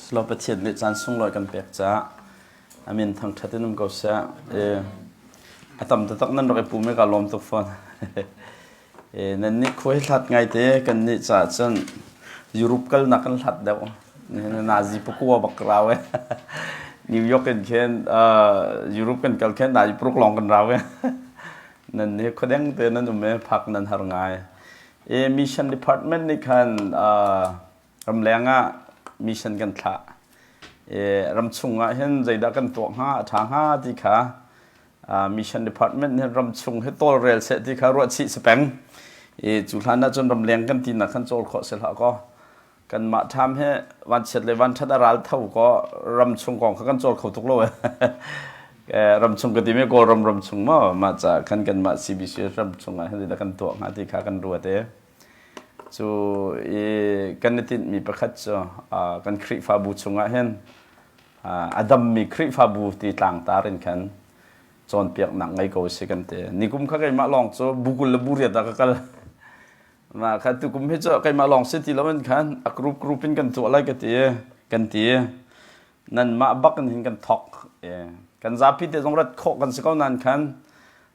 Silo Pathian nih caan sunglawi kan pek caah a min thangṭhat in um ko seh. A tam taktak nan rak i pum i kaa lawm tuk fawn. Nan nih khua hi hlat ngai te kan nih caah cun Europe kalnak kan hlat deuh. Nazi pakua bak rau e. New York in khin Europe kan kal khin nazi paruk lawng kan rau e. Nan nih khuadeng te nan um e phak nan har ngai. E mission department nih khan ramleng ah mission kan thlah. E ramchung ah hin zeidah kan tuah hnga a ṭha hnga ti kha mission department nih ramchung hi tawlrel seh ti kha ruahchih si peng. E cu hlan ah cun ramleng kan ti nak khan cawl khawh si hlah kaw kanmah ṭham he vanchiat le vanṭhat a ral tho kaw ramchung kong kha kan cawl kho tuk lo e. Ramchung ka timi Kawlram ramchung maw mah ca khan kanmah CBC ramchung ah hin zeidah kan tuah hnga ti kha kan ruat e. Cu i kan i tinhmi pakhat cu kan Khrihfabu chungah hin a dammi Khrihfabu ti tlangtar in khan cawnpiaknak ngei ko si kan ti. Nikum kha keimah lawng cu bu 20 le bu 8 ah ka kal. Mah kha tukum hi cu keimah lawng si ti loin khan a group group in kan tuah lai ka ti kan ti. Nanmah bak in hin kan thok. Kan zapi te zong rat khawh kan si ko nain khan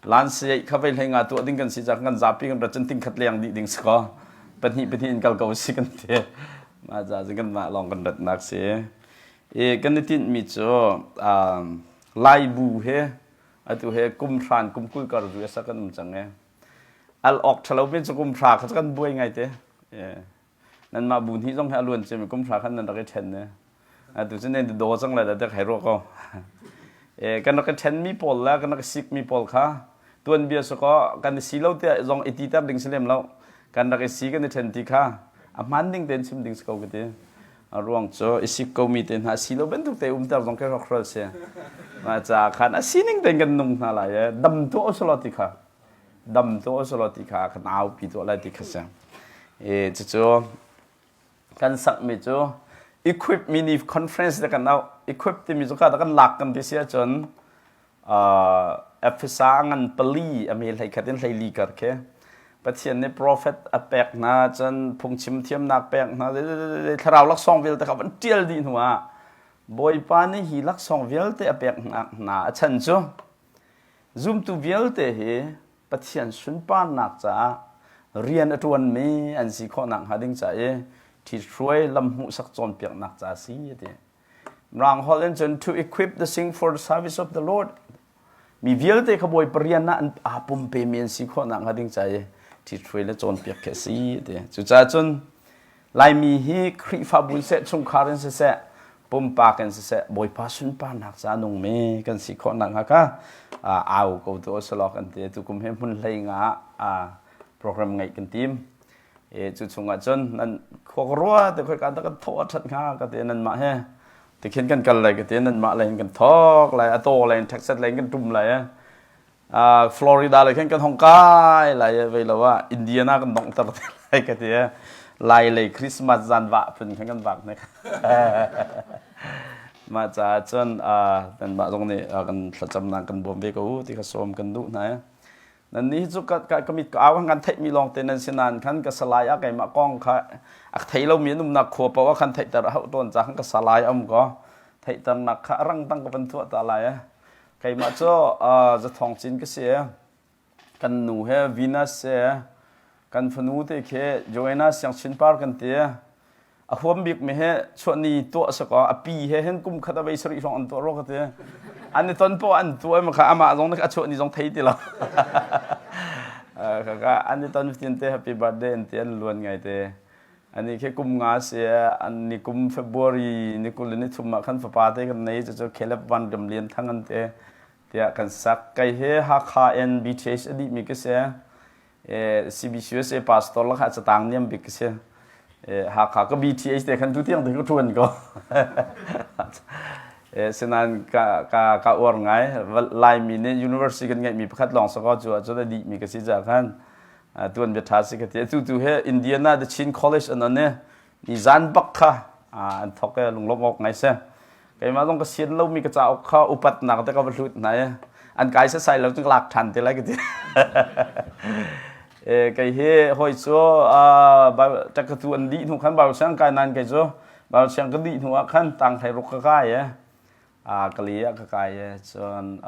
lan siai kha vei hlei nga tuah ding kan si ca kan zapi kan rat cun ting khat leng dih ding si ko. Pahnih pahnih in kal ko si kan ti. Mah ca cun kan mah lawng kan ratnak si. I kan i tinhmi cu Lai bu he atu he kum hran kum 20 kar zu asa kan um cang e. Al awk ṭhalo mi cu kum hra kha kan buai ngai te. Nanmah bu hnih zong hi a luan ciami kum hra khan nan rak i ṭhen ne. Atu cu nan daw cang lai dah hei ruah ko. Kan rak i ṭhenmi pawl le kan rak i sikmi pawl kha tuanbia si kaw kan i si lo tiah zong i titer ding si lem lo. Kan rak i si kan i ṭhen ti kha a hmaan ding tein chim ding si ko ka ti. A ruang cu i sik komi te hna si lo bantuk te umter zong khi rawkral si. Mah caah khan a sining tein kan nung hna lai e dam tuah usulaw ti kha dam tuah usulaw ti kha kan aupi tuah lai ti kha si. E cucu kan sakmi cu equip mini conference te kan auh. Equip timi cu ka kan lak kan ti si ahcun Efesa ngan pali a me hlei khat in hlei li kar khi Pathian nih prophet a pek hna cun phungchim thiamnak pek hna thlarau laksawng vialte kha van ṭial dih hnu ah Bawipa nih hi laksawng vialte a pek hna a chan cu zumtu vialte hi Pathian sunparnak caah rian a ṭuanmi an si khawh nakhnga ding ca i ṭhithruai lam hmuhsak cawnpiaknak ca si a ti. Mirang holh in cun to equip the sing for the service of the Lord. Mi vialte kha Bawipa rian ah an aa pumpemi an si khawh nakhnga ding ca i ṭhithruai le cawnpiak khi a si ti. Cucaah cun Laimi hi Khrihfabu in seh, chungkhar in siseh, pumpak in siseh, Bawipa sunparnak ca nungmi kan si khawh nakhnga kha au ko tu usalaw kan ti. Tukum hi hmun hlei nga ah program ngeih kan tim. E cu chungah cun nan khua ka rua te khoi ka kan thawh a that hnga ka ti nan mah he tikhin kan kal lai ka ti nan mah lei in kan thawk lai a taw lei in Texas lei in kan tum lai Florida lei khin kan hong kai lai vei lo ah Indiana kan dongter te lai ka ti lai lei Christmas zan vah phun khan kan vak ne mah caah cun nan mah zong nih kan thlacamnak kan bawm ve ko u ti kha sawm kan duh hna Nannih cu ka, ka, ka mit ka au kan theihmi lawngte nan si nain khan ka salai ah keimah kong kha a thei lomi an umnak khua paoh ah khan theihter a hauh tawn caah khan ka salai a um ko. Theihternak kha a rangtang ka van tuah ta lai. Keimah cu uh, Zathawng Cin ka si. Kan nu he Venus he kan fanu te khi Joanna Siangchin Par kan ti. A huam bik mi he chuahni tuah si kaw a pi he hin kum khat a vei sarih hrawng an tuah rua ka ti. An i ton poah an tuah ma kha amah zong a chuahni zong thei ti lo. Kaka an i ton tin te happy birthday an ti an luan ngai te. Ani khi kum nga si an ni kum February ni 23 ah khan fapa te kan nei cu Caleb Van Gam Lian Thang an te tiah kan sak. Kai he Hakha in BTH a dih mi ka si. CBCUSA pastor lakah catang niam bik ka si. Hakha ka BTH te khan tu tiang te ka ṭuan ko. Sinain ka, ka, ka uar ngai. Laimi nih university kan ngeihmi pakhat lawng sakaw cu ahcun a dihmi ka si caah khan tuan bia ṭha si ka ti. Atu tu he Indiana the Chin College an on i nizan bak kha an thok i lunglawmh awk ngai si. Keimah zong ka sian lomi ka cauk kha upatnak te ka va hlut hna i an kai sasai lo cun ka lak ṭhan te lai ka ti. Kei hi hawi cu takatu an dih hnu khan Bible siang kai nain kei cu Baibal siang ka dih hnu ah khan tang hlei ruk ka kai e. A kali ah ka kai e. Cun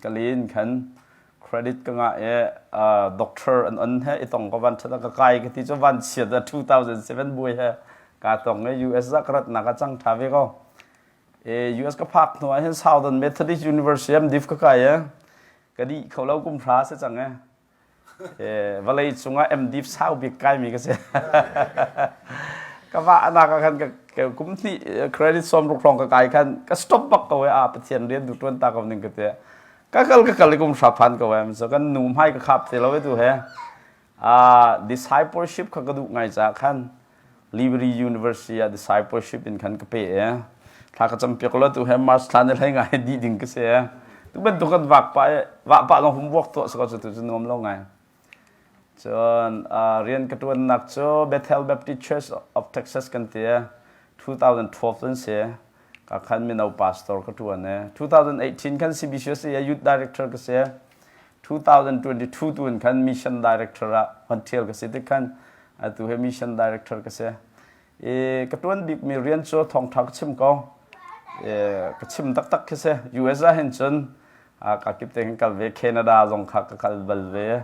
kali in khan credit ka ngah i doctor an on he i tong ka van ṭhat ah ka kai ka ti cu van chiat ah 2007 buai he ka tong i US ah ka ratnak a cang ṭha ve ko. E, US ka phak hnu ah hin Southern Methodist University MDiv ka kai e. Ka dih kho lo kum hra si cang e. E, vawlei cungah MDiv sau bik kaimi ka si. Ka vah nak ah khan ka kum hnih credit sawm ruk hrawng ka kai khan ka stop bak ko e a Pathian rian du ṭuan ta ko ning ka ti. Ka kal ka kal i kum hra phan ko em so kan nu hmai ka khap te lo e tu he. Discipleship kha ka duh ngai caah khan Liberty University ah discipleship in khan ka pe e. Thla ka cam piak lo tu he March thla ni hlei ngai dih ding ka si e. Tu bantuk kan vak pa vah pah long hum vuak tuah sako cu tu cu nuam lo ngai. Cun rian ka tuannak cu Bethel Baptist Church of Texas kan ti e. 2012 an si. Ka khan mino pastor ka tuan e. 2018 khan CBCUSA youth director ka si. 2022 tu in khan mission director ah van thial ka si tik khan atu he mission director ka si. E, ka tuan bikmi rian cu thawngtha ka chim ko. E, ka chim taktak khi si. US ah hin cun ka kip te kan kal ve Canada zong kha ka kal bal ve.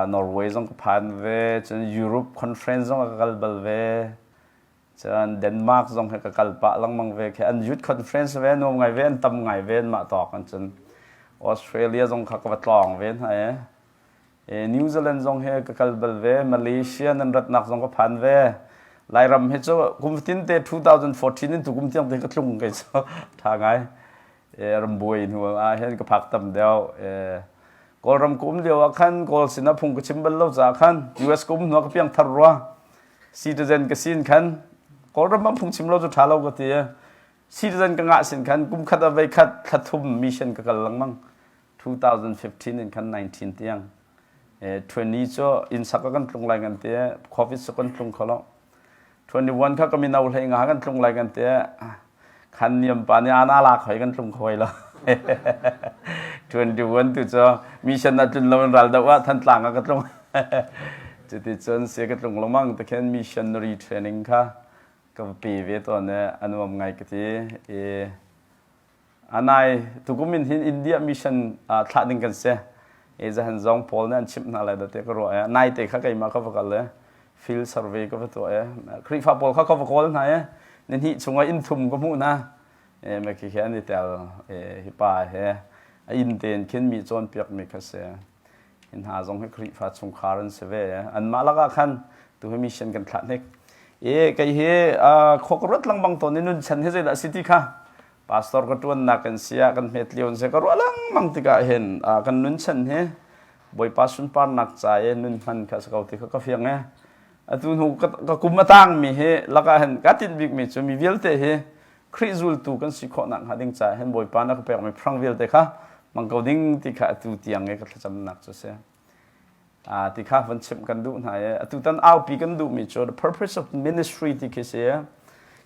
Norway zong ka phan ve. Cun Europe conference zong ka kal bal ve. Cun Denmark zong he ka kal pah lengmang ve khi an youth conference ve nuam ngai ve an tam ngai ve mah tawk an cun Australia zong kha ka va tlawng ve hna e. E New Zealand zong he ka kal bal ve Malaysia nan ratnak zong ka phan ve Lairam hi cu kum fatin te 2014 in tu kum tiang te ka tlung kei cu tha ngai e rambuai hnu ah hin ka phak tam deuh e Kawlram ka um lio ah khan Kawl sinah phung ka chim bal lo caah khan US ka um hnu ah ka piang thar rua citizen ka sin khan Kawlram ah phungchim lo cu ṭha lo ka ti. Citizen ka ngah sin khan kum khat ah voi khat thla thum mission ka kal lengmang. 2015 in khan 19 tiang. 20 cu inn sak ah kan tlung lai kan ti. Covid cu kan tlung kho lo. 21 kha ka mino hlei nga kan tlung lai kan ti. Khan niam pa nih ana lak hoi kan tlung kho lo. 21 tu cu mission ah tlun lo in ral doh ah Thantlang ah ka tlung. Cuti cun sia ka tlung lengmang te khin missionary training kha ka va pe ve tawn i a nuam ngai ka ti. I anai tukum in hin India mission thlah ding kan si. I zahan zong Paul nih an chimh hna lai da te ka ruah i nai te kha keimah ka va kal i field survey ka va tuah i Khrihfa pawl kha ka va kawl hna i nihnih chungah inn thum ka hmuh hna. Me khi khi an i tel hi pa he a inn tein khin mi cawnpiak mi kha si. Hi hna zong hi Khrihfa chungkhar an si ve. Anmah lakah khan tu hi mission kan thlah hnik. I kei hi khua ka ruat lengmang tawn i nunchan hi zeidah a si ti kha pastor ka ṭuannak in si ah kan hmet lio in si ka ruah lengmang tikah hin kan nunchan hi Bawipa sunparnak ca i nun hman kha a si ko ti kha ka fiang i atu hnu ka kum a tangmi hi lakah hin ka tinh bikmi cu mi vialte hi Khrih zultu kan si khawh nakhnga ding caah hin Bawipa na ka pekmi phrang vialte kha hmang ko ding ti kha atu tiang i ka thlacamnak cu a si. Ti kha van chimh kan duh hna i atutan aupi kan duhmi cu the purpose of ministry ti khi si.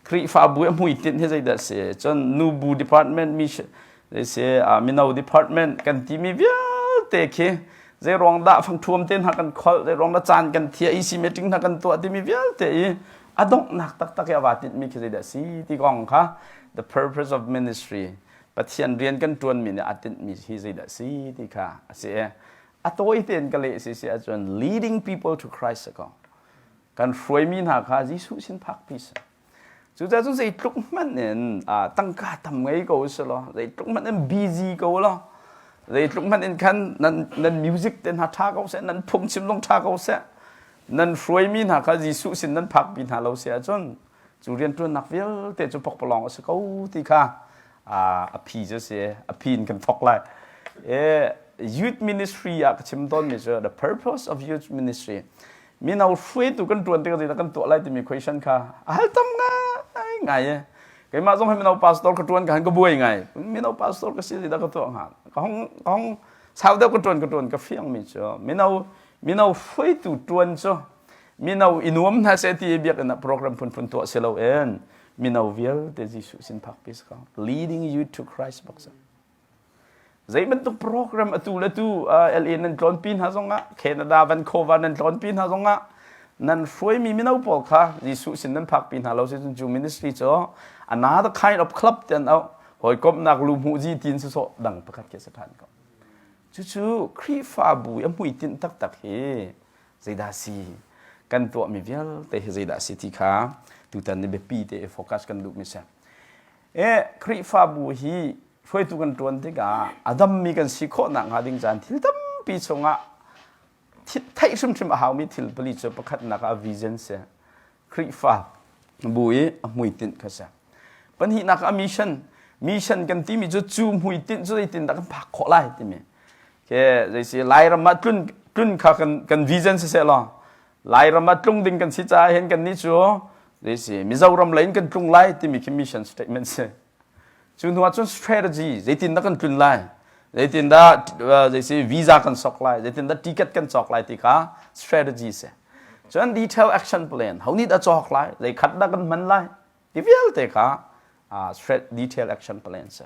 Khrihfabu a hmuitinh hi zeidah si? Cun nubu department mi si mino department kan timi vialte khi zei ruang dah fangthuam te hna kan kholh zei ruang dah caan kan thia EC meeting hna kan tuah timi vialte i a donghnak taktak i a vaa tinhmi khi zeidah si ti kong kha the purpose of ministry Pathian rian kan ṭuanmi nih a tinhmi hi zeidah si ti kha a si i a tawi tein ka leh si si ahcun leading people to Christ a kong kan hruaimi hna kha Jesuh sin phakpi si cucaah cun zeitluk hmanh in tangka tam ngei ko si law zeitluk hmanh in busy ko law zeitluk hmanh in khan nan nan music te hna ṭha ko seh nan phungchim zong ṭha ko seh nan hruaimi hna kha Jesuh sin nan phakpi hna lo si ahcun cu rianṭuannak vialte cu pokpalawng a si ko ti kha a phi cu si a phi in kan thawk lai youth ministry ah ka chim tawnmi cu the purpose of youth ministry mino hruaitu kan ṭuan tikah zeidah kan tuah lai timi question kha a hal tam ngai ngai e keimah zong hi mino pastor ka ṭuan ka han ka buai ngai mino pastor ka si zeidah ka tuah hnga ka hong ka hong sau deuh ka ṭuan ka ṭuan ka fiangmi cu mino mino hruaitu ṭuan cu mino i nuam hna seh ti biakinn ah program phunphun tuah si loin mino vialte Jesuh sin phakpi si ko leading you to Christ bak si zei bantuk program atu le tu LA nan tlawnpi hna zongah Canada Vancouver nan tlawnpi hna zongah. Nan hruaimi mino pawl kha Jesuh sin nan phakpi hna lo si cun cu ministry cu another kind of club ti an auh. Hawikomhnak lu hmuh zi tin sawsawh dang pakhat khi a si ṭhan ko. Cucu Khrihfabu i a hmuitinh taktak hi zeidah si? Kan tuahmi vialte hi zeidah si ti kha tutan ni biapi te i focus kan duhmi si. E Khrihfabu hi hruaitu kan ṭuan tikah a dammi kan si khawh nakhnga ding caan thil tampi chungah theih hrimhrim a haumi thil pali cu pakhatnak ah vision si. Khrihfa bu i a hmuitinh kha si. Pahnihnak ah mission. Mission kan timi cu cu hmuitinh cu zeitindah kan phak khawh lai timi. Ke zeisi Lairam ah tlun tlun kha kan kan vision si seh law Lairam ah tlung ding kan si caah hin kan nih cu zeisi Mizoram lei in kan tlung lai timi khi mission statement si. Cu hnu ah cun strategy zeitindah kan tlun lai zeitindah zeisi visa kan sok lai zeitindah ticket kan cawk lai ti kha strategy si. Cun detail action plan ho nih dah cawk lai zei khat dah kan hman lai ti vialte kha detail action plan si.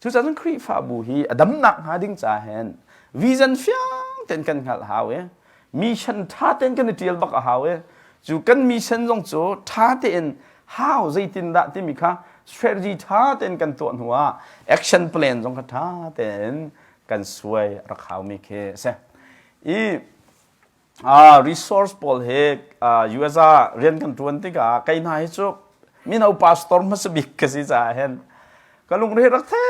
Cucaah cun Khrihfabu hi a damnak hnga ding ca hin vision fiang tein kan hngalh hau i mission ṭha tein kan i ṭial bak a hau i cu kan mission zong cu ṭha tein how zeitindah timi kha strategy ṭha tein kan tuah hnu ah action plan zong kha ṭha tein kan suai rak haumi khi a si. I resource pawl he US ah rian kan ṭuan tikah kei hna hi cu mino pastor hmasa bik ka si caah hin ka lungre rak the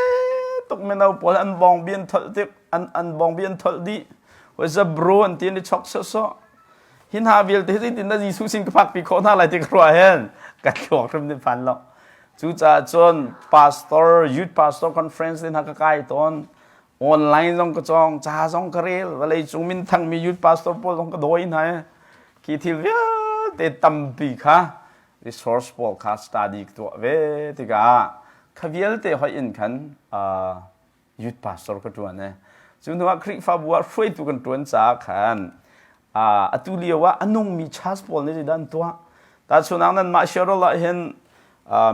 tuk mino pawl an bawng bi an tholh tik an an bawng bi an tholh dih what's up bro an ti an i chok sawsawh hi hna vialte hi zeitin dah Jesuh sin ka phakpi khawh hna lai ti ka ruah hin ka thluak hrim nih phan lo cucaah cun pastor youth pastor conference te hna ka kai tawn online zong ka cawng ca zong ka rel vawlei cung minthangmi youth pastor pawl zong ka dawi hna khi thil vialte tampi kha resource pawl kha study ka tuah ve tikah kha vialte hoih in khan youth pastor ka ṭuan e cu hnu ah Khrihfabu ah hruaitu kan ṭuan caah khan atu lio ah a nungmi church pawl nih zeidah an tuah tahchunhnak nanmah Seattle ah hin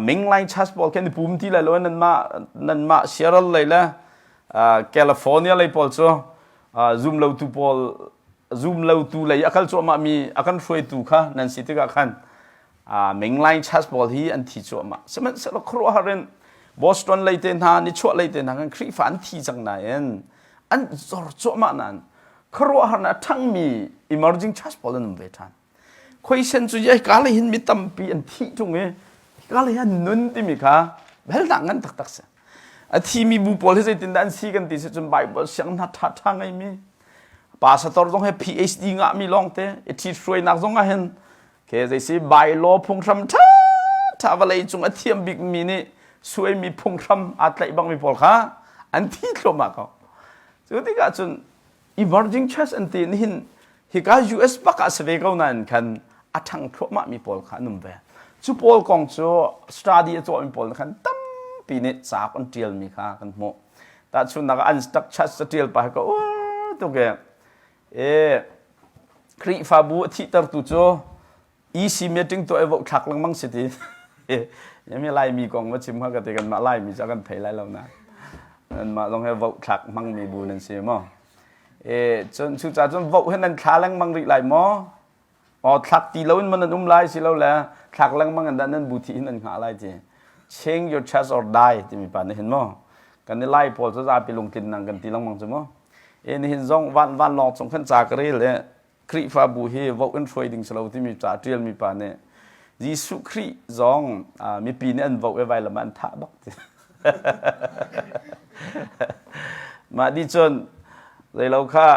Mingline church pawl khi an i pum ti lai lo nanmah nanmah Seattle lei le California lei pawl cu zum lotu pawl zum lotu lei a kal cuahmah mi a kan hruaitu kha nan si tikah khan Mingline church pawl hi an thi cuahmah sihmanhsehlaw khuaruahhar in Boston lei te hna nichuah lei te hna kan Khrihfa an thi cang nain an zor cuahmah nain khuaruahhar na a ṭhangmi emerging church pawl an um ve ṭhan. Khuaisen cu hika lei hin mi tampi an thih ṭung i hika lei an nun timi kha helnak ngan taktak si. A thimi bu pawl hi zeitindah an si kan ti si cun Bible siang hna ṭhaṭha ngeimi pastor zong he PhD ngahmi lawngte i ṭhithruainak zong ah hin ke zeisi bylaw phunghram ṭha ṭha vawlei cung a thiam bikmi nih suaimi phunghram aa tlaih bangmi pawl kha an thi thluahmah ko. Cu tikah cun emerging church an ti nihin hika US bak ah si ve ko nain khan a ṭhang thluahmah mi pawl kha an um ve. Cu pawl kong cu study a tuahmi pawl khan tampi nih cauk an ṭialmi kha kan hmuh. Tahchunhnak ah unstuck church ca ṭial pa hi ka ur tuk i e Khrihfabu a thihtertu cu EC meeting tuah i voh thlak lengmang si ti. Mi Laimi kong va chim kha ka ti kanmah Laimi cu kan thei lai lo na. Nanmah zong he voh thlak hmangmi bu nan si maw? E cun cucaah cun voh he nan thla lengmang rih lai maw? Aw thlak ti loin man nan um lai si lo le thlak lengmang in dah nan bu thi in nan hngah lai ti. Change your church or die timi pa nih hin maw? Kan i Lai pawl cu zapi lungtlin nang kan ti lengmang cu maw? E nihin zong van van lawng cung khan ca ka rel i Khrihfabu hi vote in hruai ding si lo timi ca ṭialmi pa nih Jesuh Khrih zong mipi nih an vote i vailam ah an thah bak ti. Mah di cun zeilo kha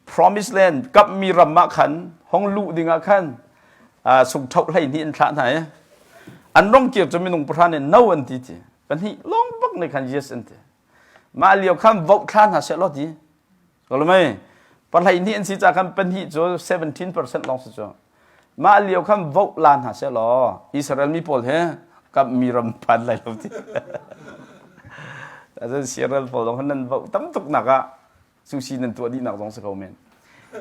promise land kapmi ram ah khan hong luh ding ah khan sungthoh 12 an thlah hna i an rong kir cu minung pahra nih no an ti ti pahnih lawng bak nih khan yes an ti mah lio khan vote thla hna seh law ti Kolmei pahlei hnih an si ca khan pahnih cu 17% lawng si cu. Mah lio khan vote la hna seh law Israel mi pawl he kam mi ram phan lai lo ti. Azan Israel pawl zong nan vote tam tuk nak ah sushi nan tuah dih nak zong si ko men.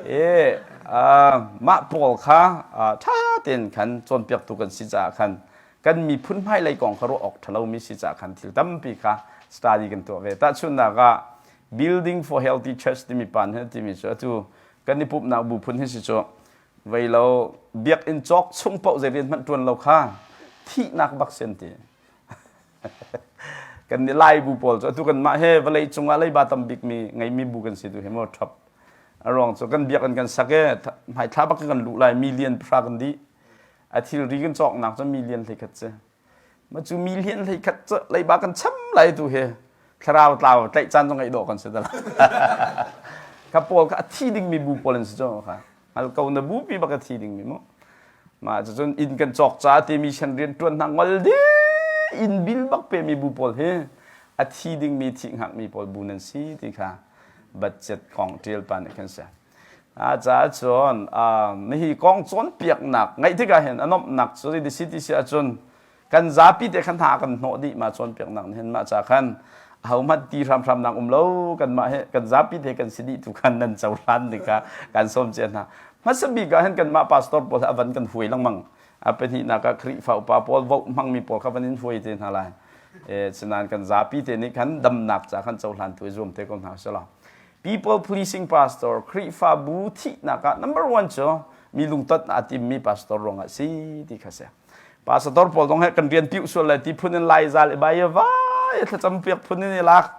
E mah pawl kha tha tein khan cawnpiaktu kan si caah khan kan miphun hmailei kong kha ruah awk ṭhalo mi si caah khan thil tampi kha study kan tuah ve. Tahchunhnak ah Building for Healthy Church timi pan he timi cu atu kan i pumhnak bu phun hi si cu. Vei lo biakinn cawk chung paoh zei rian hmanh ṭuan lo kha thihnak bak si an ti. Kan nih Lai bu pawl cu atu kanmah he vawlei cungah leiba tam bikmi ngeimi bu kan si tu hi maw ṭhap. A ruang cu kan biakinn kan sak i hmaithla bak kan luh lai million pahra kan dih. A thilri kan cawknak cu million 11 si. Ma cu million 11 cu leiba kan cham lai tu hi thlarau tlau tlaih caan zong ngeih dawh kan si dah. Kha pawl kha a thi dingmi bu pawl an si cu kha. Hngal ko na bupi bak a thi dingmi mu. Mah cucun inn kan cawk ca ti mission rian ṭuan hna ngol dih inn bil bak pemi bu pawl hi a thi dingmi thih hngakmi pawl bu nan si ti kha budget kong ṭial pa nih khan si. A caah cun nihi kong cawnpiaknak ngaih tikah hin a nuamhnak cu zei ti si ahcun kan zapi te khan hna kan hnawh dih mah cawnpiaknak nih hin mah ca khan ahohmanh ti hramhram nak um lo kanmah he kan zapi te kan si dih tu khan nan cohlan ding kha kan sawm cia hna. Hmasa bik ah hin kanmah pastor pawl a van kan huai lengmang. A pahnihnak ah Khrihfa upa pawl vote hmangmi pawl kha van in huai te hna lai. E, sinain kan zapi te nih khan damnak ca khan cohlan tu i zuam te ko hna usih People pleasing pastor Khrihfabu thihnak ah number one cu mi lungtot aa timmi pastor ruangah si ti kha si. Pastor pawl zong he kan rian piuh sual lai ti phun in lai zal i bai vai thlacam piak phun in i lak.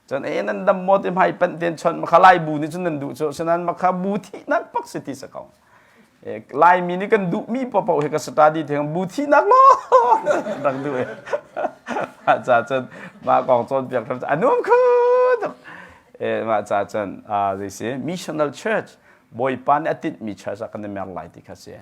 Cun e nan dam maw ti hmai panh ten chon makha lai bu nih cun nan duh cu sinan makha bu thihnak pak si ti sa ko. Laimi nih kan duhmi paohpaoh hi ka study theng bu thihnak law rak duh e. Mah ca cun mah kong cawnpiak hram a nuam kho tuk. Mah ca cun zei si missional church Bawipa nih a tinhmi church ah kan i mer lai ti kha si.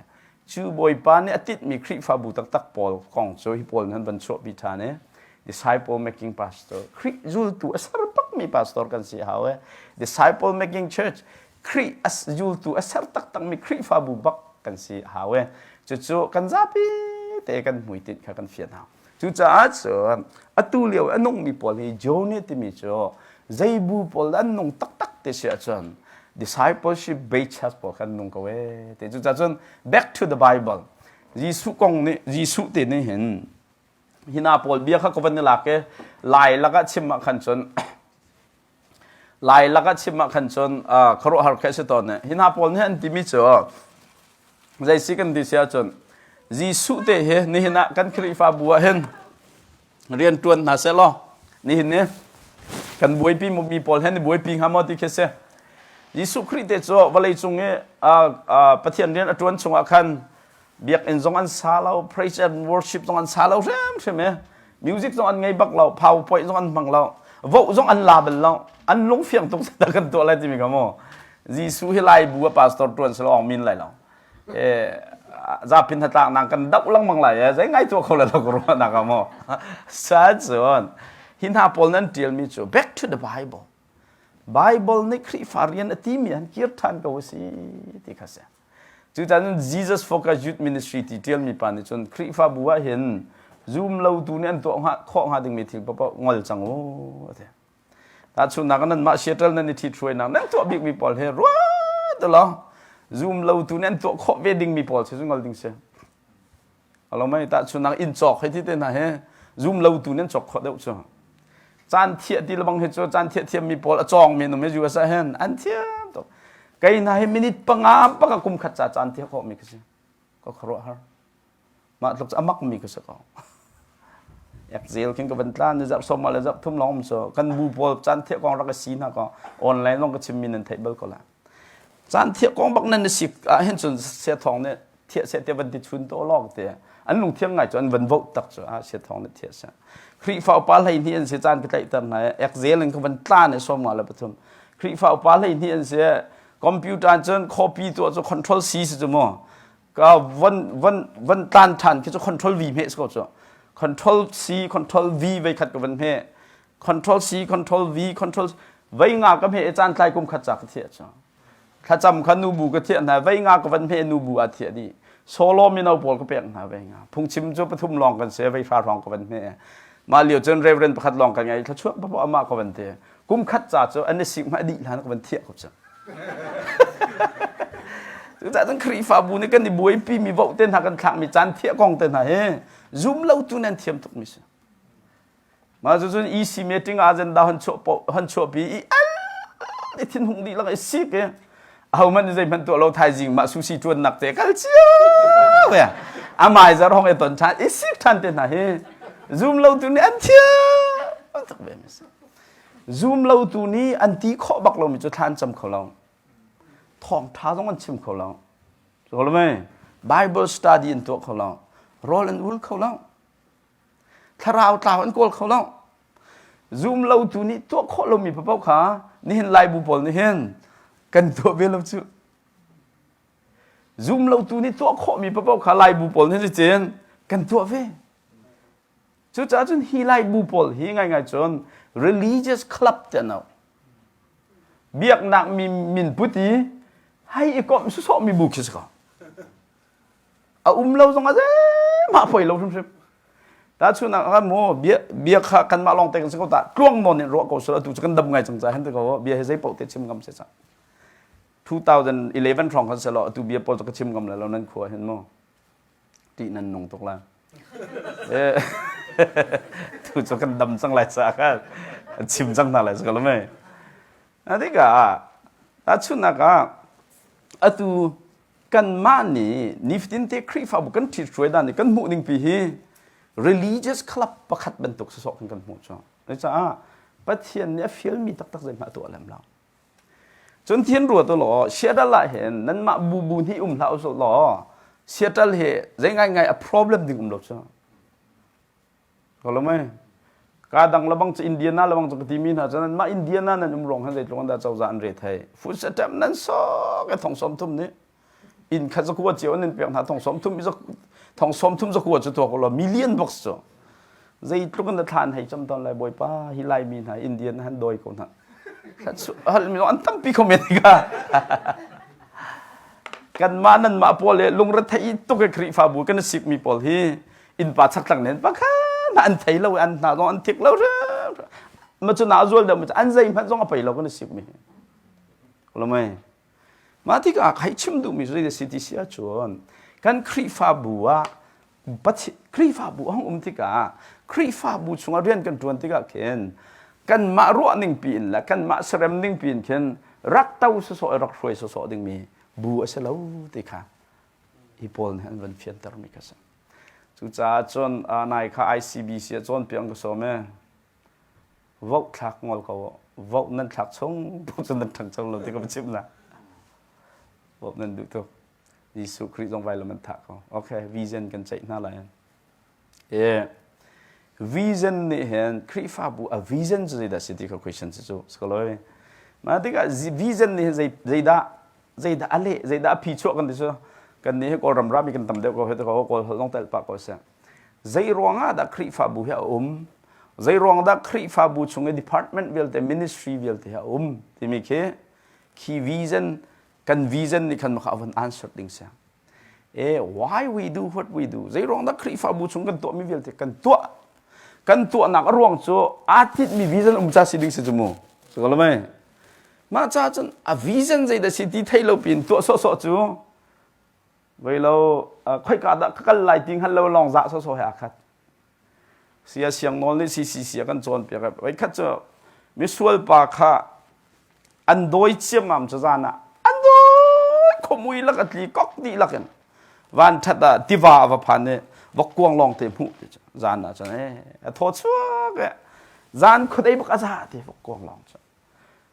Cu Bawipa nih a tinhmi Khrihfabu taktak pawl kong cu hi pawl nih an van chuahpi ṭhan i disciple making pastor Khrih zultu a ser bakmi pastor kan si hau e. Disciple making church Khrih a zultu a ser taktakmi Khrihfabu bak kan si hau e. Cucu kan zapi te kan hmuitinh kha kan fian hau. Cucaah cun atu lio a nungmi pawl hi Jonah timi cu zei bu pawl an nung taktak ti si ahcun discipleship based church pawl khan nung ko e ti. Cucaah cun back to the Bible. Jesuh kong nih Jesuh te nih hin hina pawl bia kha ka van i lak i lai lakah chim ah khan cun Lai lakah chim ah khan cun khuaruahhar khi a si tawn i hi hna pawl nih an timi cu zei si kan ti si ahcun Jesuh te hi nihin ah kan Khrihfabu ah hin rian ṭuan hna seh law nihin ni kan buaipi mi pawl he ni buaipi hnga maw ti khi si. Jesuh Khrih te cu vawleicung i Pathian rian a ṭuan chungah khan biakinn zong an sa lo praise and worship zong an sa lo hrimhrim i music zong an ngei bak lo powerpoint zong an hmang lo voh zong an la bal lo an lung fiang tuk ta kan tuah lai timi ka mu Jesuh hi lai bu a pastor tuan selo ong min lai lo e zapin hatlak nang kan doh lengmang lai e zei ngai tuah kho la lo ko ruah nak mu sa cun hi hna pawl nan tial mi cu back to the bible bible nih Khrihfa rian a ti mi han kir than ko si ti kha si Cucaah Jesus Focus Youth Ministry ti ṭialmi pa nih cun Khrihfabu ah hin zum lotu nih an tuah hnga khawh hnga dingmi thil paohpaoh ngol cang u a ti. Tahchunhnak ah nanmah Seattle nan i ṭhithruainak nan tuah bikmi pawl hi ruat ulaw zum lotu nih an tuah khawh ve dingmi pawl cu ngol ding si. Alo mei tahchunhnak inn cawk hei ti te hna hi zum lotu nih an cawk khawh deuh cu. Caan thiah ti lebang hi cu caan thiah thiammi pawl a cawng mi num hi US ah hin an thiam tuk. Kei hna hi minute panga bak kum khat ca caan thiah khawh mi ka si. Ka khuaruahhar. Mah tluk cu a mak mi ka si ko. Ekzel khin ka van tla ni zarh sawm le zarh thum lawng um so kan bu pawl caan thiah kong rak i si hna ko online lawng ka chim mi nan theih bal ko la. Caan thiah kong bak nan i sik ah hin cun sia thawng nih thiah seh tiah van ti chun to lawng te an lungthiang ngai cu an van vote tak cu ah sia thawng nih thiah seh Khrihfa upa 12 an si caan ka tlaihter hna i Excel in ka van tla ne 53 Khrihfa upa 12 an si computer cun copy tuah cu control C si cu mu ka van van van tlan than khi cu control V hmeh si ko cu control C control V vei khat ka van hmeh control C control V control vei nga ka hmeh i caan tlai kum khat ca ka thiah cu Thlacam kha nubu ka thiah hna, vei nga ka van hme nubu aa thiah dih. Solo mino pawl ka pek hna vei nga. Phungchim cu pathum lawng kan si, vei hra hrawng ka van hme. Mah lio cun reverend pakhat lawng kan ngei, thluachuah papoh amah ka van ti. Kum khat ca cu an i sik hmah dih hlan ka van thiah ko cu. Cucaah cun Khrihfabu nih kan i buaipi mi vote te hna kan thlakmi caan thiah kong te hna hi zum lo tu nan thiam tuk mi si. Mah cucun EC meeting ah agenda hon chuah hon chuahpi i al i thinhung dihlak i sik i. Ahohmanh nih zeihmanh tuah lo thaizing mah sushi ṭuannak te kal cio ya. Amai zar hong e ton ṭhan i sik ṭhan te hna hi zum lo tu nih an thiam tuk ve mi si. Zum lo tu nih an ti khawh bak lomi cu thla an cam kho lo. Thawngṭha zong an chim kho lo. Cu lo mei Bible study an tuah kho lo. Rawl an ul kho lo. Thlarau tlau an kawl kho lo. Zum lo tu nih tuah khawh lomi paoh kha nihin Laibu pawl nih hin kan tuah ve lo cu. Zum lo tu nih tuah khawhmi paoh kha Laibu pawl nih cun kan tuah ve. Cucaah cun hi Laibu pawl hi ngaingai cun religious club ti an auh. Biaknak mi min put i hei i komh sawsawhmi bu khi si ko. A um lo zong a zeihmah poi lo hrimhrim. Tahchunhnak ah mu bia bia kha kanmah lawng te kan si ko ta tluang nawn in ruah ko sel atu cu kan dam ngai cang ca hen te ko bia hi zei paoh te chim ngam se ca. 2011 hrawng kan selaw atu bia pawl cu ka chim ngam lai lo nan khua hin mu. Tih nan nung tuk la. Eh tu cu kan dam cang lai ca kha chim cang hna lai ko lo mei. Na tikah tahchunhnak ah atu kanmah nih nifatin te Khrihfabu kan ṭhithruai dan nih kan hmuh ning pi hi religious club pakhat bantuk sawsawh kan kan hmuh cu. Cucaah Pathian nih a fialmi taktak zeihmah a tuah lem lo. Cun thian ruat u law Seattle ah hin nanmah bubu hnih um hlah usih law Seattle hi zei ngaingai a problem ding um lo cu. Ko lo mei? Ka dang lebang cu Indiana lebang cu ka timi hna cu nanmah Indiana nan um ruang han zeitluk an dah cozah an re thei. Food stamp nan sok e thong som thum nih inn khat zakua cio an in pek hna thong som thum thong som thum zakua cu tuak law million bucks cu zeitluk in na thlan hei cam ton lai bawipa hi laimi hna Indian han dawi ko hna hal mi an tampi kho men ka kanmah nanmah pawl le lungrethei tuk e Khrihfabu kan sikmi pawl hi innpa chaktlak nen pakhat an thei lo an hna zong an thik lo ma cu na zual deuh an zei hmanh zong a pei lo kan sik mi lo mei mah tikah khai chim duhmi cu zei si ti si ahcun kan Khrihfabu ah Khrihfabu a hung um tikah Khrihfabu chungah rian kan ṭuan tikah khin kanmah ruah ning piin le kanmah serem ning piin khin rak to sawsawh i rak hruai sawsawh dingmi bu a si lo ti kha hi pawl nih an van fiantermi kha si. Cucaah cun nai kha ICBC ah cawnpiak an ka sawm i vote thlak ngol ko vote nan thlak chung cun nan ṭhangcho lo ti ka va chimh na. Vote nan duh tuk. Jesuh Khrih zong vailam an thah ko. Okay, vision kan ceih hna lai. E vision nih hin Khrihfabu a vision cu zeidah si ti kha question si cu si Mah tikah vision nih hin zei zeidah zeidah a leh zeidah a phi chuah kan ti cu kan nih hi Kawlram rami kan tam deuh ko hi ko Kawl holh zong telh pah ko seh. Zei ruangah dah Khrihfabu hi a um? Zei ruang dah Khrihfabu chung i department vialte ministry vialte hi a um timi khi khi vision kan vision nih khan maka a van answer ding si e why we do what we do zei ruang dah Khrihfabu chung kan tuahmi vialte kan tuah kan tuahnak a ruang cu aa titmi vision um ca si ding si cu mu si ko lo mei mah ca cun a vision zei dah si ti thei lo pin tuah sawhsawh cu voi lo khoika dah ka kal lai ti hngal lo lawng zah sawhsawh he aa khat Sia siang nawl nih CCC a kan cawnpiak. Voikhat cu misual pa kha an dawi ciammam cu zan ah an dawi khuamui lak a tli kok dih lak in van ṭhat ah tiva a va phan i vokkuang lawng te hmuh ti cu zan ah cun ee a thaw chuak e zan khuadei bak a za ti vokkuang lawng cu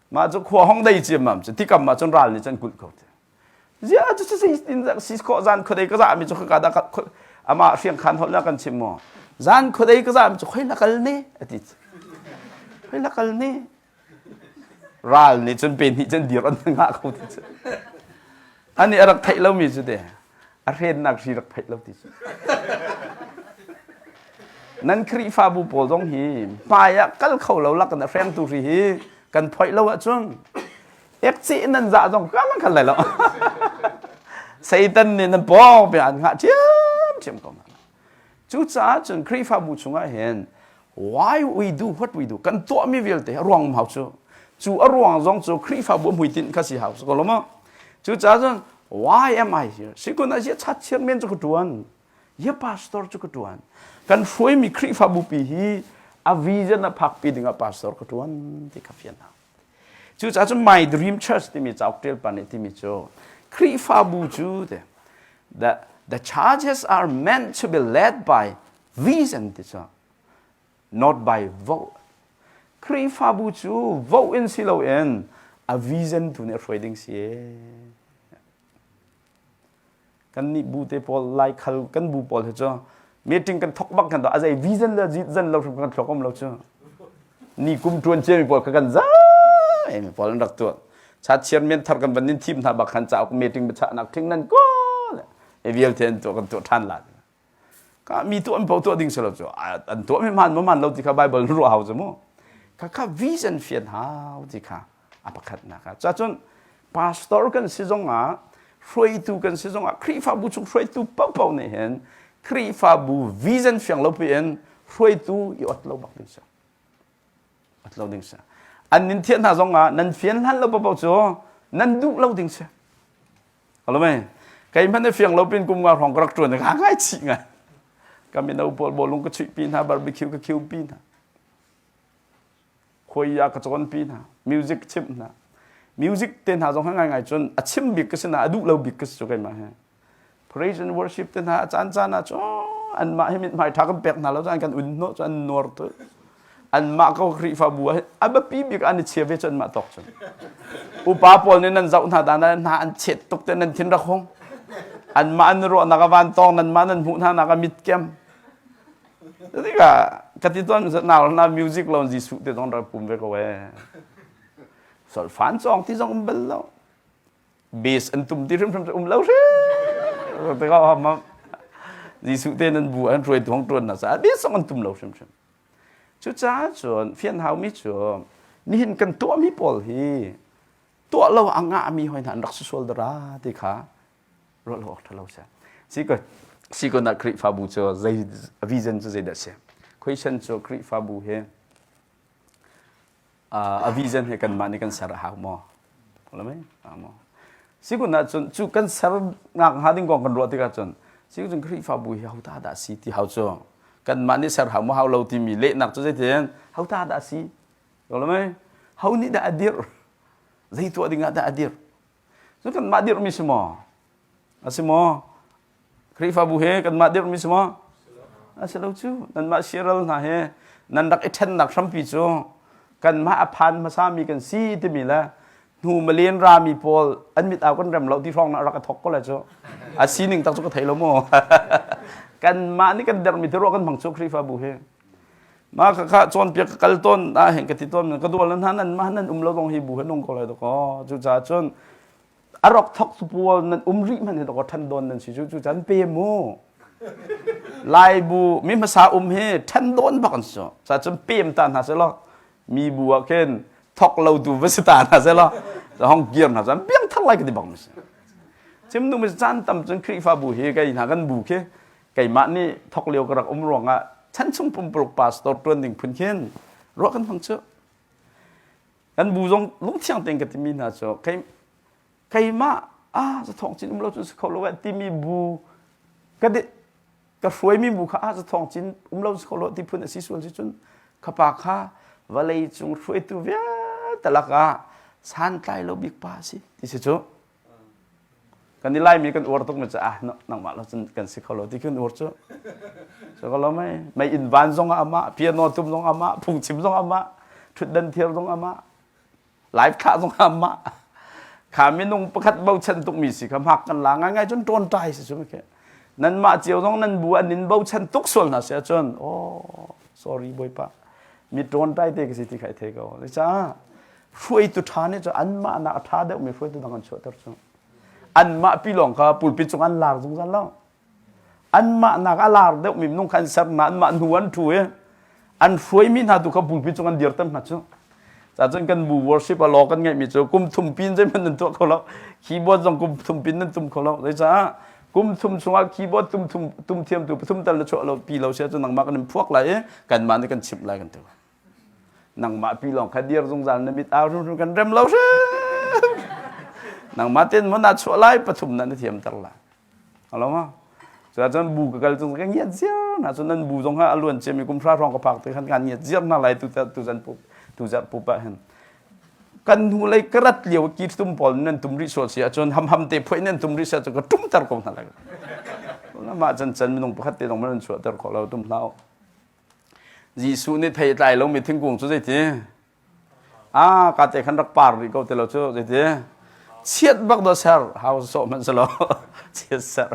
mah cu khua hong dei ciammam cu tikam ah cun ral nih cun kulh ko ti Ziah cu si si khawh zan khuadei ka zahmi cu khaka dah amah hriang khan holh na kan chim maw zan khuadei ka zahmi cu khoi la kal ne ati khoi la kal ne ral nih cun pe hnih cun dir an ngah ko ti cu ani a rak theih lomi cu te a hrennak hri rak theih lo ti cu nan Khrihfabu pawl zong hi hmai ah kal kho lo lak in a hrengtu hri hi kan phoih lo ahcun Ekcih nan zah zong ka man khan lai lo. Satan nih nan pawng pe an ngah ṭhiamṭhiam ko hna. Cucaah cun Khrihfabu chungah hin why we do what we do kan tuahmi vialte a ruang um hau cu cu a ruang zong cu Khrihfabu hmuitinh kha si hau ko lo maw cucaah cun why am I here sikun ah zia chat chiat men cu ka ṭuan ya pastor cu ka ṭuan kan hruaimi Khrihfabu pi hi a vision a phakpi dingah pastor ka ṭuan ti kha fian hau. Cucaah cun My Dream Church timi cauk ṭial pa nih timi cu Khrihfabu cu te the the churches are meant to be led by vision ti cu not by vote. Khrihfabu cu vote in si loin a vision tu nih a hruai ding si. Kan nih bu te pawl laikhal kan bu pawl hi cu meeting kan thok bak kan a zei vision le zan lo hrim kan thok om lo cu. Ni kum tuan cia mi pawl kha kan zai mi pawl an rak tuah. Cha chairman thar kan van nin thim hna bak khan cauk meeting biachahnak thing nan ko e vialte an tuah kan tuah than la. Ka mi tuah an po tuah ding si lo cu an tuah mi man man lo ti kha Bible ruah hau cu mu. Kha kha vision fian hau ti kha a pakhatnak ah. Cacun pastor kan si zong ah hruaitu kan si zong ah Khrihfabu chung hruaitu paohpaoh nih hin Khrihfabu vision fiang lo piin hruaitu i ot lo bak ding si. Ot lo ding si. An nin thian hna zong ah nan fian hlan lo paohpaoh cu nan duh lo ding si. Alo mei kei hmanh fiang lo pin kum nga hrawng ka rak ṭuan ka ngai chih ngai. Ka mino pawl bawlung ka chuih pi hna barbecue ka khiu pi hna. Khuai ah ka cawn pi hna music chimh hna. Music te hna zong ngai ngai cun a chim bik ka si na a duh lo bik ka si cu keimah hi. Praise and worship te hna a caan caan ah cun anmah hi mithmai ṭha kan pek hna lo cun an kan un hnawh cu an nuar tu. Anmah ko Khrihfabu ah a biapi bik an i chia ve cu anmah tawk cun. Upa pawl nih nan zoh hna dan hna an chet tuk te nan thin rak hung. Anmah an ruahnak a van tawng nanmah nan hmuh hna nak a mit kem. Tikah ka ti tawn na na music lo Jesuh te zong rak pum ve ko ee. Solfan cawng ti zong um bal lo. Bass an tum ti hrimhrim um lo hrim. Tikah ma Jesuh te nan bu an hruai tuang tuan na sa bass zong an tum lo hrimhrim. Cucaah cun fian haumi cu nihin kan tuahmi pawl hi tuah lo a ngahmi hoi hna an rak si sual dara ti kha ruah lo awk ṭha lo si. Si ko si ko na Khrihfabu cu zei vision cu zeidah si? Question cu Khrihfabu hi a vision he kanmah nih kan ser a hau maw? Maw? Si kun ahcun cu kan ser ngak hnga ding kong kan ruah tikah cun si cun Khrihfabu hi ho ta dah si ti hau cu kanmah nih ser hau maw hau lo timi lehnak cu zeitin ho ta dah si ho nih dah a dirh zei tuah ding ah dah a dirh cu kanmah dirhmi si maw a si maw Khrihfabu he kanmah dirhmi si maw? A si lo cu. Nanmah siaral hna he nan rak i ṭhennak hrampi cu kanmah a phan hmasami kan si timi le hnu malen rami pawl an mit au kan rem lo ti hrawng na rak i thok ko lai cu. A sining tak cu ka thei lo mu. Kanmah nih kan dermi ti ruah kan hmang cu Khrihfabu hi. Ma kha kha cawnpiak ka kal tawn ah hen ka ti tawn ka dual hna nan mah nan um lo zong hi bu he nung ko lai dakaw. Cucaah cun a rak thok tu pawl nan um rih hmanh hi dawk ṭhan dawn nan si cu cu can pe mu lai bu mi hmasa um hi ṭhan dawn bak an si ca cun pem ta hna selaw mi bu ah khin thok lo tu va si ta hna selaw hong kir hna cun piang thar lai ka ti bak mi si chim nu mi caan tam cun Khrihfabu hi kei hna kan bu khi keimah nih thok lio ka rak um ruangah chan chung pumpuluk pastor ṭuan ding phun khin ruah kan hmang cu Kan bu zong lungthiang tein ka timi hna cu kei keimah ah zathawng cin um lo cun si kho lo eh timi bu ka di ka hruaimi bu kha ah zathawng cin um lo si kho lo ti phun a si sual si cun khapa kha vawlei cung hruaitu vialte lakah santlai lo bik pa a si ti si cu Kan i Laimi kan uar tuk mi cu ah nangmah lo cun kan si kho lo ti kan uar cu. So ka lo mei mei inn van zong ah amah, piano tum zong amah, phungchim zong amah, thutdan thiar zong amah, live thlah zong amah. Kha minung pakhat bochan tuk mi si kha hmak kan la ngai ngai cun ṭawn ṭai si cu ke. Nanmah cio zong nan bu an in bochan tuk sual hna si ahcun oh sorry bawipa mi ṭawn ṭai te ka si ti kha i thei ko. Caah hruaitu ṭha nih cun anmah nak a ṭha deuhmi hruaitu dang an chuahter cu anmah pi lawng kha pulpit cung an lar zungzal lo anmah nak a lar deuhmi minung kha an ser hna anmah hnu an ṭhu i an hruaimi hna tu kha pulpit cung an dirter hna cu cun kan bu worship a law kan ngeihmi cu kum thum pin zeihmanh nan tuah kho lo keyboard zong kum thum pin nan tum kho lo zeicah kum thum chungah keyboard tum thum tum thiam tu pathum tal na chuah lo pi lo sia cu nangmah kan in phuak lai i kanmah nih kan chimh lai kan ti Nangmah pi lawng kha dir zungzal na mit au hrimhrim kan rem lo hrim. Nangmah ten maw na chuah lai pathum na na thiam ter lai. Alo ma? Cuah cun bu ka kal cung ka ngiat ziar na cun nan bu zong ha a luan ciami kum hra hrawng ka phak te khan kan ngiat ziar hna lai tu tu zan pu tu zarh pup ah hin. Kan hnu lei ka rat lio ki tum pawl nan tum rih sual si ahcun hamham te phuai nan tum rih si ahcun ka tumter ko hna lai. Mah can can minung pakhat te zong nan chuahter khawh lo tum hlah. Jesuh nih thei tlai lomi thingkung cu zeiti? Ah, ka te khan rak par rih ko te lo cu zeiti? Chiat bak do ser, hau sawh hmanh selaw chiat ser.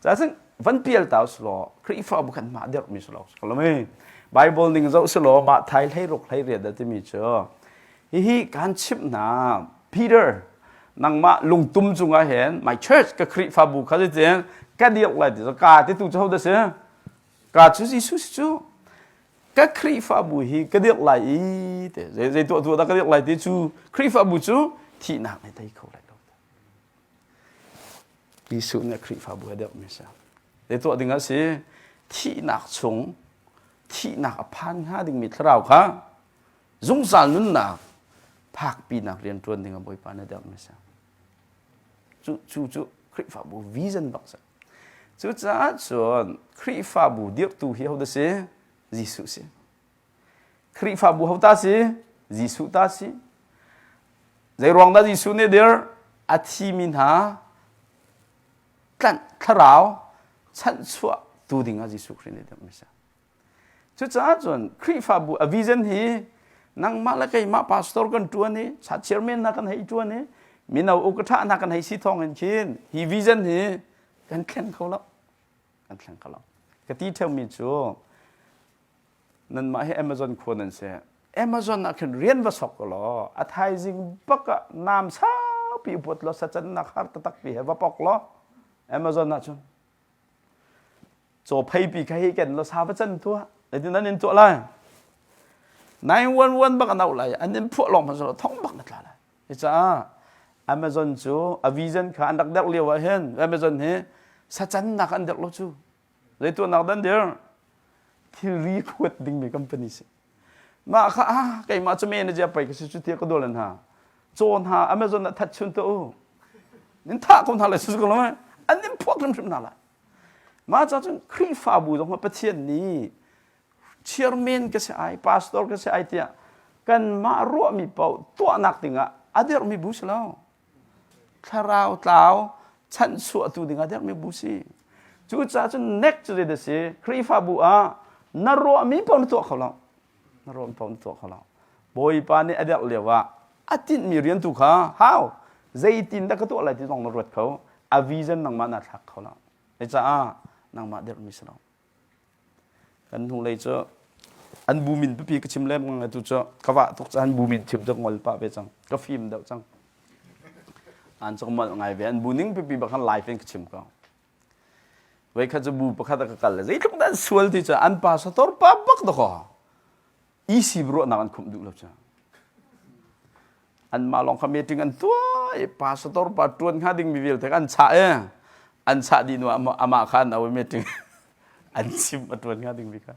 Cacun van pial tau selaw Khrihfabu khan mah dirhmi selaw kalami Bible ning zoh selaw mah thai hlei ruk hlei riat da timi cu hihi kan chimh hna Peter nangmah lungtum cungah hin my church ka Khrihfabu kha zeitin ka dirh lai ti ka ti tu cu ho da si Ka cu Jesuh si cu ka Khrihfabu hi ka dirh lai i te zei zei tuah tuah dah ka dirh lai ti cu Khrihfabu cu thihnak nih tei kho lai lo. Jesuh nih Khrihfabu a dirhmi si. Zei tuah ding a si thihnak chung thihnak a phan hnga dingmi thlarau kha zungzal nunnak phakpinak rian ṭuan ding a Bawipa nih a dirhmi si. Cu cu cu Khrihfabu vision bak si. Cucaah cun Khrihfabu dirhtu hi hodah si? Jesuh si. Khrihfabu ho ta si? Jesuh ta si. Zeiruang dah Jesuh nih dir? A thimi hna tlanh thlarau chanhchuah tu dingah Jesuh Khrih nih dirhmi si. Cucaah cun Khrihfabu a vision hi nangmah le keimah pastor kan ṭuan i chairman hna kan hei ṭuan i mino ukaṭha hna kan hei si thawng in khin hi vision hi kan thleng kho lo kan thleng kho lo ka ti ṭheumi cu nanmah hi Amazon khua nan si Amazon ah khin rian va sok law a thaizing bak ah nam saupi puat law sacannak har taktak pi he va pok law Amazon ah cun Caw pheipi kha hi ken law sa va can tuah. Zeitin an in tuah lai? 911 bak an auh lai. An in phuah lawng hmanh thong bak na tla lai. Cucaah Amazon cu a vision kha an rak derh lio ah hin Amazon hi sacannak an derh lo cu. Zei tuahnak dan dir? Thilri kuat dingmi company si. Mah kha ah keimah cu manager pei ka si cu tiah ka dawl hna. Caw hna Amazon ah that chun tuah u. Nin thah ko hna lai su ko lo an in phuak hrimhrim hna lai. Mah ca cun Khrihfabu zong Pathian nih chairman ka si ai, pastor ka si ai tiah kanmah ruahmi paoh tuahnak dingah a dirhmi bu si lo. Thlarau tlau chanhchuahtu dingah dirhmi bu si. Cucaah cun nek cu zei si Khrihfabu ah na ruahmi paoh na tuah kho lo. Na ruahmi paoh na tuah kho lo. Bawipa nih a derh lio ah a tinhmi rian tu kha hau zeitin dah ka tuah lai ti zong na ruat kho. A vision nangmah naa thlak kho lo. Cucaah nangmah dirhmi si lo. Kan hnulei cu an bu min pipi ka chim lem ngai tu cu ka vah tuk an bu min chim cu ngol pah ve cang. Ka fim deuh cang. An cu molh ngai ve. An bu ning pipi bak khan live in ka chim ko. Voikhat cu bu pakhat a ka kal le zeitluk dah an sual ti cu an pa sator pa bak dakaw. EC ruahnak an khumh duh lo cu. Anmah lawng kha meeting an tuah i pastor pa ṭuan hnga dingmi vialte an chah i an chah dih hnu ah amah kha an au i meeting an chim a ṭuan hnga dingmi kha.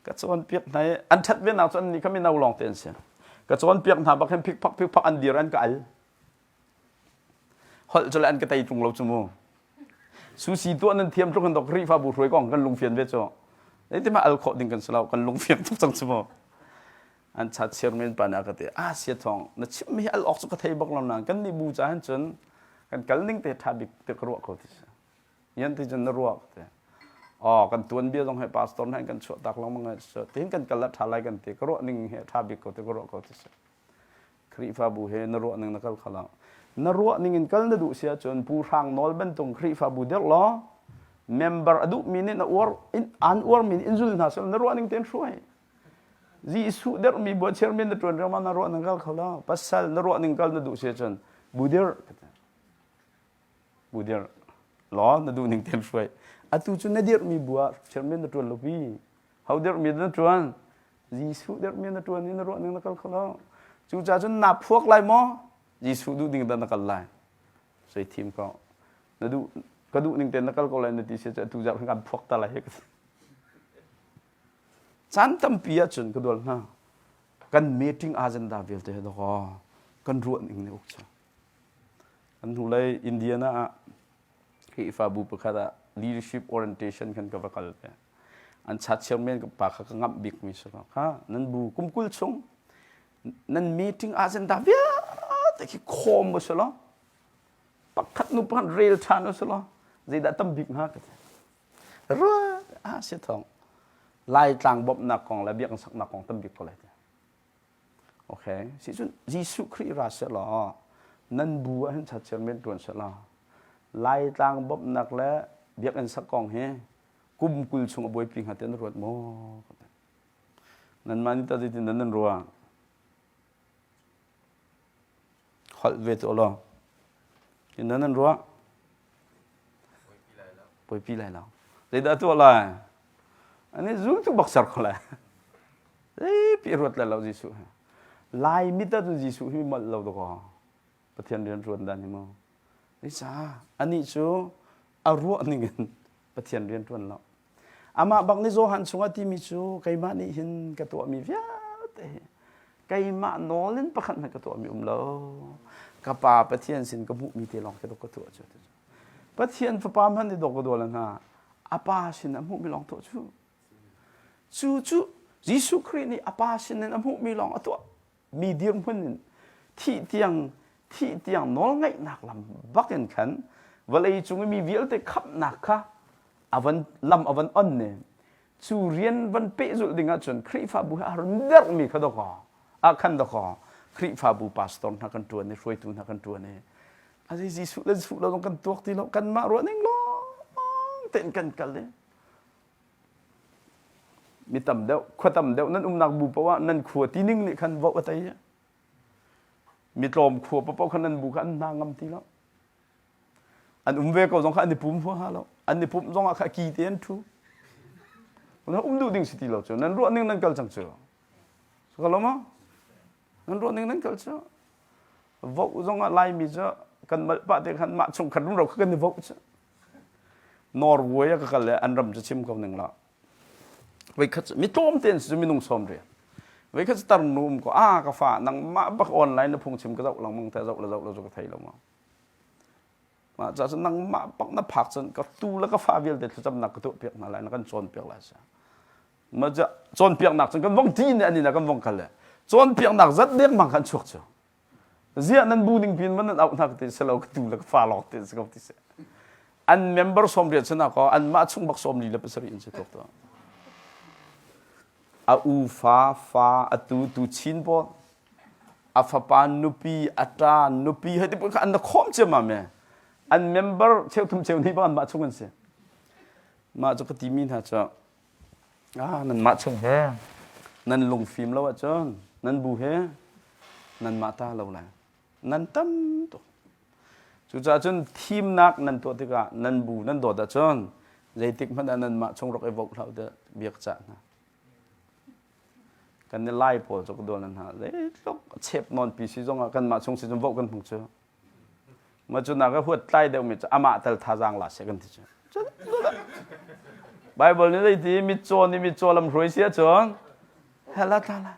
Ka cawnpiak hna i an ṭhat ve nak cu annih kha mino lawng te an si. Ka cawnpiak hna bak hin phikphak phikphak an dir an ka al. Holh cu le an ka tei ṭung lo cu mu. Susi tuah nan thiam tluk in dok Khrihfabu hruai kong kan lungfian ve cu. Zeitin mah al khawh ding kan si lo, kan lungfian tuk cang cu mu. An chat chairman pa nih a ka ti, ah sia thawng, na chimmi hi al awk cu ka thei bak lo nain kan nih bu ca hin cun kan kal ning te ṭha bik te ka ruah ko ti si. Yan ti cun na ruah ka ti. Oh, kan tuanbia zong he pastor hna kan chuah tak lengmang ai tin kan kal la ṭha lai kan ti ka ruah ning he ṭha bik ko ti ka ruah ko ti si. Khrihfabu he na ruah ning na kal kho lo. Na ruah ning in kal na duh si ahcun Pu Hrang Nawl bantuk Khrihfabu dirh law member a duhmi nih na uar in an uarmi nih in zul hna seh na ruah ning tein hruai. Jesuh derhmi bu chairman na ṭuan riangmang na ruah ning kal kho lo. Pasal na ruah ning kal na duh si ahcun bu dirh. Bu dirh. Law na duh ning tein hruai. Atu cu na dirhmi bu ah chairman na ṭuan lo pi. Ho dirhmi na ṭuan? Jesuh dirhmi na ṭuan i na ruah ning na kal kho lo. Cucaah cun naa phuak lai maw? Jesuh duh ding dah na kal lai? Soi thim ko. Na duh ka duh ning tein na kal ko lai na ti si cu atu zarh kan phuak ta lai hi. Caan tampi ahcun ka dual hna. Kan meeting agenda vialte he dawkaw kan ruah ning nih uk cu. Kan hnulei Indiana ah Khrihfabu pakhat ah leadership orientation kan ka va kal ve. An chat chairman pa kha ka ngamh bikmi si lo. Kha nan bu kum 20 chung. Nan meeting agenda vialte khi khawm u selaw pakhat nu pakhat rel ṭhan u selaw zeidah tam bik hnga ka ti. Ruat ah si thong Laitlang bawmhnak kong le biakinn saknak kong tam bik ko lai ti. Okay, si cun Jesuh Khrih ra selaw nan bu ah hin chatchiar men ṭuan selaw Laitlang bawmhnak le biakinn sak kong hi kum 20 chung a buaipi hnga ti an ruat maw? Nanmah nih tah zeitin dah nan ruah? Holh ve tuah law. Tin dah nan ruah? Buaipi lai lo. Zeidah tuah lai? Ani zultu bak ser ko lai. Zeipi ruat lai lo Jesuh. Lai mit ah cun Jesuh hi molh lo dakaw. Pathian rian ṭuan dan hi mu. Isa anih cu a ruah ning in Pathian rian ṭuan lo. Amah bak nih Johan chungah timi cu keimah nih hin ka tuahmi vialte hi keimah nawl in pakhat hmanh ka tuahmi um lo. Ka Pa Pathian sin ka hmuhmi te lawng khi ka tuah cu. Pathian fapa hmanh nih dawk ka dawl hna. A pa sin a hmuhmi lawng tuah cu. Cu cu Jesuh Khrih nih a pa sin in a hmuhmi lawng a tuah. Mi dirhmun in thih tiang thih tiang nawlngaihnak lam bak in khan vawlei cung i mi vialte khamhnak kha a van lam a van on ne cu rian van pehzulh ding ahcun Khrihfabu he a har dermi kha dawkaw ah khan dawkaw Khrihfabu pastor hna kan ṭuan i hruaitu hna kan ṭuan i a Jesuh le Jesuh lo zong kan tuak ti lo kanmah ruah ning lawng tein kan kal i mi tam deuh khua tam deuh nan umnak bu paoh ah nan khua tining nih khan voh a tei mi tlawm khua paoh khan nan bu kha an hna ngam ti lo an um ve ko zong kha an i pum huaha lo an i pumh zong ah kha ki te an thu um duh ding si ti lo cu nan ruah ning nan kal cang cu ka lo ma nan ruah ning nan kal cu voh zong ah laimi cu kan malh pah te khan mah chungkhat rumro kha kan i voh cu Norway ah ka kal le an ram cu chim ko ning la Voikhat mi tlawm tein cu minung sawm rian. Voikhat cu tarnu um ko a ka fa nangmah bak online na phungchim ka zoh lengmang te zoh le zoh le cu ka thei lo ma. Mah ca cun nangmah bak na phak cun ka tu le ka fa vialte thlacamnak ka tuah piak hna lai na kan cawn piak lai sa. Ma ca cawnpiaknak cun kan vong ti ne ani na kan vong kal le cawnpiaknak zat dengmang khan chuak cu. Ziah nan bu ning pin man nan auh hna ka ti selo ka tu le ka fa lawng ti si ko ti si. An member 80 sana ko an mah chung bak 47 in si tuk to. A u fa fa a tu tu chin pawl a fapa nupi a ṭa nupi hei ti kha an na khawm ciammam me an member cheu thum cheu hnih bang an mah chung an si mah cu ka timi hna cu Ah, nanmah chung he nan lungfim lo ahcun nan bu he nanmah ta lo lai. Nan tam tuk. Cucaah cun thimnak nan tuah tikah nan bu nan dawt ahcun zeitik hmanh ah nanmah chung rak i voh hlah u tiah bia ka cah hna. Kan i Lai pawl cu ka dawl hna. Zeitluk chep nawn pi si zongah kanmah chung si cun voh kan hmang cu. Ma cu nak a huat tlai deuhmi cu amah tal thazaang la seh kan ti cu. Bible nih zeiti mitcaw nih mitcaw lam hruai si ahcun hela tla la.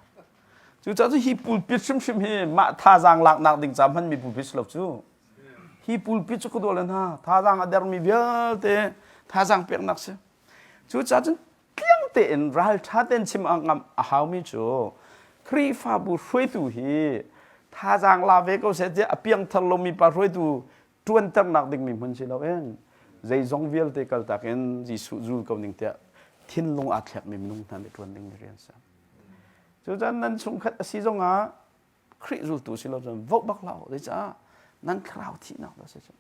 Cucaah cu hi pulpit hrimhrim hi mah thazaang laknak ding ca hmanmi pulpit si lo cu. Hi pulpit cu ka duah le hna thazaang a dermi vialte thazaang peknak si. Cucaah cun tliang tein ralṭha tein chim a ngam a haumi cu Khrihfabu hruaitu hi thazaang la ve ko seh tiah a piangthar lomi pa hruaitu ṭuanternak dingmi hmun si loin zeizong vialte kaltak in Jesuh zul ko ning tiah thinlung aa thlekmi minung hna nih ṭuan dingmi rian si. Cucaah nan chungkhat a si zongah Khrih zultu si lo cun voh bak hlah u. Zeicah nan thlarau thihnak dah si cu.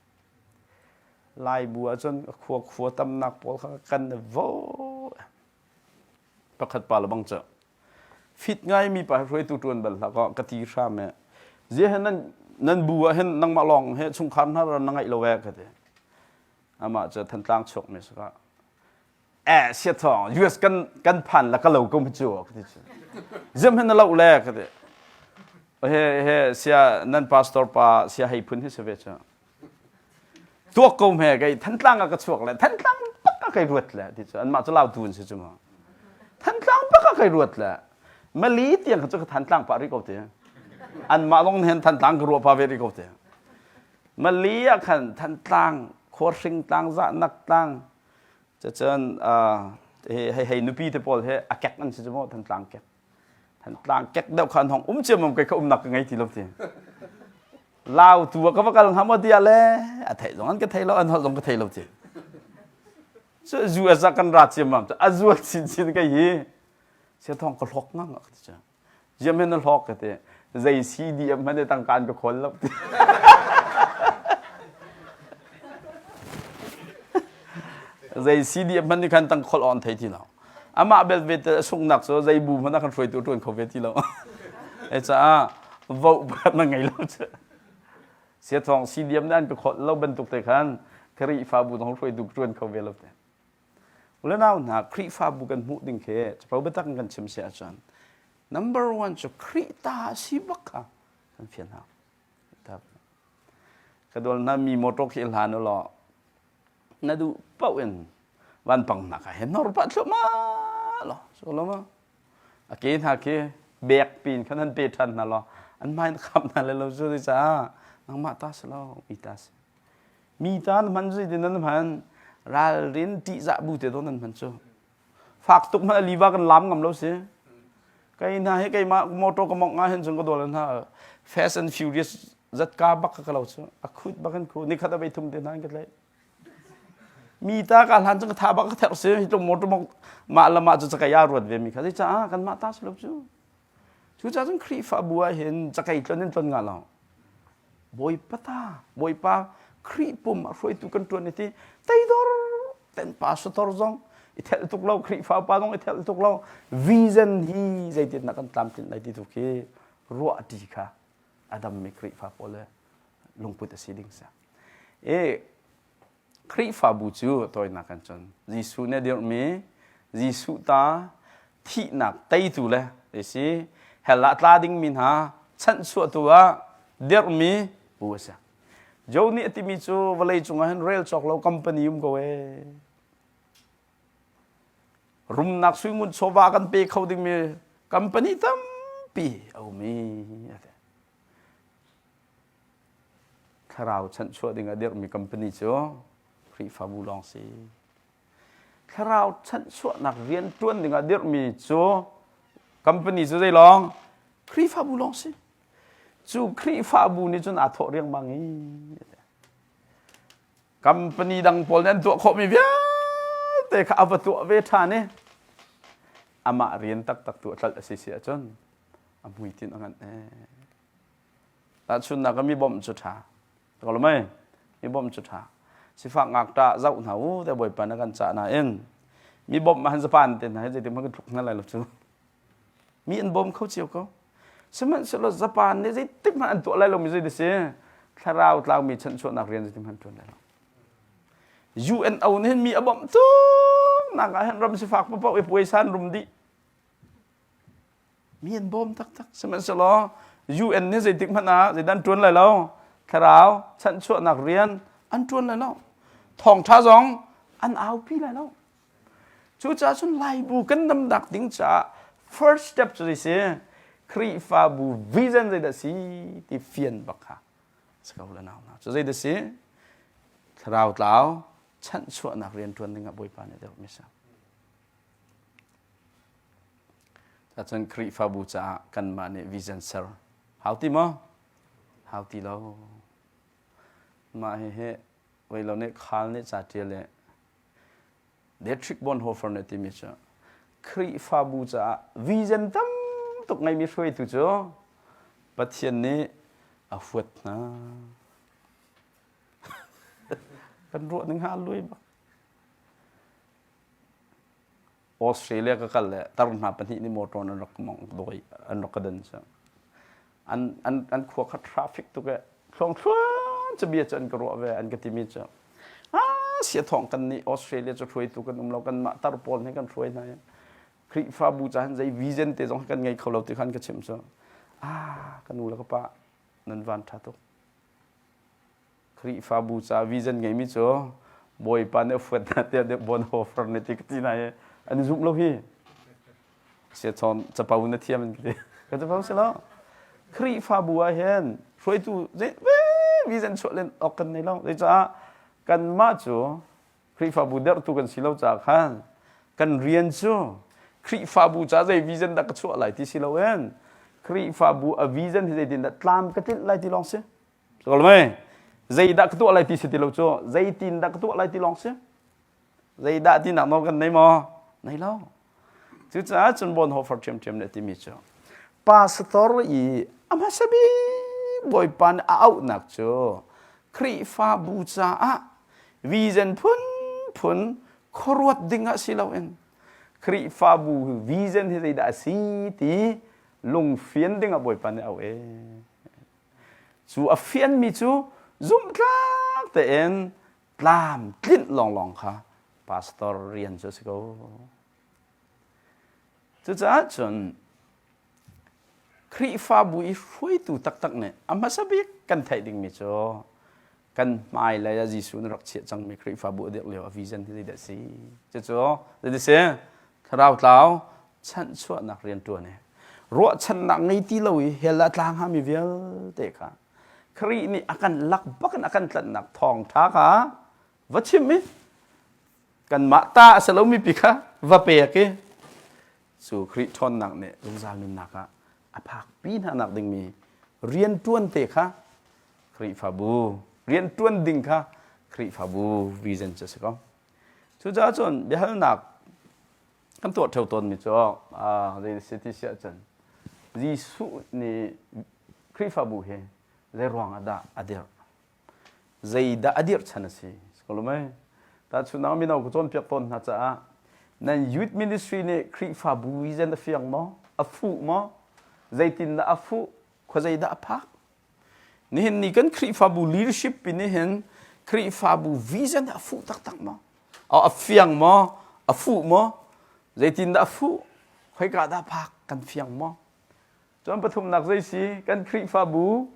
Laibu ahcun khua khua tamnak pawl kha kan i vo. Pakhat pa le bang cu fit ngaimi pa hruaitu ṭuan bal hlah kaw ka ti hram e. Zia he nan nan bu ah hin nangmah lawng he chungkhar hna na ngaih lo e ka ti. Amah cu Thantlang chuak mi si ka. Eh sia thawng US kan kan phan la ka lo ko cu ka ti cu. Ziam hin na lo le ka ti. He he sia nan pastor pa sia hei phun hi si ve cu. Tuak ko hme kei Thantlang ah ka chuak le Thantlang bak ah kai ruat le ti cu anmah cu lautu an si cu mu. Thantlang bak ah kai ruat le Mali tiang kha cu ka Thantlang pah rih ko ti. Anmah zong hen Thantlang ka ruah pa ve rih ko ti. Mali ah khan Thantlang khuahring tlang zahnak tlang cun hei hei nupi te pawl he a kek an si cu mu Thantlang kek. Thantlang kek deuh kha an hong um ciammam kei kha umnak ka ngei ti lo ti. Lau tu ah ka va kal hnga maw tiah le a theih zong an ka thei lo an holh zong ka thei lo ti. Cu US ah kan ra ciammam cu a zual chinchin kei hi sia thong ka hlok ngang ka ti cu. Ziam hen na hlok ka ti. Zei CDM hmanh tangka an ka khawl lo ti. Zei CDM hmanh nih khan tang kholh on thei ti lo. Amah bel ve te sunghnak cu zei bu hmanh ah kan hruaitu ṭuan kho ve ti lo. E caah vote pakhat na ngei lo cu. Siathawng CDM nih an ka kholh lo bantuk te khan Khrihfabu zong hruaitu ṭuan kho ve lo te. Ulenau hna Khrihfabu kan hmuh ding khi capo biatak in kan chim si ahcun number one cu Khrih ta si bak kha kan fian hau. Ka dol na mi motor khi hlan u law na duh paoh in vanpang hna kha he nor pah thluahmah law so lo ma a ke hna khi bek pin khan han pe ṭhan hna law an hmai na kham hna le lo cu caah nangmah ta si lo mi ta si mi ta na hman zei din nan hman ralrin ṭihzah bu te do nan hman cu fak tuk hmanh a liva kan lam ngam lo si kai hna hi keimah motor ka mongh nga hin cun ka dawl hna Fast and Furious zatka bak ka lo cu a khut bak in khu nikhat a vei thum te hna ka tlaih mi ta ka hlan cu ka tha bak ka therh si hi tluk motor mong mah le mah cu cakei ah ruat ve mi kha zei caah kan mah ta si lo cu cucaah cun Khrihfabu ah hin cakei tlon in tlon nga lo Bawipa ta Bawipa Khrih pum a hruaitu kan ṭuan i ti teidor ten pastor zong i thelh tuk lo Khrihfa upa zong i thelh tuk lo vision hi zeitin dah kan tlamtlinh lai ti tu khi ruah ṭi kha a dammi Khrihfa pawl le lungput a si ding si. E Khrihfabu cu tawinak kan cun Jesuh nih a dirhmi Jesuh ta thihnak teitu le si hell ah tla dingmi hna chanhchuahtu ah dirhmi bu a si. Joe nih a timi cu vawlei cungah hin rel cawk lo company um ko ee. Rumnak suingun chawva kan pe kho dingmi company tampi a um i a ti. Thlarau chanhchuah ding a dirhmi company cu Khrihfabu lawng si. Thlarau chanhchuahnak rian ṭuan ding ah dirhmi cu company cu zei lawng? Khrihfabu lawng si. Cu Khrihfabu nih cun aa thawh riangmang i company dang pawl nih an tuah khawhmi vialte kha a va tuah ve ṭhan i amah rian taktak tu a tlalh a si si ahcun a hmuitinh a nganh ee. Tahchunhnak ah mi bawmh cu ṭha. Ka lo mei? Mi bawmh cu ṭha. Sifak ngakṭah zoh hna u te Bawipa na kan cah nain mi bawmh ah han Japan te hna hi zeitin hmanh kan tluk hna lai lo cu. Mi an bawm kho cio ko. Sihmanhsehlaw Japan nih zeitik hmanh an tuah lai lomi zei si thlarau tlaumi chanchuahnak rian zeitik hmanh ṭuan lai lo. UNO nih hin mi a bawmh tuk nak ah hin ram sifak paoh i puaisan rum dih. Mi an bawm taktak. Sihmanhsehlaw UN nih zeitik hmanh ah zeidah an ṭuan lai lo. Thlarau chanhchuahnak rian an ṭuan lai lo. Thawngṭha zong an aupi lai lo. Cucaah cun Laibu kan damnak ding caah first step cu zei si? Khrihfabu vision zeidah si ti fian bak kha si ko le nau hna. Cu zeidah si? Thlarau tlau chanhchuahnak rian ṭuan ding ah Bawipa nih deuh mi si. Cun Khrihfabu caah kanmah nih vision ser hau ti maw? Hau ti lo. Mah hihi lo nih khal nih ca ṭial i Dietrich Bonhoeffer nih timi cu Khrihfabu caah vision tam tuk ngeimi hruaitu cu Pathian nih a huat hna. Kan ruah ning ha lui bak. Australia ka kal le tar hna pahnih nih motor an rak mong doi an rak ka dan cu an an an khua kha traffic tuk e thluang thluan cu bia cu an ka ruah ve an ka timi cu ah sia thong kan nih Australia cu hruaitu kan um lo kan mah tar pawl nih kan hruai hna i Khrihfabu ca hin zei vision te zong kan ngei kho lo ti khan ka chim cu ah ka nu le ka pa nan van tha tuk Khrihfabu ca vision ngeimi cu Bawipa nih a fuat hna tiah Bonhoeffer nih ti ka ti na i an i zumh lo hi. Siachawn capo na thiam an ka ti. Ka capo si lo. Khrihfabu ah hin hruaitu vision chuah len awk kan nei lo. Zeicah kanmah cu Khrihfabu derhtu kan si lo caah khan kan rian cu Khrihfabu ca zei vision dah ka chuah lai ti si loin Khrihfabu a vision hi zeitin dah tlam ka tlinh lai ti lawng si. Mei zeidah ka tuah lai ti si ti lo cu zeitin dah ka tuah lai ti lawng si. Zeidah tinak nawl kan nei maw? Nei lo. Cucaah cun Bonhoeffer ṭhiamṭhiam nih a timi cu pastor i a hmasa bik Bawipa nih a auhnak cu Khrihfabu caah vision phunphun khuaruat ding ah si loin Khrihfabu vision hi zeidah a si ti lungfian ding ah Bawipa nih a auh ee. Cu a fianmi cu zumhtlak tein tlam tlinh lawnglawng kha pastor rian cu a si ko. Cucaah cun Khrihfabu i hruaitu taktak nih a hmasa bik kan theih dingmi cu kan hmailei ah Jesuh nih rak chiah cangmi Khrihfabu a dirh lio a vision hi zeidah a si? Cucu zeidah si? Thlarau tlau chanhchuahnak rianṭuan i ruahchannak ngei ti lo i hell ah tla hngami vialte kha Khrih nih a kan lak bak in a kan tlanhnak thawngṭha kha va chim i kanmah ta a si lomi pi kha va pek i cu Khrih ṭhawnnak nih zungzal nunnak ah a phakpi hna nak dingmi rianṭuan te kha Khrihfabu rianṭuan ding kha Khrihfabu vision cu a si ko. Cucaah cun biahalnak kan tuah ṭheo tawnmi cu zei si ti si ahcun Jesuh nih Khrihfabu hi zei ruang ah dah a dirh? Zeidah a dirh chan a si? Mei? Tahchunhnak mino ka cawnpiak tawn hna caah nan youth ministry nih Khrihfabu vision a fiang maw? A fuh maw? Zeitindah a fuh? Khuazei dah a phak? Nihin ni kan Khrihfabu leadership pi nih hin Khrihfabu vision a fuh taktak maw? A fiang maw? A fuh maw? Zeitindah a fuh? Khoika dah phak? Kan fiang maw? Cun pathumnak zei si? Kan Khrihfabu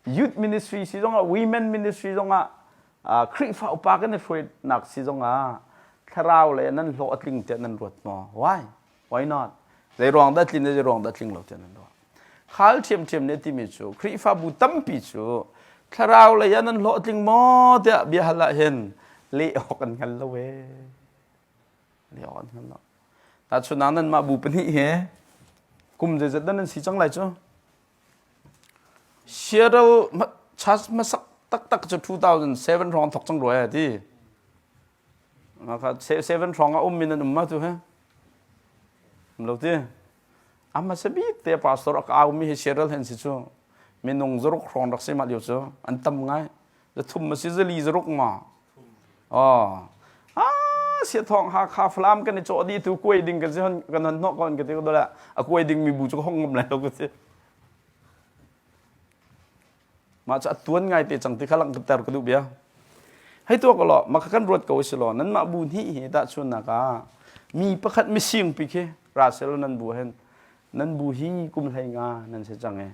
youth ministry si zongah women ministry zongah Khrihfa upa kan i hruainak si zongah thlarau le nan hlawh a tling tiah nan ruat maw? Why? Why not? Zei ruang dah tlin zei ruang dah tling lo tiah nan ruah. Khal ṭhiamṭhiam nih a timi cu Khrihfabu tampi cu thlarau lei ah nan hlawhtling maw tiah bia hal ah hin leh awk an hngal lo ee. Leh awk an hngal lo. Tahchunhnak nanmah bu pahnih he kum zeizat dah nan si cang lai cu? Seattle church hmasak taktak cu 2007 hrawng thok cang rua ti. 7 hrawng a ummi nan um ma tu he? Um lo ti. A hmasa bik te pastor a ka aumi hi Seattle hen si cu minung zaruk hrawng rak si mah lio cu an tam ngai. Zathum ma si zali zaruk ma. Oh. Ah sia thong ha kha Falam kan i cawh di tu kuai ding kan si hon kan hon hnok kon ka ti ko dola a kuai ding mi bu cu ka hong ngam lai lo ka ti. Mah cu a tuan ngai te cang ti kha langhter ka duh bia. Hei tuah ko law, mah kha kan ruat ko si law, nanmah bu hnih hi tahchunhnak ah mi pakhat mising pi khi ra selaw nan bu hen nan bu hi kum hlei nga nan si cang e.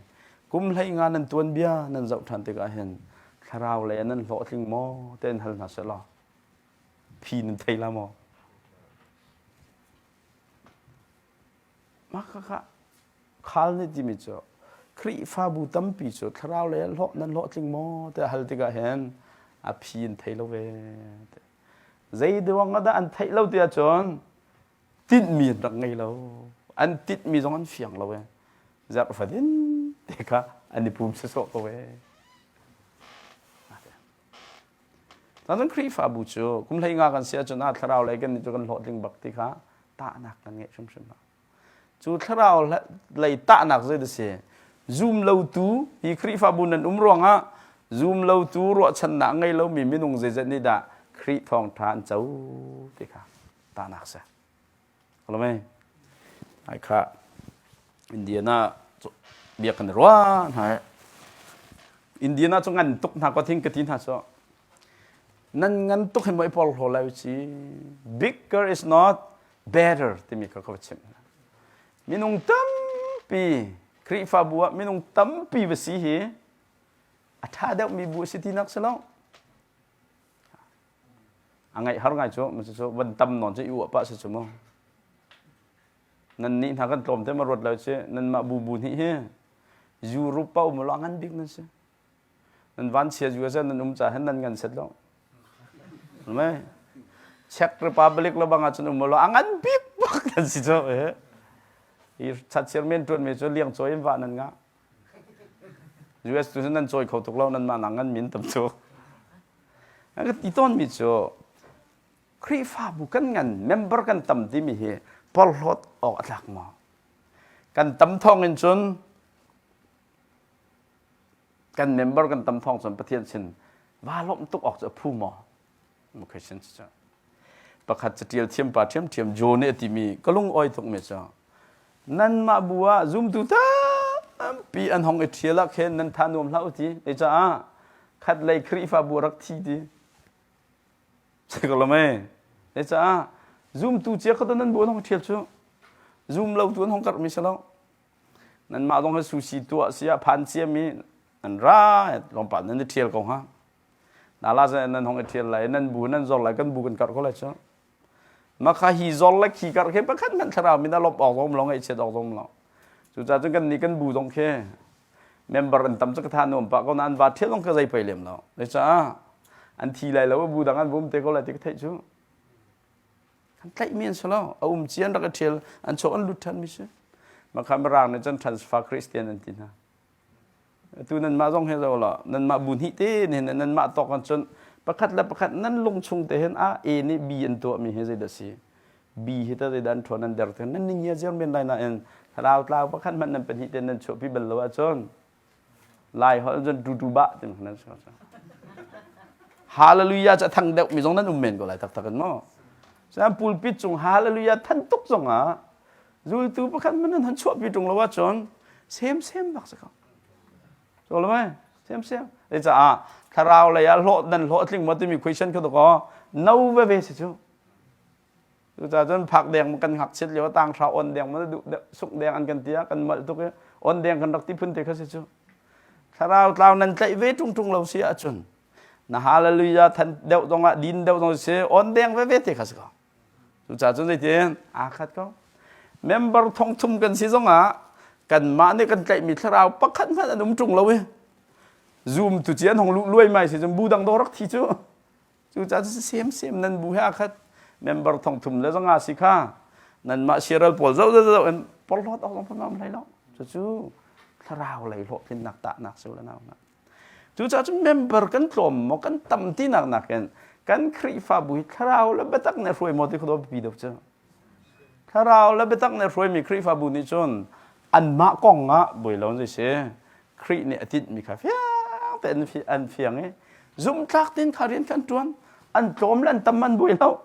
Kum hlei nga nan tuan bia nan zoh ṭhan tikah hin thlarau lei ah nan hlawhtling maw te in hal hna selaw phi nan thei la maw? Mah khakha khal nih timi cu Khrihfabu tampi cu thlarau lei ah hlawh nan hlawhtling maw tiah hal tikah hin a phi an thei lo ve. Zei ruang ah dah an theih lo tiah cun tinhmi an rak ngei lo. An tinhmi zong an fiang lo e. Zarh fatin te kha an i pum sawsawh ko e. Cun Khrihfabu cu kum hlei nga kan si ahcun ah thlarau lei kan nih cu kan hlawhtling bak ti kha tahnak kan ngeih hrimhrim ah. Cu thlarau lei tahnak zei dah si? Zum lotu hi Khrihfabu nan um ruangah zum lotu ruahchannak ngei lomi minung zeizat nih dah Khrih thawngṭha an co ti kha tahnak si. Alame ai kha Indiana bia kan ruah hna Indiana cu ngan tuk hna ko thing ka ti hna so nan ngan tuk hin moi por hlo lai chi bigger is not better timi ka ka chim minung tampi Khrihfabu ah minung tampi va si hi a ṭha deuhmi bu a si tinak si lo a ngaih har ngai cu cu van tam nawn cu i uah pah si cu mu nan nih hna kan tlawm te ma ruat lo si nan mah bu bu nih hi Europe pa um lo ngan bik nan si nan van chia USA nan um ca hen nan ngan set lo mei Czech Republic lo bang ah cun um lo a ngan bik bak. Nan si cu eh. Hi chat men ṭuan mi cu liang cawi in vah nan ngah. US tu nan cawi kho tuk lo nan mah nang ngan min tam cu. Ka ti tawn mi cu Khrihfabu kan ngan member kan tam timi hi porhlawt awk a tlak maw? Kan tam thawng in cun kan member kan tam thawng cun Pathian sin va lawmh tuk awk cu a phu maw? Question cu pakhat catial thiam pa ṭhiamṭhiam Joe nih a timi ka lung oi tuk mi cu nanmah bu ah zumtu tampi an hong i ṭhial ah khin nan tha nuam hlah u ti caah khat lei Khrihfabu rak thi ti Sikolome. Caah zumtu cia kha nan bu an hong ṭhial cu zum lo tu an hong karh mi si lo. Nanmah zong hi susi tuah sia phan cia mi nan ra lawmpa nan i ṭhial ko hnga. Nala zan nan hong i ṭhial lai nan bu nan zor lai kan bu kan karh ko lai cu. Makha hi zor le khi karh khi pakhat hmanh thlarau min a lawmh awk zong lo ngaihchiat awk zong lo. Cucaah cun kan nih kan bu zong khi member an tam cu ka tha nuam pah ko na an va ṭhial zong ka zei pei lem lo. Cucaah an thi lai lo bu dang an vum te ko lai ti ka theih cu. Kan tlaihmi an si lo. A um ci an rak i ṭhial an chuak an lut ṭhan mi si. Makha Mirang nih cun transfer Christian an ti hna. Atu nanmah zong hi zo law nanmah bu hnih te nih nanmah tawk an cun pakhat le pakhat nan lung chung te hin a A nih B an tuahmi hi zeidah si B hi ta zeidah an ṭhawn an der te nan ning ia ziar men lai nain thlarau tlau pakhat hmanh nan pahnih te nan chuahpi bal lo ahcun lai holh cun tutu bah ti nan si Hallelujah ca thang deuh mi zong nan um men ko lai taktak in maw Sian pulpit cung hallelujah than tuk zong ah Zultu pakhat hmanh nan han chuahpi ṭung lo ahcun sem sem bak si ko. So lo mai sem sem. Zei caah thlarau lei ah hlawh nan hlawh tling maw timi question kha to no veve si cu. Cucaah cun phak deng kan ngakchiat lio tang hra on deng ma duh suk deng an kan tia kan malh tuk i on deng kan rak ti phun te kha si cu. Thlarau tlau nan tlaih ve ṭung ṭung lo si ahcun na hallelujah than deuh zong ah din deuh zong si on deng veve te kha si ko. Cucaah cun zeitin aa khat ko. Member thongthum kan si zongah kanmah nih kan tlaihmi thlarau pakhat hmanh an um ṭung lo i zum tu ci an hong luh luai mai si cun bu dang dawh rak thi cu. Cucaah cun sem sem nan bu he aa khat. Member thongthum le zanga si kha nanmah siaral pawl zoh zoh zoh in porhlawt awk zong phun hlei lo. Cucu thlarau lei hlawhtlinnak tahnak si le nau hna. Cucaah cun member kan tlawm maw kan tam tinak nakin kan Khrihfabu hi thlarau le biatak nih a hruai maw ti kha biapi deuh cu. Thlarau le biatak nih a hruaimi Khrihfabu nih cun anmah kong ah buai lo an si. Khrih nih a tinhmi kha fiang tein an fiang i zumhtlak tein kha rian kha an ṭuan. An tlawm le an tam an buai lo.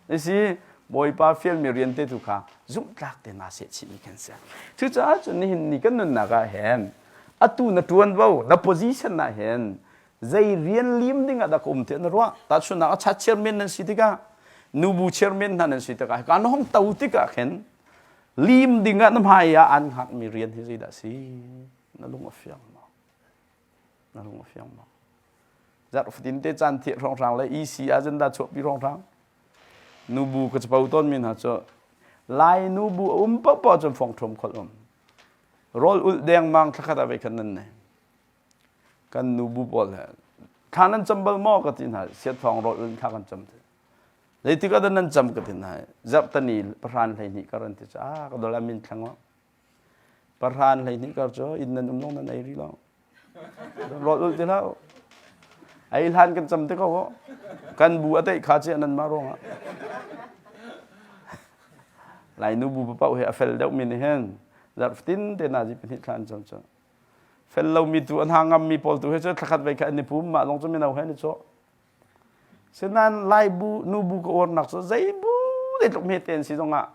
Isi Bawipa fialmi rian te tu kha zumhtlak tein aa sehchihmi kan si. Cucaah cun nihin ni kan nunnak ah hin atu na ṭuanvo na position ah hin zei rian lim ding ah dah ka um tiah na ruah. Tahchunhnak ah chat chairman nan si tikah nubu chairman hna nan si tikah hika na hong to tikah khin lim ding ah na hmai ah an hngakmi rian hi zeidah si na lung a fiang maw? Na lung a fiang maw? Zarh fatin te caan thieh hrawnghrang le EC agenda chuahpi hrawnghrang. Nubu ka capo tawnmi hna cu Lai nubu a um paohpaoh cun fong ṭhum kholh um. Rawl ulh dengmang thlakhat ah vei khan nan nei. Kan nubu pawl he thla nan cam bal maw ka ti hna siat thawng rawl ulh thla kan cam ti. Zeitik ah dah nan cam ka ti hna. Zarhtani pahran 12 kar an ti cu ah ka dol amin thlang Pahran 12 kar cu inn nan um long nan ei rih lo. Rawl ulh ti hlah u. Ei hlan kan cam te ko u. Kan bu a teih kha ci nan mah ruangah. Lai nu bu paoh hi a fel deuh mi nih hin zarh fatin te nazi pahnih thla an cam cu. Fel lomi tu an ha ngammi pawl tu hi cu thlakhat vei kha an i pum mah zong cu mino he an i cawh. Sinain Lai bu nubu ka uarnak cu zei bu zeitluk hmete an si zongah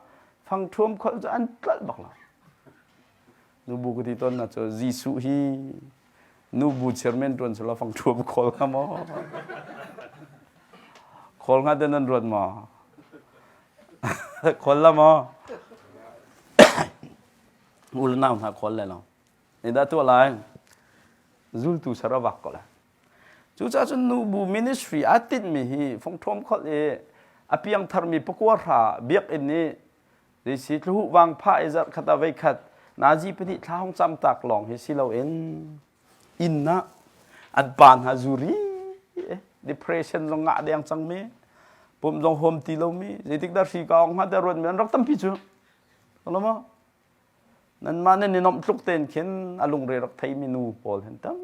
fangṭhuam kholh cu an tlolh bak lo. Nubu ka ti tawnnak cu Jesuh hi nubu chairman ṭuan selaw fangṭhuam khawl hnga maw? Khawl hnga te nan ruat maw? Khawl la maw? U le nau hna khawl le lo. Zeidah tuah lai? Zultu ser a vak ko lai. Cucaah cun nubu ministry aa tinhmi hi fungṭhuam kholh i a piangtharmi pakua hra biakinn i zeisi tluhuh vang phah i zarh khat ah voikhat nazi pahnih thla hong cam tak lawng hi si loin inn ah an pa hna zuri depression zong ngah deng cangmi. Pum zong huam ti lomi, zeitik dah hri ka ong hnga tiah ruatmi an rak tampi cu. Lo maw? Nanmah nan i nomh tluk tein khin a lungre rak theimi nu pawl hin tam.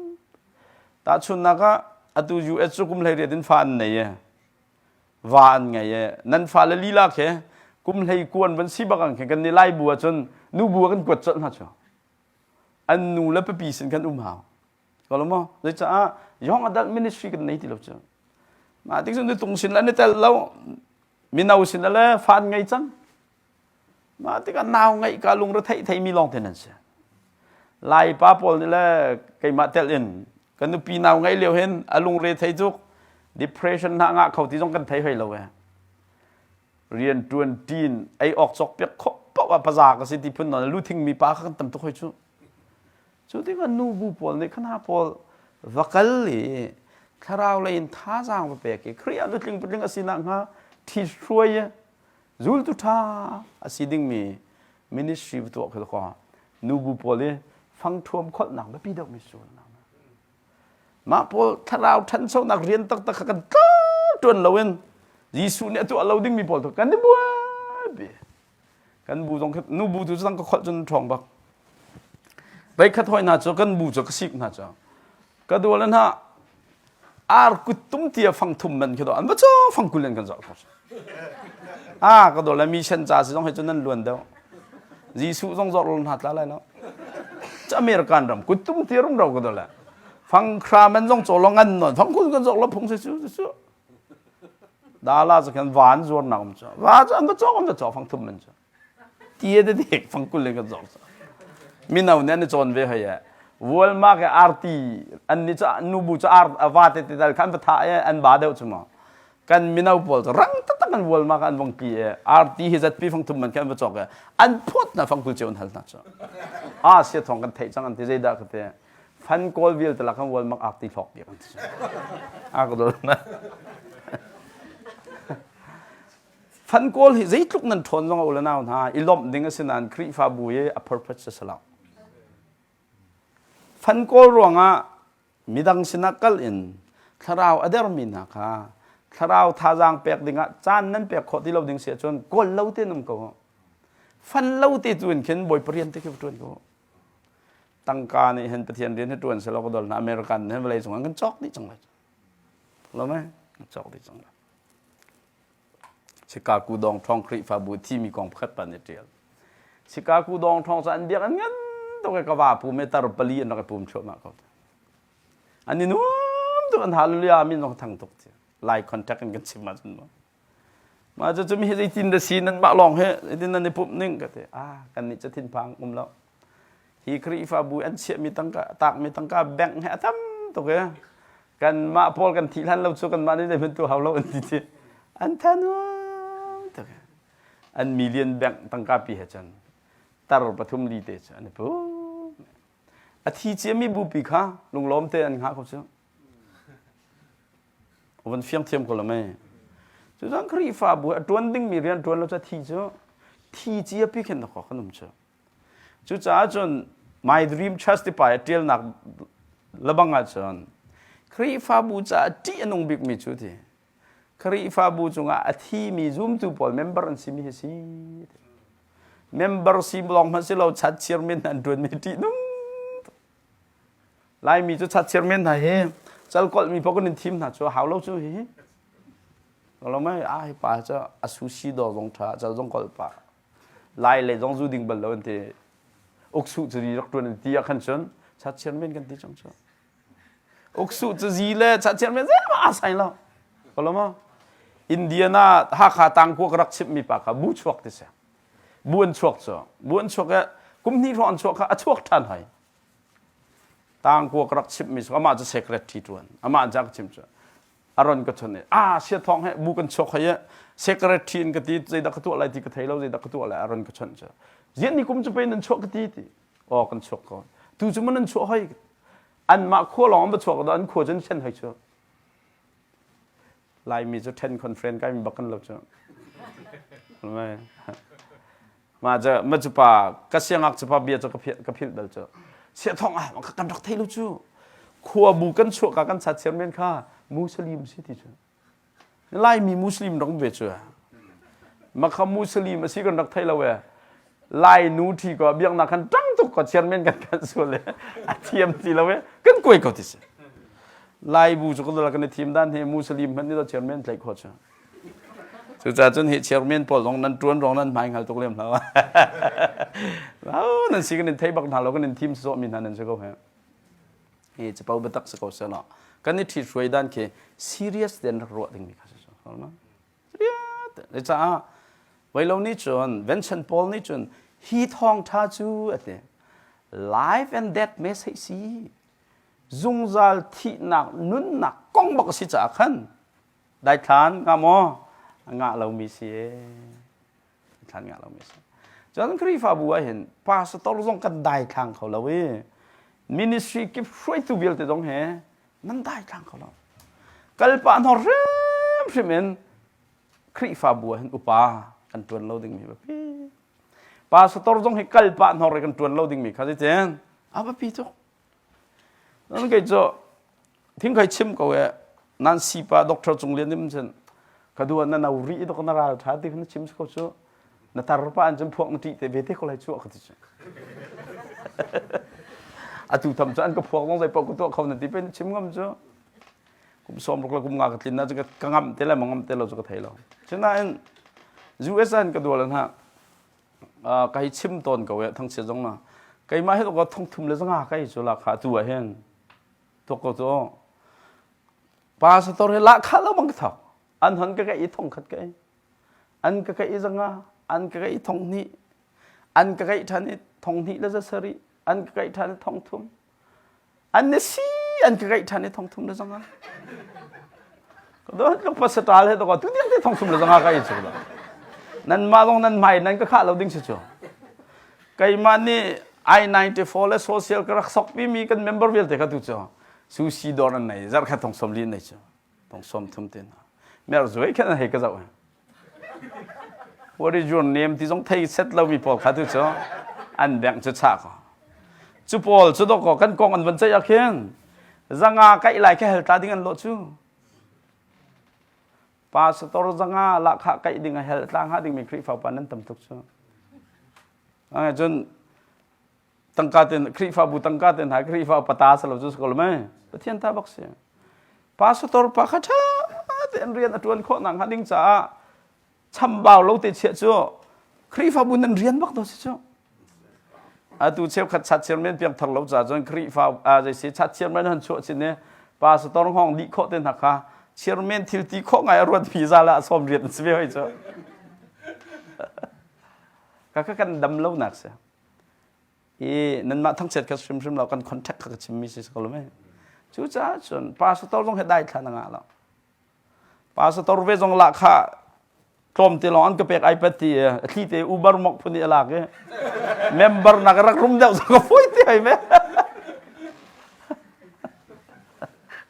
Tahchunhnak ah atu US cu kum 18 in fa an nei e. Va an ngei e. Nan fale lila khi kum hlei kuan van si bak ang khi kan ni lai bu ahcun nu bu ah kan kuat colh hna cu. An nu le papi sin kan um hau. Ko maw? Zeicah young adult ministry kan nei ti lo cu. Mah tik cun tung sin le an i tel lo. Mino sin le fa an ngei cang. Mah tikah nau ngeih ka lungre theih theimi lawng te nan si. Lai pa pawl nih le keimah tel in ka nupi nau ngeih lio hin a lungre thei tuk depression hna ngah kho ti zong kan thei hoi lo e. Rian tuan ṭin ei awk cawk piak khawh paoh ah paza ka si ti phun non lu thingmi pa kha kan tam tuk hoi cu. Cu tikah nu bu pawl nih khan ha pawl va kal i thlarau lei in thazaang va pek i Khrih ah nutling patling a si nakhnga ṭhi hruai Zultu ṭha a si dingmi ministry va tuah khi kaw nubu pawl i fangṭhuam kholhnak biapi deuhmi cu mah pawl thlarau ṭhanchonak rian taktak kha kan ṭuan loin Jesuh nih a tuah lo dingmi pawl tu kan i buaipi kan bu zong nu bu tu cu ka kholh cun ṭhawng bak veikhat hoi hna cu kan bu cu ka sik hna cu Ka dual hna ar kuttum tia fang thum man khi do an va cho fang kul in kan zawh kho. Ah ka dual mi sen ca si zong he cun nan luan deuh. Jesuh zong zawh lon hna tla lai lo. Ca American ram kuttum tia rum ro ka dual fang khra man zong cho lo ngan non fang kul kan zawh lo phung se su su. Dala cu kan van zuar nak um chu. Va cu an va cawk an va cawk fang thum man cu. Tie te dek fang kul in kan zor mino nih an i cawn ve hoi e Walmart ke arti an ni cu nubu cu ar va te te dal khan va tha e an ba deuh chu mo kan mino pawl cu rang taktak an Walmart an vong ki e arti hi zatpi fang thum man khan va cawk e an phot na fang kul cheu an hal na chu a sia thong kan theih cang an ti zeidah ka te fan kawl vial te la kan Walmart arti hlok bi kan ti a ka dol na Fan kawl hi zeitluk nan ṭhawn zong u le nau hna i lawmh ding a si nain Khrihfabu i a purpose a si lo. Fan kawl ruangah midang sinah kal in thlarau a dermi hna kha thlarau thazaang pek dingah caan nan pek khawh ti lo ding si ahcun kawl lo tein um ko. Fan lo te tu in khin Bawipa rian te khi va ṭuan ko. Tangka nih hin Pathian rian hi ṭuan selaw ka dol hna American nih hin vawlei cung an kan cawk dih cang lai. Lo mei? Cawk dih cang lai. Chicago dawngṭhawng Khrihfabu thimi kong pakhat pa nih a ṭial. Chicago dawngṭhawng cu an biak an ngan tuk i ka va pum i tar pali an rak i pum thluahmah ko. An i nuam tuk an hallelujah min zong thang tuk ti. Lai contact in kan chim ahcun mu. Mah cu mi hi zeitin dah si nan mah lawng hi zeitin nan i pumh ning ka ti. Ah kan nih cu thinphang um lo. Hi Khrihfabu an chiahmi tangka takmi tangka bank he a tam tuk i kanmah pawl kan thih hlan lo cu kanmah nih zeihmanh tu hau lo an ti ti an thanuam tuk an million bank tangka pi he cun tar pathum li te cu an i pum a thi ciami bupi kha lunglawm te an hngah ko cu van fiang thiam ko lo mei cu cun Khrihfabu a ṭuan dingmi rian ṭuan lo cu thi cu thi cia pi khin na kan um cu Cucaah cun My Dream Church ti pa i ṭialnak lebang ahcun Khrihfabu caah ṭih a nung bikmi cu ti Khrihfabu cungah a thimi zumtu pawl member an simi hi si. Member si lawng hmanh si lo chat chairman an ṭuanmi ṭih nung. Laimi cu chat chairman hna hi calkolhmi paoh kan in thim hna cu hau lo cu hi. Lo mai a hi pa cu a sushi dawr zong ṭha cal zong kolh pah. Lai lei zong zu ding bal lo an ti. Uksuh cu rak ṭuan an ti ah khan cun chat men kan ti cang cu. Uksuh cu zi le chat men zeimah aa sai lo. Ko lo maw? Indiana Hakha tangkua ka rak chimhmi pa kha bu chuak ti si. Bu an chuak cu. Bu an chuak i kum hnih hrawng an chuak kha a chuak ṭhan hoi. Tangkua ka rak chimhmi cu amah cu secretary ṭuan. Amah an ca ka chim cu. A ron ka chon i ah sia thawng he bu kan chuak hoi i secretary in ka ti zeidah ka tuah lai ti ka thei lo zeidah ka tuah lai a ron ka chon cu zian ni kum cu pe nan chuah ka ti ti aw kan chuak ko tu cu man nan chuah hoi anmah khua lawng an va chuak do an khua cun chen hoi cu Laimi cu ṭhen conference kai mi bak kan lo cu Ma cu ma cu pa ka siangak cu pa bia cu ka philh ka philh bal cu sia thong ah kan rak thei lo cu khuabu kan chuah ka kan chat chairman kha Muslim si ti cu. Laimi Muslim rak um ve cu. Makha Muslim a si kan rak thei lo e. Lai nu ṭhi ko biaknak kan ṭang tuk ko chairman kan kan sual e a thiam ti lo e kan kuai ko ti si. Lai bu cu kan kan i thim dan hi Muslim hmanh nih chairman tlaih khawh cu. Cucaah cun hi chairman pawl zong nan ṭuan rong nan hmai hngal tuk lem hlah. Nan si kan in thei bak hna lo kan in thim sawh mi hna nan si ko he. Hi capo biatak si ko seh law kan i ṭhithruai dan khi serious tein rak ruah dingmi kha si cu. Serious caah Vailo nih cun Vincent Paul nih cun hi thawngṭha cu a ti life and death message si zungzal thihnak nunnak kong bak a si caah khan daithlan nga maw ngah lomi si ee thlan ngah lomi si. Cun Khrihfabu ah hin pastor zong kan daithlang kho lo i ministry kip hruaitu vialte zong he nan daithlang kho lo. Kalpah hnor hrimhrim in Khrihfabu ah hin upa kan ṭuan lo dingmi biapi. Pastor zong hi kalpah hnor i kan ṭuan lo dingmi kha zeitin a biapi tuk. Nan kei cu thingkhai chim ko e nan sipa doctor Cung Lian nim cun ka dua na no ri dok na ral tha ti na chim ko cu na tar pa an cun phuak na ṭih te ve te ko lai chu ka ti cu atu tham cu an ka phuak zong zei paoh ka tuah kho na ti pe na chim ngam cu kum sawm ruk le kum nga ka tlin na cu ka ngam te le ma ngam te lo cu ka thei lo sinain US an ka dual hna ka hei chim tawn ko e thangchiat zong na keimah hi ko thong thum le zanga kai cu la kha tu ah hin tuk ko tu pastor he la kha lo bang ka thok an hon ka kai thong khat kai an ka kai zanga an ka kai thong hnih an ka kai than i thong hnih le za sari an ka kai than i thong thum An na si an ka gaih ṭhan i thong thum le zanga. Ka do tluk pasaṭal he to tu tiang te thong thum le zanga ka i cu lo. Nan mah zong nan hmai nan ka khah lo ding si cu. Keimah nih I-94 le social ka rak sokpi mi kan member vialte kha tu cu sushi dawr an nei zarh khat thong som li an nei cu. Thong som thum te hna. Mer zuai khan hei ka zoh. What is your name ti zong thei set lomi pawl kha tu cu an bank cu chah ko. Cu pawl cu dawkaw kan kong an van ceih ah khin zanga kaih lai kha hel tla ding an lawh cu. Pastor zanga lahkhah kaih ding a hel tla hnga dingmi Khrihfa pa nan tam tuk cu. Cun tangka ten Khrihfabu tangka ten hna Khrihfa pata sa lo cu ko mei Pathian ta bak si pastor pa kha ṭha tein rian a ṭuan khawh nak hnga ding caah chambau lo te chiah cu Khrihfabu nan rian bak to si cu atu cheukhat chat chairman piang thar lo ca cun Khrihfa zei si chat chairman han chuah chin ne pastor hngong dih khawh te hna kha chairman thil ti khawh ngai a ruat mi za la som riat si ve hoi cu ka ka kan dam lo nak si i nanmah thangchiat kha hrimhrim lo kan contact kha ka chimmi si ko lo mei cucaah cun pastor zong he dai thla na ngah lo pastor ve zong lah kha tlawm te lawng an ka pek ipad ti a thli te uber mok phun i a lak i member nak rak rum deuh zong ka foi ti ai ve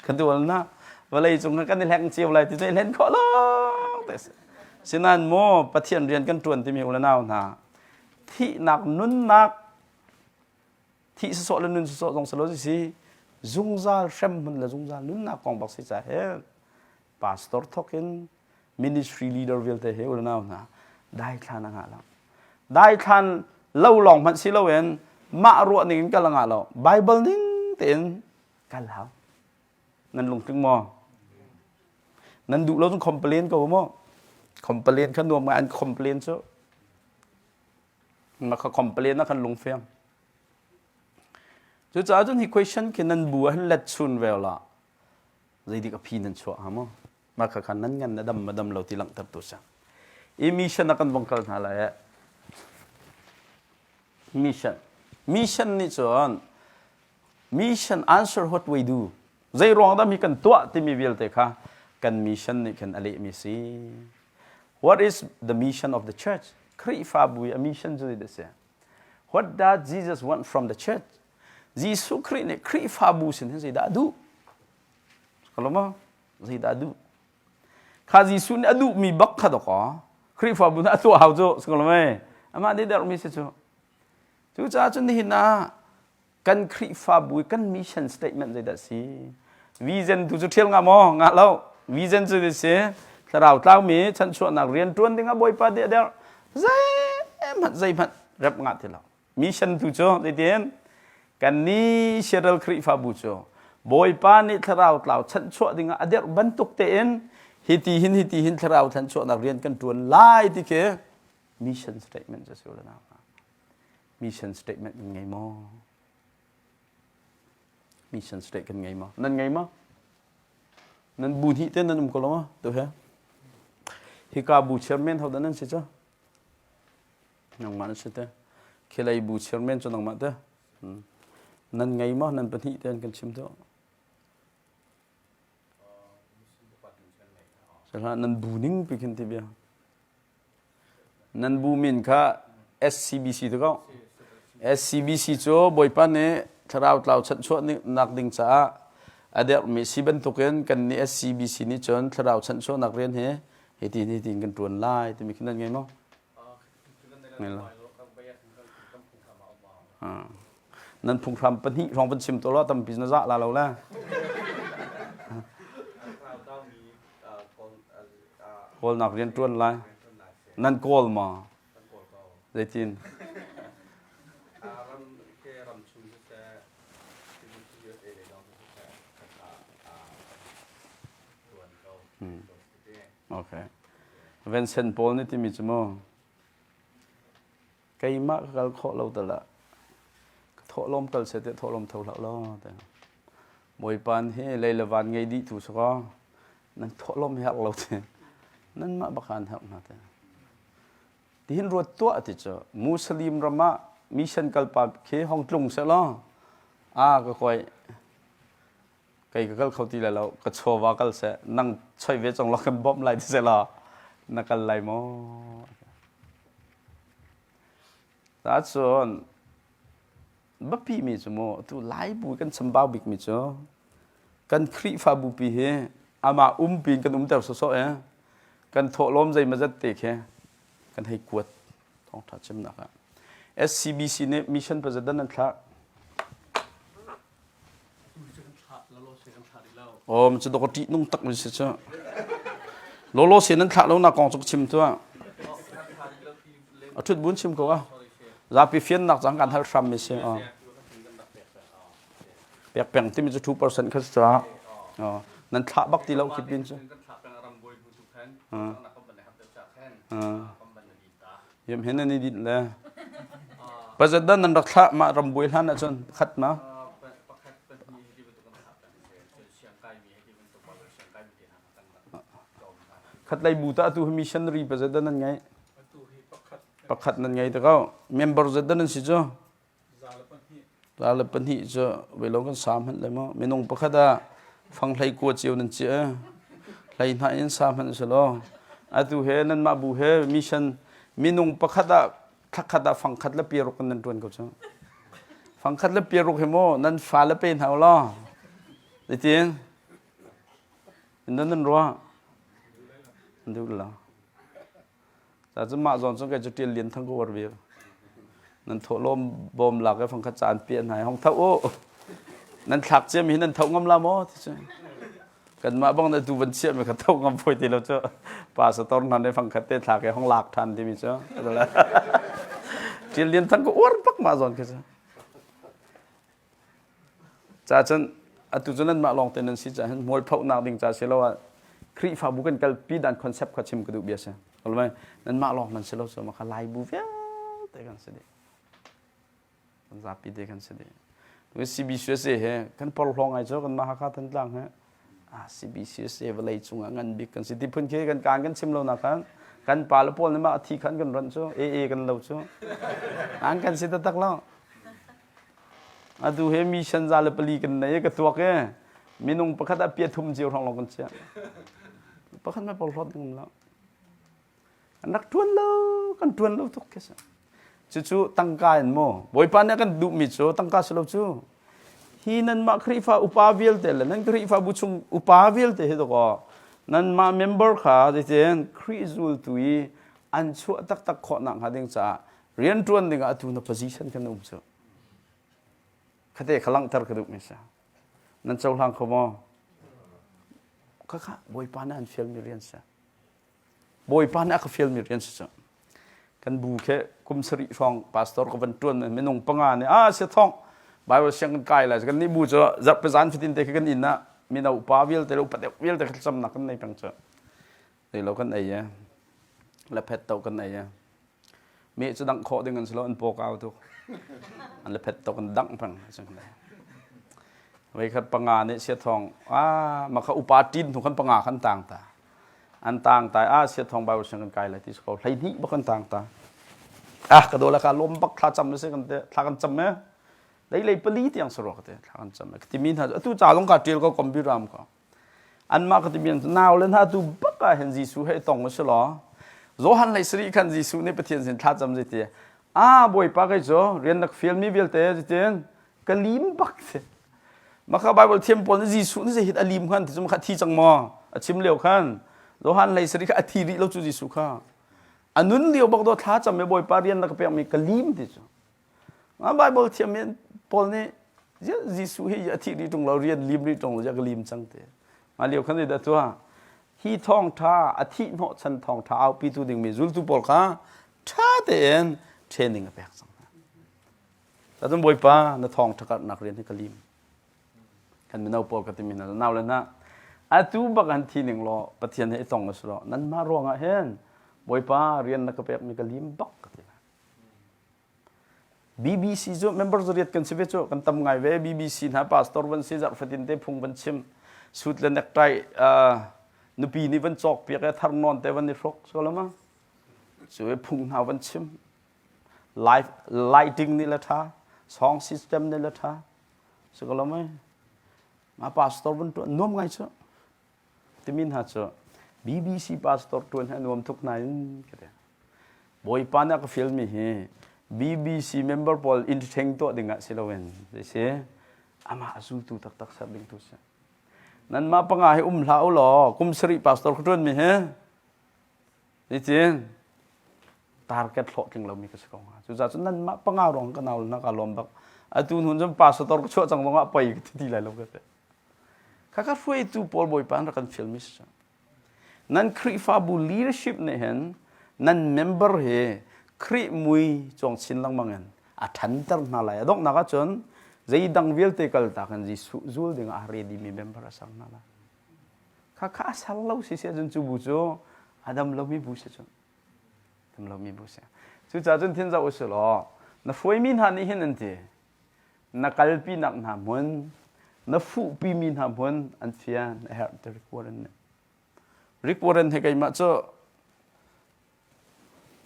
ka dual na vawlei cung kan i hleng cio lai ti cu i hlen khawh lo te sinan mu pathian rian kan tuan timi u le nau hna thihnak nunnak thih sawsawh le nun sawsawh zong si lo si zungzal hremhmun le zungzal nunnak kong bak si ca he pastor thok in ministry leader vialte he unau hna daithlan a ngah lo daithlan lo lawng hmanh si loin mah ruah ning in kal a ngah lo bible ning tein kal hau nan lungtling maw nan duh lo cun complain ko maw complain kha nuam ngai an complain cu na kha complain a kan lungfiang cucaah cun hi question khi nan bu ah hin let chun ve la zeidik a phi nan chuah ha maw mah kha khan nan ngan na dam ma dam lo ti langhter tu sa i mission a kan vong kal hna lai eh mission mission nih cun mission answer what we do zei ruang dah mi kan tuah timi vialte kha kan mission nih khan a lehmi si What is the mission of the church? Khrihfabu i a mission cu zeidah si? What does Jesus want from the church? Jesuh Khrih nih Khrihfabu sin hin zeidah a duh? Kalau maw? Zeidah a duh? Kha Jesuh nih a duhmi bak kha dawkaw Khrihfabu nih a tuah hau cu si ko lo mei? Amah nih dermi si cu. Cucaah cun nihin ah kan Khrihfabu i kan mission statement zeidah si? Vision tu cu ṭhial nga maw? Ngah lo. Vision cu si. Thlarau tlaumi chanchuahnak rian ṭuan dingah Bawipa nih a derh. Zeihmanh zeihmanh rep ngah ti lo. Mission tu cu zeitin kannih Seattle Khrihfabu cu Bawipa nih thlarau tlau chanchuah dingah a derh bantuk tein hiti hin hiti hin thlarau chanchuahnak rian kan ṭuan lai ti khi mission statement cu si na mission statement kan ngei maw? Mission statement kan ngei maw? Nan ngei maw? Nan bu hnih te nan um ko lo ma? Tu he. Hika bu chairman ho dah nan si cu? Nangmah na si te. Khilei bu chairman cu nangmah te. Nan ngei maw? Nan pahnih te an kan chim tu. Sahla nan bu ning pi khin ti bia. Nan bu min kha SCBC ti ko. SCBC cu Bawipa nih thlarau tlau chanhchuahnak ding caah a derhmi si bantukin kan nih SCBC nih cun thlarau chanhchuahnak rian hi hiti hiti in kan ṭuan lai timi khi nan ngei maw? Ngei lo. Nan phunghram pahnih hrawng van chim to law tampi na zah la lo le. Kawlnak rian ṭuan lai. Nan kawl maw? Zeitin? Okay. Vincent Paul nih timi cu mu keimah ka kal khawh lo tal ah ka thawhlawm kal seh tiah thawhlawm tho hlah law ti. Bawipa hi lei le van ngei dih tu si kaw nan thawhlawm herh lo ti. Nanmah bak an herh hna ti. Tihin ruat tuah ti cu Muslim ram ah mission kalpa khi hong tlung seh law a ka koi kei ka kal kho ti lai lo ka chawva kal seh nang choi ve cang law kan bawmh lai ti seh law na kal lai maw cun biapi mi cu mu tu laibu kan chambau bik mi cu kan Khrihfabu pi hi amah umpi in kan umter sawsawh e kan thawhlawm zeimazat te khi kan hei kuat thawngtha chimnak ah SCBC nih mission president an thlah Aw cu dawk ṭih nung tak mi si cu. Lawlaw se nan thlah lo nak kong cu ka chim tuah. A ṭhut bun chim ko a. Zapi fiannak cang kan hal hram mi si. Pek peng timi cu 2% kha si caah. Nan thlah bak ti lo khi pin cu. Yam hin nan i dinh le. Pazat dan nan rak thlah mah rambuai hlan ahcun pakhat ma. Khatlei bu ta atu hi missionary pazat dan nan ngei. Pakhat nan ngei te ko. Member zat dan nan si cu. Za le pahnih cu velo kan sa hmanh le maw minung pakhat ah fang hlei kua cio nan cia hlei hna in sa hmanh si law atu he nanmah bu he mission minung pakhat ah thlakhat ah fang khat le piaruk nan tuan ko cu fang khat le piaruk he maw nan fa le pe hna law zeitin nan nan ruah duh lo Ca cu mah zawn cu kei cu ṭial lian thang ka uar ve. Nan thawhlawm bawm lak i fangkhat ca an piah hna i hong tho u. Nan thlak ciami hi nan tho ngam la maw ti cu. Kanmah bang na tu van chiahmi kha tho ngam fawi ti lo cu. Pa sator hna nih fangkhat te thlak i hong lak ṭhan timi cu. Ṭial lian thang ka uar bak mah zawn khi cu. Ca cun atu cu nanmah lawng te nan si caah hin mualphonak ding ca si lo ah Khrihfabu kan kalpi dan concept kha chim ka duh bia si. Nanmah lawng nan si lo so maka Laibu vialte kan si dih. Kan zapi te kan si dih. CBCUSA he kan porhlawng ngai cu kan mah Hakha Thantlang he ah CBCUSA vawlei cungah ngan bik kan si ti phun khi kan kaan kan chim lo nak khan kan pa le pawl nih mah thi khan kan run cu AA kan lo cu an kan si taktak lo Atu he mission za le pali kan nei ka tuak e minung pakhat ah pia thum cio hrawng long kan chiah. Pakhat mai porhlawt ding um lo. An rak tuan lo, kan tuan lo tuk khi Cucu tangka in maw Bawipa nih a kan duhmi cu tangka si lo cu. Hi nanmah Khrihfa upa vialte le nan Khrihfabu chung upa vialte hi dawkaw nanmah member kha zeitin Khrih zultu i an chuah taktak khawh nak hnga ding caah rianṭuan dingah atu na position kan um cu khate kha langhter ka duhmi si nan cohlang kho maw khakha bawipa nih an fialmi rian si. Bawipa nih a ka fialmi rian si cu. Kan bu khi kum sarih hrawng pastor ka van ṭuan minung panga nih ah sia thong Bible siang kan kai lai kan nih bu cu zarhpi zan fatin te khi kan inn ah mino upa vialte le upa deuh vialte kha thlacamnak kan nei peng cu. Zeilo kan ei e. Lephet to kan ei e. Meh cu dangh khawh ding an si lo an paw kau tuk. An lephet to kan dangh peng. Voikhat panga nih sia thong ah maka upa ṭin hnu khan panga khan tang ta. An tang tai ah sia thong Bible siang kan kai lai ti ko 12 bak kan tang ta. Ah ka dola ka lom bak thla cam se kan te thla kan cam me. Lei lei pali tiang sarok te thla kan cam me. Timi hna atu ca long ka ṭial ko computer am ko. Anmah ka timi nau le hna tu bak ah hin Jesuh he tong u law Johan hlei sarih khan Jesuh nih Pathian sin thla cam zeiti a Bawipa kei cu rian na ka fialmi vialte zeitin ka lim bak si maka Bible thiam pawl nih Jesuh nih zeihit a lim khan ti cu kha thi cang maw a chim lio khan Johan hlei sarih kha a thi rih lo cu Jesuh kha a nun lio bak do thla cam i Bawipa rian na ka pekmi ka lim ti cu Bible thiam pawl nih Jesuh hi a thih rih ṭung lo rian lim rih ṭung lo ka lim cang te. Mah lio khan dah tuah hi thawngṭha a thih hnawh chan thawngṭha aupitu dingmi zultu pawl kha ṭha tein training a pek cang hna. Cun Bawipa na thawngṭha karhnak rian hi ka lim. Kan mino pawl ka timi hna nau le hna atu bak han thi ning law Pathian he i tong usih law nanmah ruangah hin Bawipa rian na ka pekmi ka lim bak ka ti. BBC cu member zariat kan si ve cu kan tam ngai ve BBC hna pastor van si zarh fatin te phung van chim suit le necktie nupi nih van cawk piak e thar nawn te van i hrok so lama cu e phung hna van chim live lighting nih le tha song system nih le tha so ko lamai ma pastor van tuan nuam ngai cu timi hna cu BBC pastor tuan hi a nuam tuk nain ka ti Bawipa nih a ka fialmi hi BBC member pawl entertain tuah ding ah si loin si amah a zultu taktak ser ding tu si. Nanmah panga hi um hlah u law kum sarih pastor ka ṭuanmi hi nicin target hlawhtling lomi ka si ko hnga. Cucaah cun nanmah panga ruang ka nau na ka lawm bak. Atu hnu cun pastor ka chuah cang zongah poi ka ti ti lai lo ka ti. Khakha hruaitu pawl Bawipa an rak kan fialmi si. Nan Khrihfabu leadership nih hin nan member hi Khrih mui cuang chin lengmang in a ṭhanter hna lai. A donghnak ahcun zeidang vialte kaltak in Jesuh zul ding ah a ready mi member a ser hna lai. Khakha a ser lo si si ahcun cu bu cu a dam lomi bu si cun. Dam lomi bu si. Cucaah cun thin zoh usih law na hruaimi hna nih hin an ti na kalpinak hna hmun na fuhpimi hna hmun an fian a herh ti Rick Warren nih. Rick Warren he keimah cu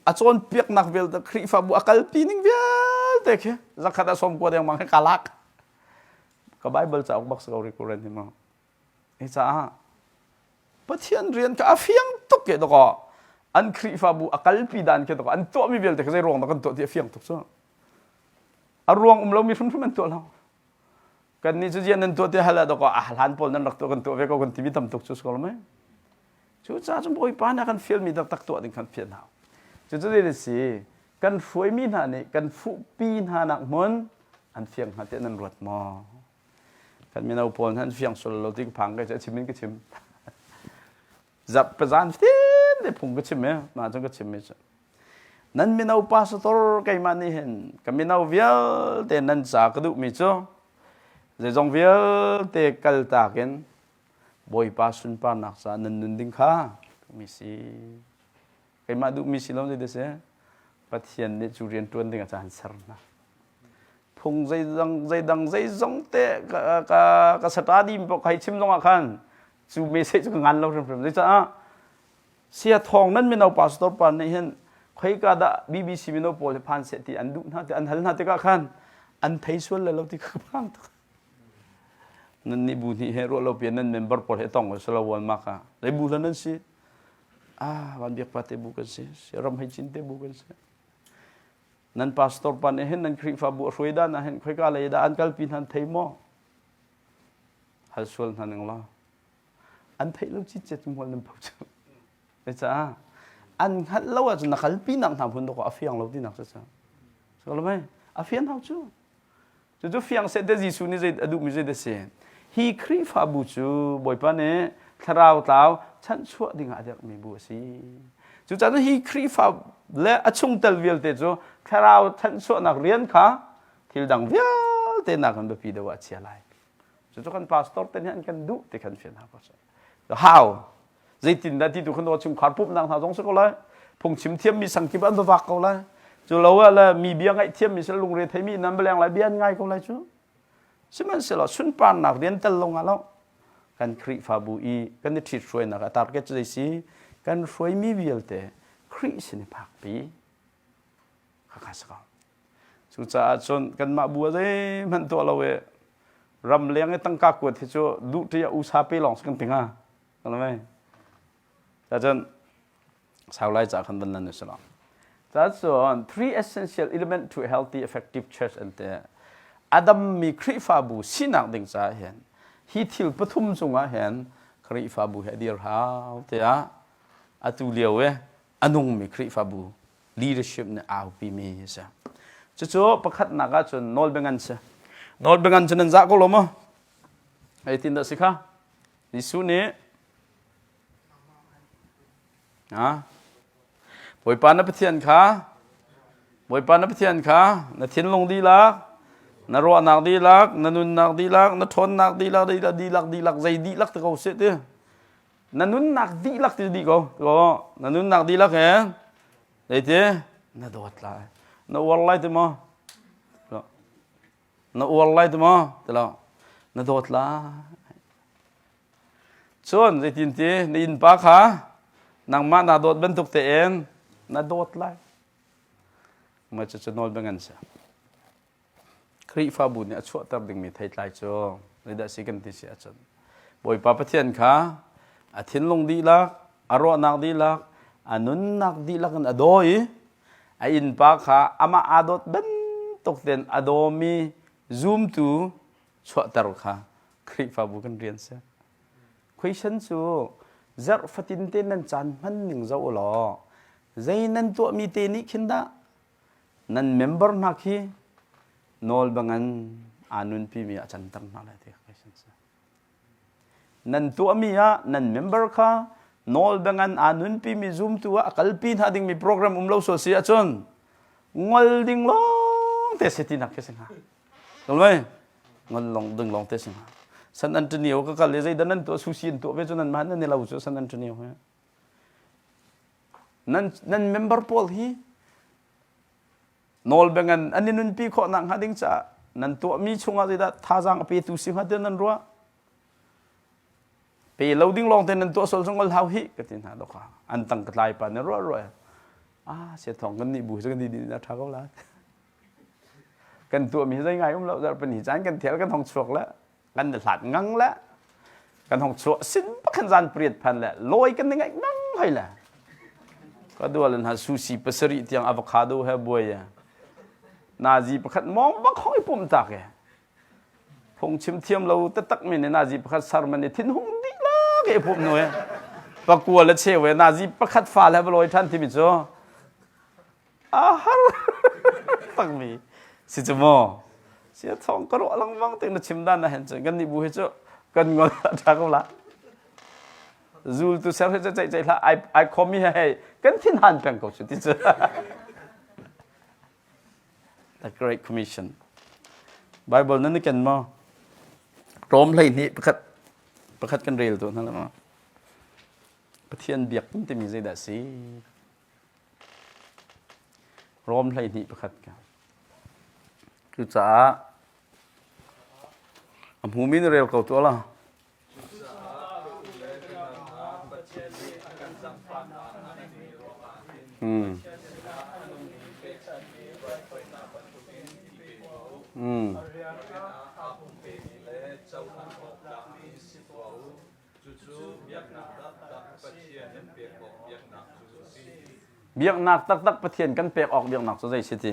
a cawnpiaknak vialte Khrihfabu a kalpi ning vialte khi zakhat a sawm kua dengmang he ka lak. Ka Bible cauk bak si ko Rick Warren hi mu. Hi caah Pathian rian kha a fiang tuk ke dawkaw an Khrihfabu a kalpi dan khi dawkaw an tuahmi vialte kha zei ruang dah kan tuah ti a fiang tuk cu. A ruang um lomi hrimhrim an tuah lo. Kan nih cu zian nan tuah ti hal ah dawkaw a hlan pawl nan rak tuah kan tuah ve ko kan timi tam tuk cu si ko lo mei. Cucaah cun Bawipa nih a kan fialmi taktak tuah ding kan fial hna. Cucu zei si kan hruaimi hna nih kan fuhpi hna nak hmun an fiang hnga tiah nan ruat maw? Kan mino pawl hna an fiang sual lo ti ka phang kai cu a chim in ka chim. Zarh pazan fatin te phung ka chim e mah cun ka chim mi cu. Nan mino pastor keimah nih hin ka mino vialte nan ca ka duhmi cu zeizong vialte kaltak in Bawipa sunparnak caah nan nun ding kha mi si. Keimah duhmi si lo zei si. Pathian nih cu rian ṭuan ding ah caan ser hna. Phung zeidang zeidang zeizong te ka ka ka study pok hei chim zong ah khan cu message cu ka ngan lo hrimhrim. Zeicah sia thawng nan mino pastor pa nih hin khoika dah BBC mino pawl hi phan seh ti an duh hna ti an hal hna tikah khan an thei sual le lo ti ka phang tuk. Nan nih bu hnih he ruah lo pian nan member pawl he tong salo wan ma ka zei bu hlan nan si ah van biak pa te bu kan si ram hei cin te bu kan si nan pastor pa nih hin nan Khrihfabu a hruai dan ah hin khoika lei dah an kalpi hna an thei maw hal sual hna ning law an theih lo citcet hmual nan pho cu Caah an hngalh lo ahcun na kalpi nak hna hmun a fiang lo tinak cu so lo mei a fian hau cu cucu fiang seh te Jesuh nih zei a duhmi zei dah si hi Khrihfabu cu Bawipa nih thlarau tlau chanhchuah dingah a dirhmi bu a si. Cucaah hi Khrihfa le a chungtel vialte cu thlarau thanchuahnak rian kha thil dang vialte nakin biapi deuh ah a chia lai. Cucu kan pastor te nih an kan duh ti khan fian hau ko seh. Hau zeitindah ti tu khan chungkhar pumhnak hna zong si ko lai. Phungchim thiammi sang kip an va vak ko lai. Cu lo ah le mi bia ngaih thiammi si lungre theimi nan va leng lai bia an ngai ko lai cu. Sihmanhsehlaw sunparnak rian tel lo nga lo kan Khrihfabu i kan i ṭhithruainak a target cu zei si kan hruaimi vialte Khrih sin i phakpi khakha si ko. Cucaah cun kanmah bu ah zeihmanh tuah lo i ramleng i tangka kuat hi cu duh ṭi ah usa pe lawng si kan ti hnga. Cun sau lai ca khan van lan usih law. Cun three essential element to a healthy effective church an ti. A dammi Khrihfabu sinak ding caah hin hi thil pathum cungah hin Khrihfabu hi a dir hau tiah atu lio i a nungmi Khrihfabu leadership nih aupi mi a si. Cucu pakhatnak ahcun nawlbia si. Nawlbia cu nan zah ko lo maw? Zeitin dah si kha? Jesuh nih Bawipa na Pathian kha Bawipa na Pathian kha na thinlung dihlak, na ruahnak dihlak, na nunnak dihlak, na ṭhawnnak dihlak, dihlak, dihlak, dihlak, zei dihlak ti ko seh ti. Na nunnak dihlak ti dih ko. Na nunnak dihlak he zeiti na dawt lai. Na uar lai ti maw? Na uar lai ti maw? Ti lo. Na dawt lai. Cun zeitinti na innpa kha nangmah naa dawt bantuk tein na dawt lai. Mah cucu nawl bang an si. Khrihfabu nih a chuahter dingmi theitlai cu zeidah si kan ti si ahcun Bawipa Pathian kha a thinlung dihlak, a ruahnak dihlak, a nunnak dihlak in a daw i a innpa kha amah aa dawt bantuk tein a dawmi zumtu chuahter kha Khrihfabu kan rian si. Question cu zarh fatin te nan caan hman ning zoh u law zei nan tuahmi te nih khin dah nan member hna khi nawl bangan aa nunpimi ah canter hna lai ti question si. Nan tuahmi ah nan member kha nawl bangan aa nunpimi zumtu ah a kalpi hna dingmi program um lo sual si ahcun ngol ding lawng te si tinak khi si hnga. Lungmei ngon long ding long te si hnga. San Antonio ka kal i zeidah nan tuah sushi an tuah ve cu nan mah nan i lo cu San Antonio he. Nan nan member pawl hi nawl bengan an i nunpi khawh nak hnga ding caah nan tuahmi chungah zeidah thazaang a petu si hnga tiah nan ruah pe lo ding lawng te nan tuah sual zong hau hi ka ti hna doka an tang ka tlai pa ne ruah ruah ah sia thong kan nih bu cu kan di din a tha ko la kan tuahmi zei ngai um lo zarh hi caan kan thial kan hong chuak le kan hlat ngang le kan hong chuah sin pakhan zan priat phan le lawi kan ni ngaih ngang hoi le ka dual in ha sushi pasarih tiang avocado he buai ya nazi pakhat mong bak hoi pum tak e phungchim thiam lo taktak mi ne nazi pakhat sarman i thin hung dih la ke pum nu e pakua le chewe nazi pakhat fa le valoi than timi cu a har takmi si cu maw sia thawng ka ruah lengmang te na chim dan na hen cun kan nih bu hi cu kan ngol a tha ko la zultu ser hi ceih ceih hlah ai ai khomi he hei kan thin han peng ko cu ti cu The Great Commission Bible nan ken maw Rom 12 pakhat pakhat kan rel tu hna la maw Pathian biak timi zeidah si Rom 12 pakhat ka. Cucaah a hmumi na rel ko tuah la. Hmm. Hmm. Cucu biaknak taktak Pathian kan pek awk biaknak cu a si. Biaknak taktak Pathian kan pek awk biaknak cu zei si ti?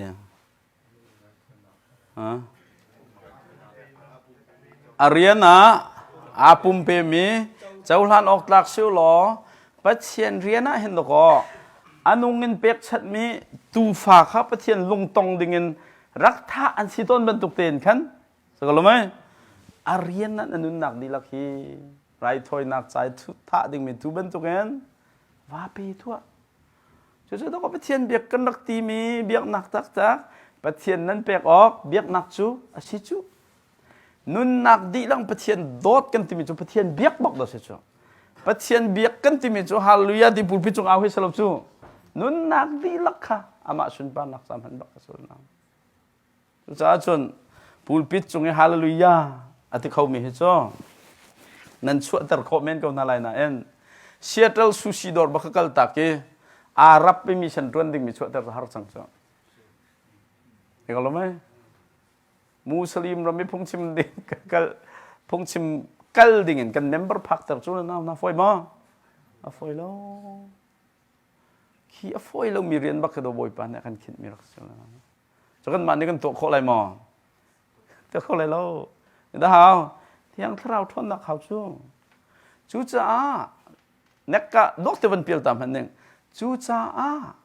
A rian ah aa pumpemi cohlan awk tlak si law Pathian rian ah hin dakaw a nung in pekchanhmi tuufa kha Pathian lungtong dingin rak thah an si tawn bantuk tein khan Sakalomai a rian na nunnak dihlak hi raithawinak cai thah dingmi tu bantukin va pe tuah. Cucu dawh Pathian biak kan rak timi biaknak taktak Pathian nan pek awk biaknak cu a si cu. Nunnak dihlak Pathian dawt kan timi cu Pathian biak bak dah si cu. Pathian biak kan timi cu hallelujah ti pulpit cung au hi si lo cu. Nunnak dihlak kha amah sunparnak ca hman bak a sullam. Cucaah cun pulpit cung i hallelujah a ti khomi hi cu nan chuahter khawh men ko hna lai nain Seattle sushi dawr bak ka kal tak i Arab i mission ṭuan dingmi chuahter cu har cang cu. Hi ko lo mei? Muslim ram i phungchim ding kal phungchim kal ding in kan member phakter cu na na fawi maw? A fawi lo. Khi a fawi lomi rian bak khi do Bawipa nih a kan khinhmi rak si. Cu kanmah nih kan tuah khawh lai maw? Tuah kho lai lo. Dah hau. Thiang Thlarau ṭhawnnak hau cu. Cucaah nekka dawk te van pial ta hmanh ning. Cucaah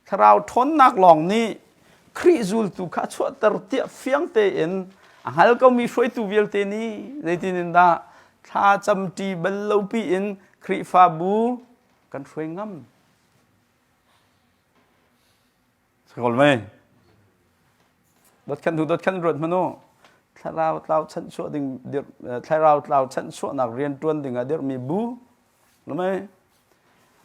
Thlarau ṭhawnnak lawng nih Khrih zultu kha a chuahter tiah fiang tein a hngal komi hruaitu vialte nih zeitin in dah thla camṭi bal lo piin Khrihfabu kan hruai ngam. Sakol mei. Dot khan dot khan ruat hmanu. Thlarau tlau chanchuah ding thlarau tlau chanchuahnak rian tuan ding ah dirhmi bu lumei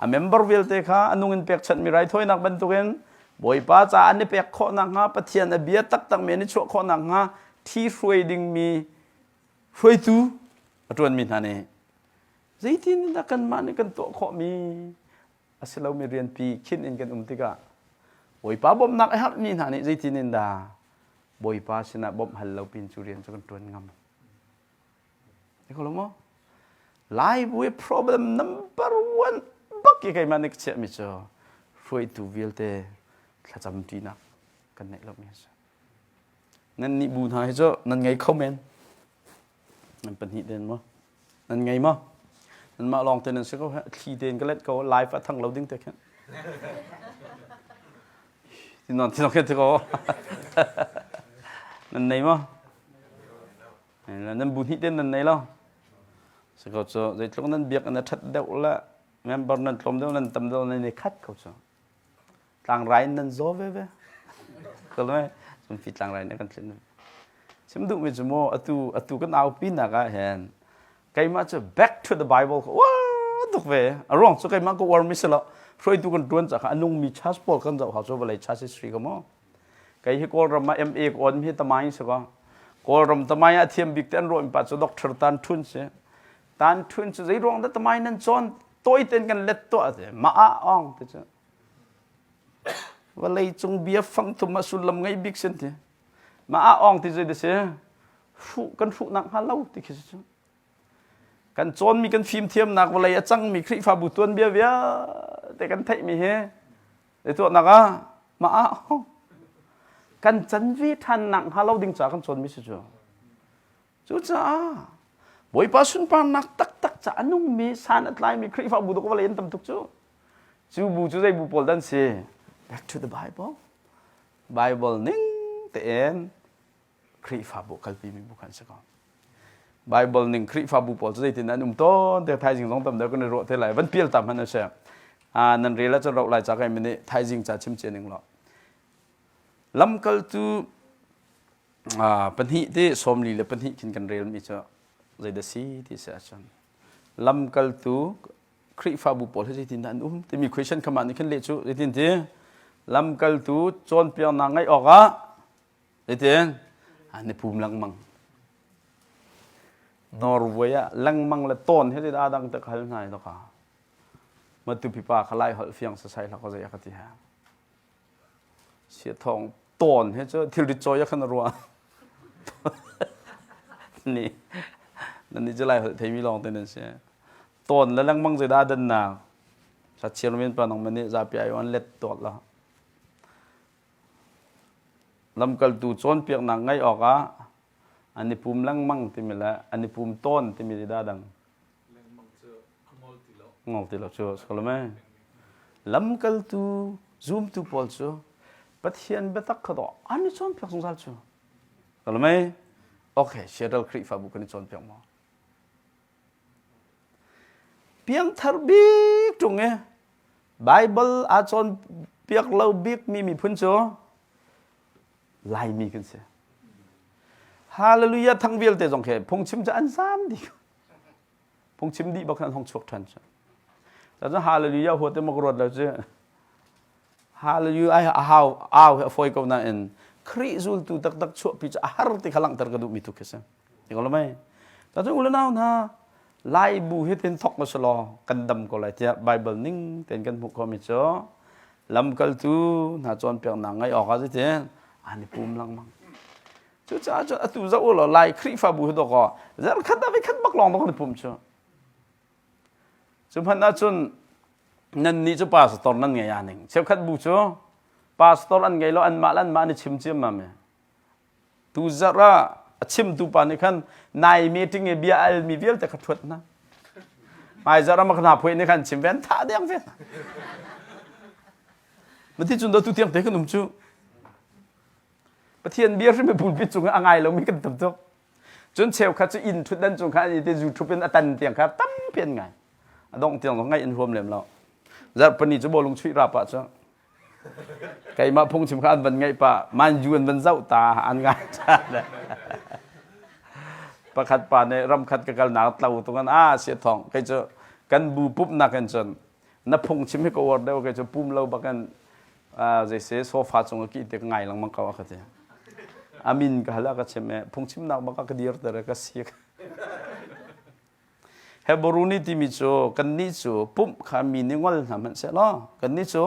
a member vialte kha a nung in pekchanh mi raithawinak bantukin Bawipa ca an i pek khawh nakhnga Pathian a bia taktak mi an i chuah khawh nakhnga thi hruai dingmi hruaitu a ṭuanmi hna nih zeitin dah kanmah nih kan tuah khawhmi a si lomi rianpi khinh in kan um tikah Bawipa bawmhnak a herhmi hna nih zeitin in dah Bawipa sinah bawmh hal lo pin cu rian cu kan ṭuan ngam. Ni ko lo maw? Laibu i problem number one bak i keimah nih ka chiahmi cu hruaitu vialte thlacam ṭinak kan neih lomi a si. Nan nih bu hna hi cu nan ngei kho men. Nan pahnih den maw? Nan ngei maw? Nanmah lawng te nan si ko thli tein ka let ko live a thang lo ding te khin. Tinon tinon khin ti ko. Nan nei maw? Nan bu hnih ten nan nei lo. Si ko cu zeitluk nan biak in a ṭhat deuh le member nan tlawm deuh nan tam deuh nan i khat ko cu. Tlangrai in nan zaw veve. Kalme cunfi tlangrai in kan tlin. Chim duhmi cu maw atu atu kan aupi nak ah hin keimah cu back to the Bible ka uar tuk ve. A ruang cu keimah ka uar mi si lo. Hruaitu kan tuan ca kha a nungmi church pawl kan zoh hau cu vawlei church history ka maw. Kei hi Kawlram ah MA ka on mi hi tamai si ko. Kawlram tamai ah thiam bik te an ruah mi pa cu Dr. Tan Thun si. Tan Thun cu zei ruang dah tamai nan cawn tawi ten kan let tuah te ma ah ong ti cu vawlei cung bia fang thum ah sullam ngei bik sin ti ma ah ong ti zei si hruh kan hruh nak hnga lo ti khi cu kan cawnmi kan fimthiamnak vawlei a cangmi Khrihfabu tuanbia vialte kan theihmi hi zei tuahnak ah ma ah ong kan can ve ṭhan nak hnga lo ding ca kan cawnmi si cu Cucaah Bawipa sunparnak taktak ca a nungmi san a tlaimi Khrihfabu dawk vawlei an tam tuk cu. Cu bu cu zei bu pawl dan si? Back to the Bible. Bible ning tein Khrihfabu kalpimi bu khan si ko. Bible ning Khrihfabu pawl cu zeitin an um tawn te thaizing zong tam deuh kan i ruah te lai. Van pial ta hmanh a si. Nan rel ahcun roh lai ca kai mini thaizing ca chim cia ning law. Lamkaltu pahnih ti 42 khin kan relmi cu zeidah si ti si ahcun lamkaltu Khrihfabu pawl hi zeitin dah an um timi question kha mah nih khin leh cu zeitin ti lamkaltu cawnpiaknak ngaih awkah zeitin an i pum lengmang Norway ah lengmang le tawn hi zeidah dang te ka hal hna i ka matupi pa kha lai holh fiang sasai hlah ko zei a ka ti ha Siathawng tawn he cu thilrit cawi ah khan a ruah. Ni nan nih cu lai holh theimi lawng te nan si. Tawn le lengmang zeidah dannak? Sa chairman pa nang man nih zapi ai an let tuak la. Lamkaltu cawnpiaknak ngaih awkah an i pum lengmang timi le an i pum tawn timi dah dang. Lengmang cu a ngol ti lo. Ngol ti lo cu a Lamkaltu zumtu pawl cu Pathian biatak kha dawh an i cawnpiak zungzal cu. Kalmei okay Seattle Khrihfabu kan i cawnpiak maw? Piangthar bik ṭung i Bible aa cawnpiak lo bikmi miphun cu Laimi kan si. Hallelujah thang vialte zong khi phungchim cu an zaam dih. Phungchim dih bak khan an hong chuak ṭhan cu. Cun hallelujah huat in mak ruat lo cu. Hallelujah ai a hau au hi a fawi ko nain Khrih zultu taktak chuahpi cu a har ti kha langhter ka duhmi tu khi si. Ti ko lo mei? Cun u le nau hna Lai bu hi tin thok ma law kan dam ko lai tiah Bible ning tein kan hmuh khawhmi cu lamkaltu hna cawnpiaknak ngaih awk ah zeitin an i pum lengmang. Cucaah cun atu zoh u law Lai Khrihfabu hi dawkaw zarkhat ah khat bak lawng dawk an i pum cu. Cu hmanh ahcun nannih cu pastor nan ngei ah ning. Cheukhat bu cu pastor an ngei lo anmah le anmah an i chim ciammam i Tu zarh ah a chimtu pa nih khan nai meeting i bia almi vialte kha ṭhuat hna. Hmai zarh ah hna phuai nih khan chim ve an thah deng ve. Mati cun do tu tiang te kan um cu. Pathian bia hrim pulpit cung a ngai lomi kan tam tuk. Cun cheukhat cu inn ṭhutdan cung kha an i te YouTube in a tan tiang kha tampi an ngai. A dongh tiang zong ngaih an huam lem lo. Zarhpini cu bawlung chuih rap ah cu Keimah phungchim kha an van ngaih pah, manju an van zoh ta, an ngai ṭhan. Pakhat pa nih ramkhat ka kalnak tlo tung an a sia thong kei cu kan bu pumhnak in cun na phungchim hi ka uar deuh kei cu pum lo bakin zeise sofa cung a ki te ka ngai lengmang ko a ka ti. Amin ka hal a ka chim i phungchimnak bak a ka dir ter ka sik. Hebrew nih timi cu kannih cu pumh kha mi nih ngol hna hmanh seh law kannih cu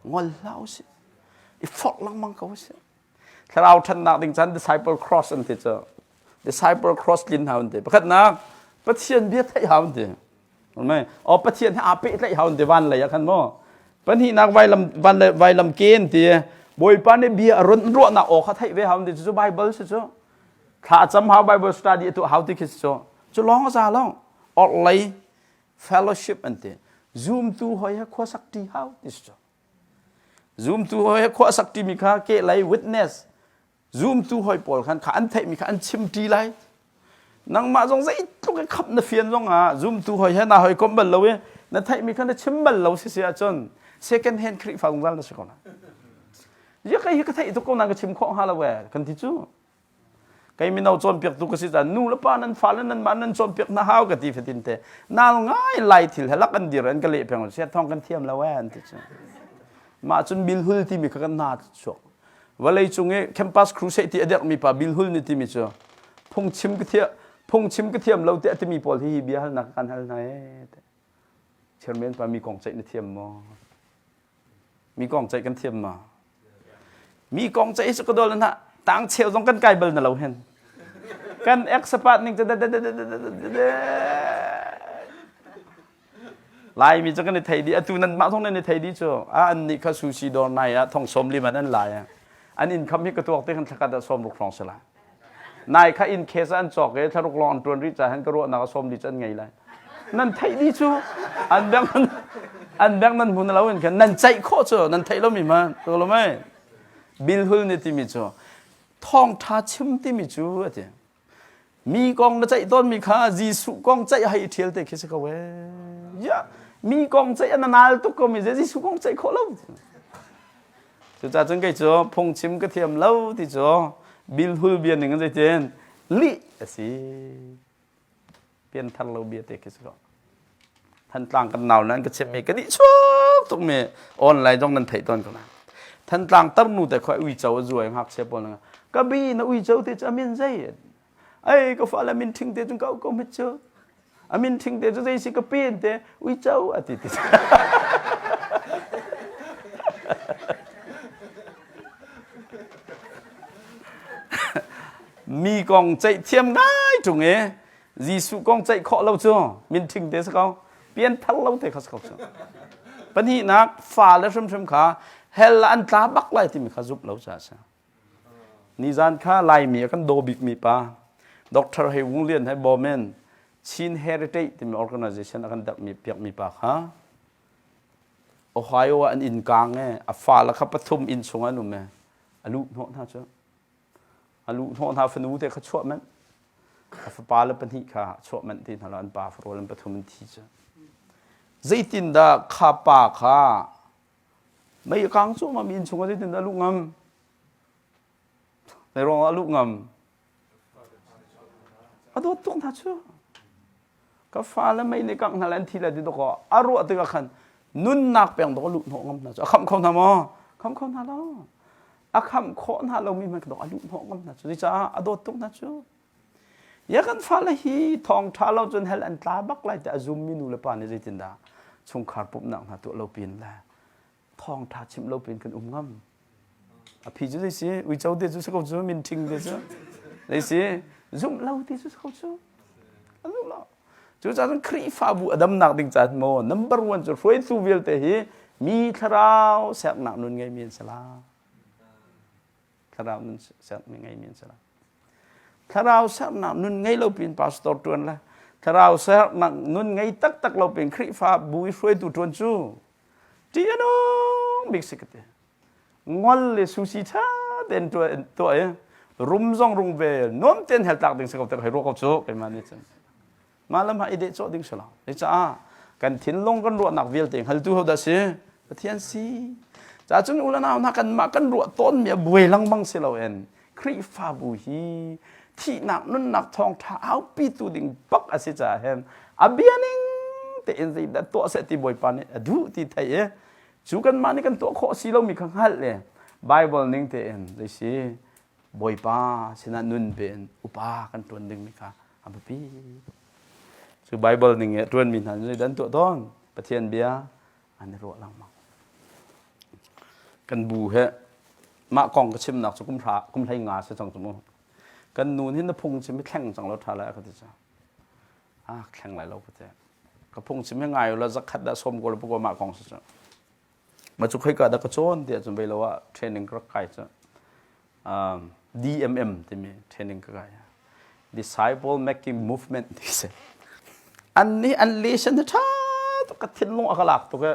ngol hlah usih i forh lengmang ko usih. Thlarau ṭhannak ding caan disciple cross an ti cu disciple cross tlin hau an ti. Pakhatnak Pathian bia theih hau an ti. Mei o Pathian he aa pehtlaih hau an ti van lei ah khan maw. Pahnihnak vailam van vailam ke an ti. Bawipa nih bia a run ruahnak aw kha theih ve hau an ti. Cucu Bible si cu. Thla a cam hau Bible study a tuah hau ti khi si cu. Cu lawng a za lo. Orhlei fellowship an ti. Zumtu hoi he khua sak ṭi hau ti si cu. Zumtu hoi he khua sak ṭimi kha kehlei witness zumtu hoi pawl khan kha an theihmi kha an chim ṭi lai. Nangmah zong zeitluk i khap na fian zong ah zumtu hoi he na hoi kom bal lo i na theihmi kha na chim bal lo si si ahcun second hand Khrihfa zungzal na si ko lai. Zia kai hi ka theih tuk ko na ka chim khawh hnga lo eh kan ti cu. Kei mino cawnpiaktu ka si caah nu le pa nan fale nanmah nan cawnpiak hna hau ka ti fatin te nal ngai lai thil he lak an dir an ka leh peng siat thong kan thiam lo eh an ti cu. Mah cun bilhul timi kha kan hna chuak. Vawlei cung i campus crusade ti a derhmi pa bilhul nih timi cu phungchim ka thiam phungchim ka thiam lo tiah timi pawl hi hi bia halnak kan hal hna ee. Chairman pa mi kong ceih na thiam maw? Mi kong ceih kan thiam ma? Mi kong ceih cu ka dol na tang cheu zong kan kai bal na lo hen. Kan expert ning cu Laimi cu kan i thei dih atu nan mah zong nan i thei dih cu a an nih kha sushi dawr nai ah thong sawm li man an lai an income hi ka tuak te kan thlakat ah sawm ruk hrawng si lai Nai kha inn case an cawk i thlaruk lawng an ṭuan rih caah hin ka ruahnak a sawm dih cu an ngei lai. Nan theih dih cu an bank an bank nan hmu na lo in khan nan ceih khawh cu nan theih lomi ma tu lo mei bilhul nih timi cu thawngṭha chim timi cu a ti. Mi kong na ceih tawnmi kha Jesuh kong ceih hei ṭhial te khi si ko ee. Ya, mi kong ceih an nal tuk ko mi Jesuh kong ceih khawh lo. Cucaah cun kei cu phungchim ka thiam lo ti cu bilhul bia ning in zeitin lih a si. Pianthar lo bia te khi si ko. Thantlang kan nau nan ka chimmi ka nih chuak tukmi online zong nan theih tawn ko lai. Thantlang tarnu te khoi uico a zuai ngakchia pawl na ka bi na uico te cu a min zei ai ka fale min ṭhing te cun ka ko mit cu a min ṭhing te cu zei si ka pen te uico a ti ti mi kong ceih thiam ngai ṭung i Jesuh kong ceih khawh lo cu min ṭhing te si ko pian thar lo te kha si ko cu pahnihnak fale hrimhrim kha hell ah an tla bak lai timi kha zumh lo caah a si Nizan kha Laimi a kan daw bikmi pa Dr. Hei Wung Lian he bawm Chin Heritage timi organization a kan derhmi piakmi pa kha Ohio ah an inn kaang e a fale kha pathum inn chung an um e a luh hnawh hna cu a luh hnawh hna fanu te kha chuah manh a fapa le pahnih kha chuah manh ti hna lo an pa farawl an pathum an thi cu. Zeitindah kha pa kha mei a kang cuahmah mi inn chungah zeitindah a luh ngam? Zei ruangah a luh ngam? A dawt tuk hna cu. Ka fale mei nih kangh hna le an thi lai ti dawkaw a ruah tikah khan nunnak peng dawk a luh hnawh ngam hna cu. A khamh kho hna maw? Khamh kho hna lo. A khamh khawh hna lomi hmanh dawk a luh hnawh ngam hna cu. Cucaah a dawt tuk hna cu. Ya kan fale hi thawngṭha lo cun hell an tla bak lai tiah a zummi nu le pa nih zeitindah chungkhar pumhnak hna tuah lo pin le thawngṭha chimh lo pin kan um ngam. A phi cu zei si? Uico te cu si ko cu, min ṭhing te cu. Zei si? Zumh lo te cu si ko cu. A zumh lo. Cucaah cun Khrihfabu a damnak ding caan maw number one cu hruaitu vialte hi mi thlarau sernak nun ngeimi an si la. Thlarau nun sermi ngeimi an si la. Thlarau sernak nun ngei lo pin pastor ṭuan le thlarau sernak nun ngei taktak lo pin Khrihfa bu i hruaitu ṭuan cu ṭih a nung bik si ka ti. Ngol le susi ṭha tein tuah i rum zong rung ve nuam tein hel tlak ding si ko te hei ruah ko cu keimah nih cun. Mah le mah i dehcawh ding si lo. Cucaah kan thinlung kan ruahnak vialte hngaltu hodah si? Pathian si. Ca cun u le nau hna kanmah kan ruah tawnmi a buai lengmang si loin Khrihfabu hi thihnak nunnak thawngṭha aupitu ding bak a si caah hin a bia ning tein zeidah tuah seh ti Bawipa nih a duh ti theih i cu kanmah nih kan tuah khawh si lomi kha hngalh le Bible ning tein zei si Bawipa sinah nun pe in upa kan ṭuan dingmi kha a biapi. Cu Bible ning i a ṭuanmi hna cu zeidah an tuah tawn? Pathian bia an i ruah lengmang. Kan bu he mah kong ka chimnak cu kum hra kum hlei nga si cang cu mu. Kan nu hin na phung chim hi thleng cang lo ṭha lai ka ti ca. Ah thleng lai lo ka ti. Ka phung chim hi ngai la zakhat dah som ko le pukua mah kong si cu. Ma cu khoika dah ka cawn tiah cun vei lo ah training ka rak kai cu DMM timi training ka kai. Disciple Making Movement ti si. An nih an lesson hi ṭha tuk ka thinlung a ka lak tuk i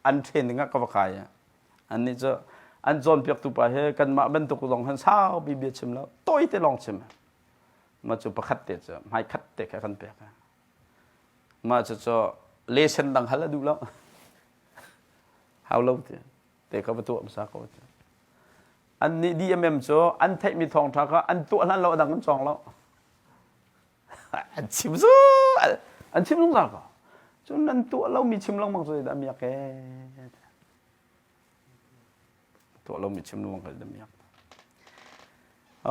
an training ah ka va kai. An nih cu an cawnpiaktu pa hi kanmah bantuk zong han saupi bia chim lo tawi te lawng chim. Ma cu pakhat te cu hmai khat te kha kan pek. Mah cucu lesson dang hal a duh lo. Hau lo ti. Te kha va tuah hmasa ko ti. An nih DMM cu an theihmi thawngṭha kha an tuah hlan lo a dang an cawng lo. An chim zu an chim zungzal ko. Cun nan tuah lomi chim lengmang cu dah miak ee. Tuah lomi chim lengmang cu dah miak.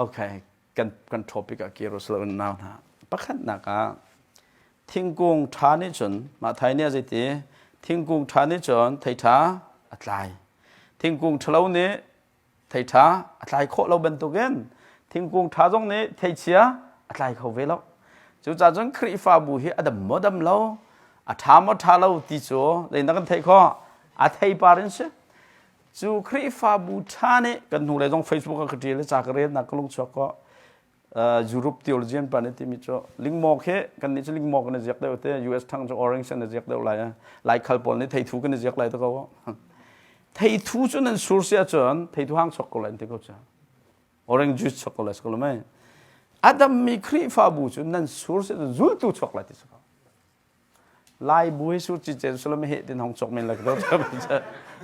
Okay, kan kan topic ah kir usila nau hna pakhatnak ah thingkung ṭha nih cun mah thai nih a zeiti thingkung ṭha nih cun thei ṭha a tlai thingkung ṭhalo nih thei ṭha a tlai khawh lo bantukin thingkung ṭha zong nih theichia a tlai kho ve lo cucaah cun Khrihfabu hi a dam maw dam lo a ṭha maw ṭha lo ti cu zeidah kan theih khawh a theipar in si Cu Khrihfabu ṭha nih kan hnulei zong Facebook ah ka ṭial i ca ka relnak ka lung chuak ko. Europe theologian pa nih timi cu lingmaw khi kan nih cu lingmaw kan i ziak deuh te US thang cu orange an i ziak deuh lai Laikhal pawl nih theithu kan i ziak lai te ko. Theithu cu nan sur si ahcun theithu hang chuak ko lai an ti ko cu. Orange juice chuak ko lai si ko lo mei. A dammi Khrihfabu cu nan sur si ahcun zultu chuak lai ti si ko. Lai bu hi sur cicen sulam he tin hong chok men la ka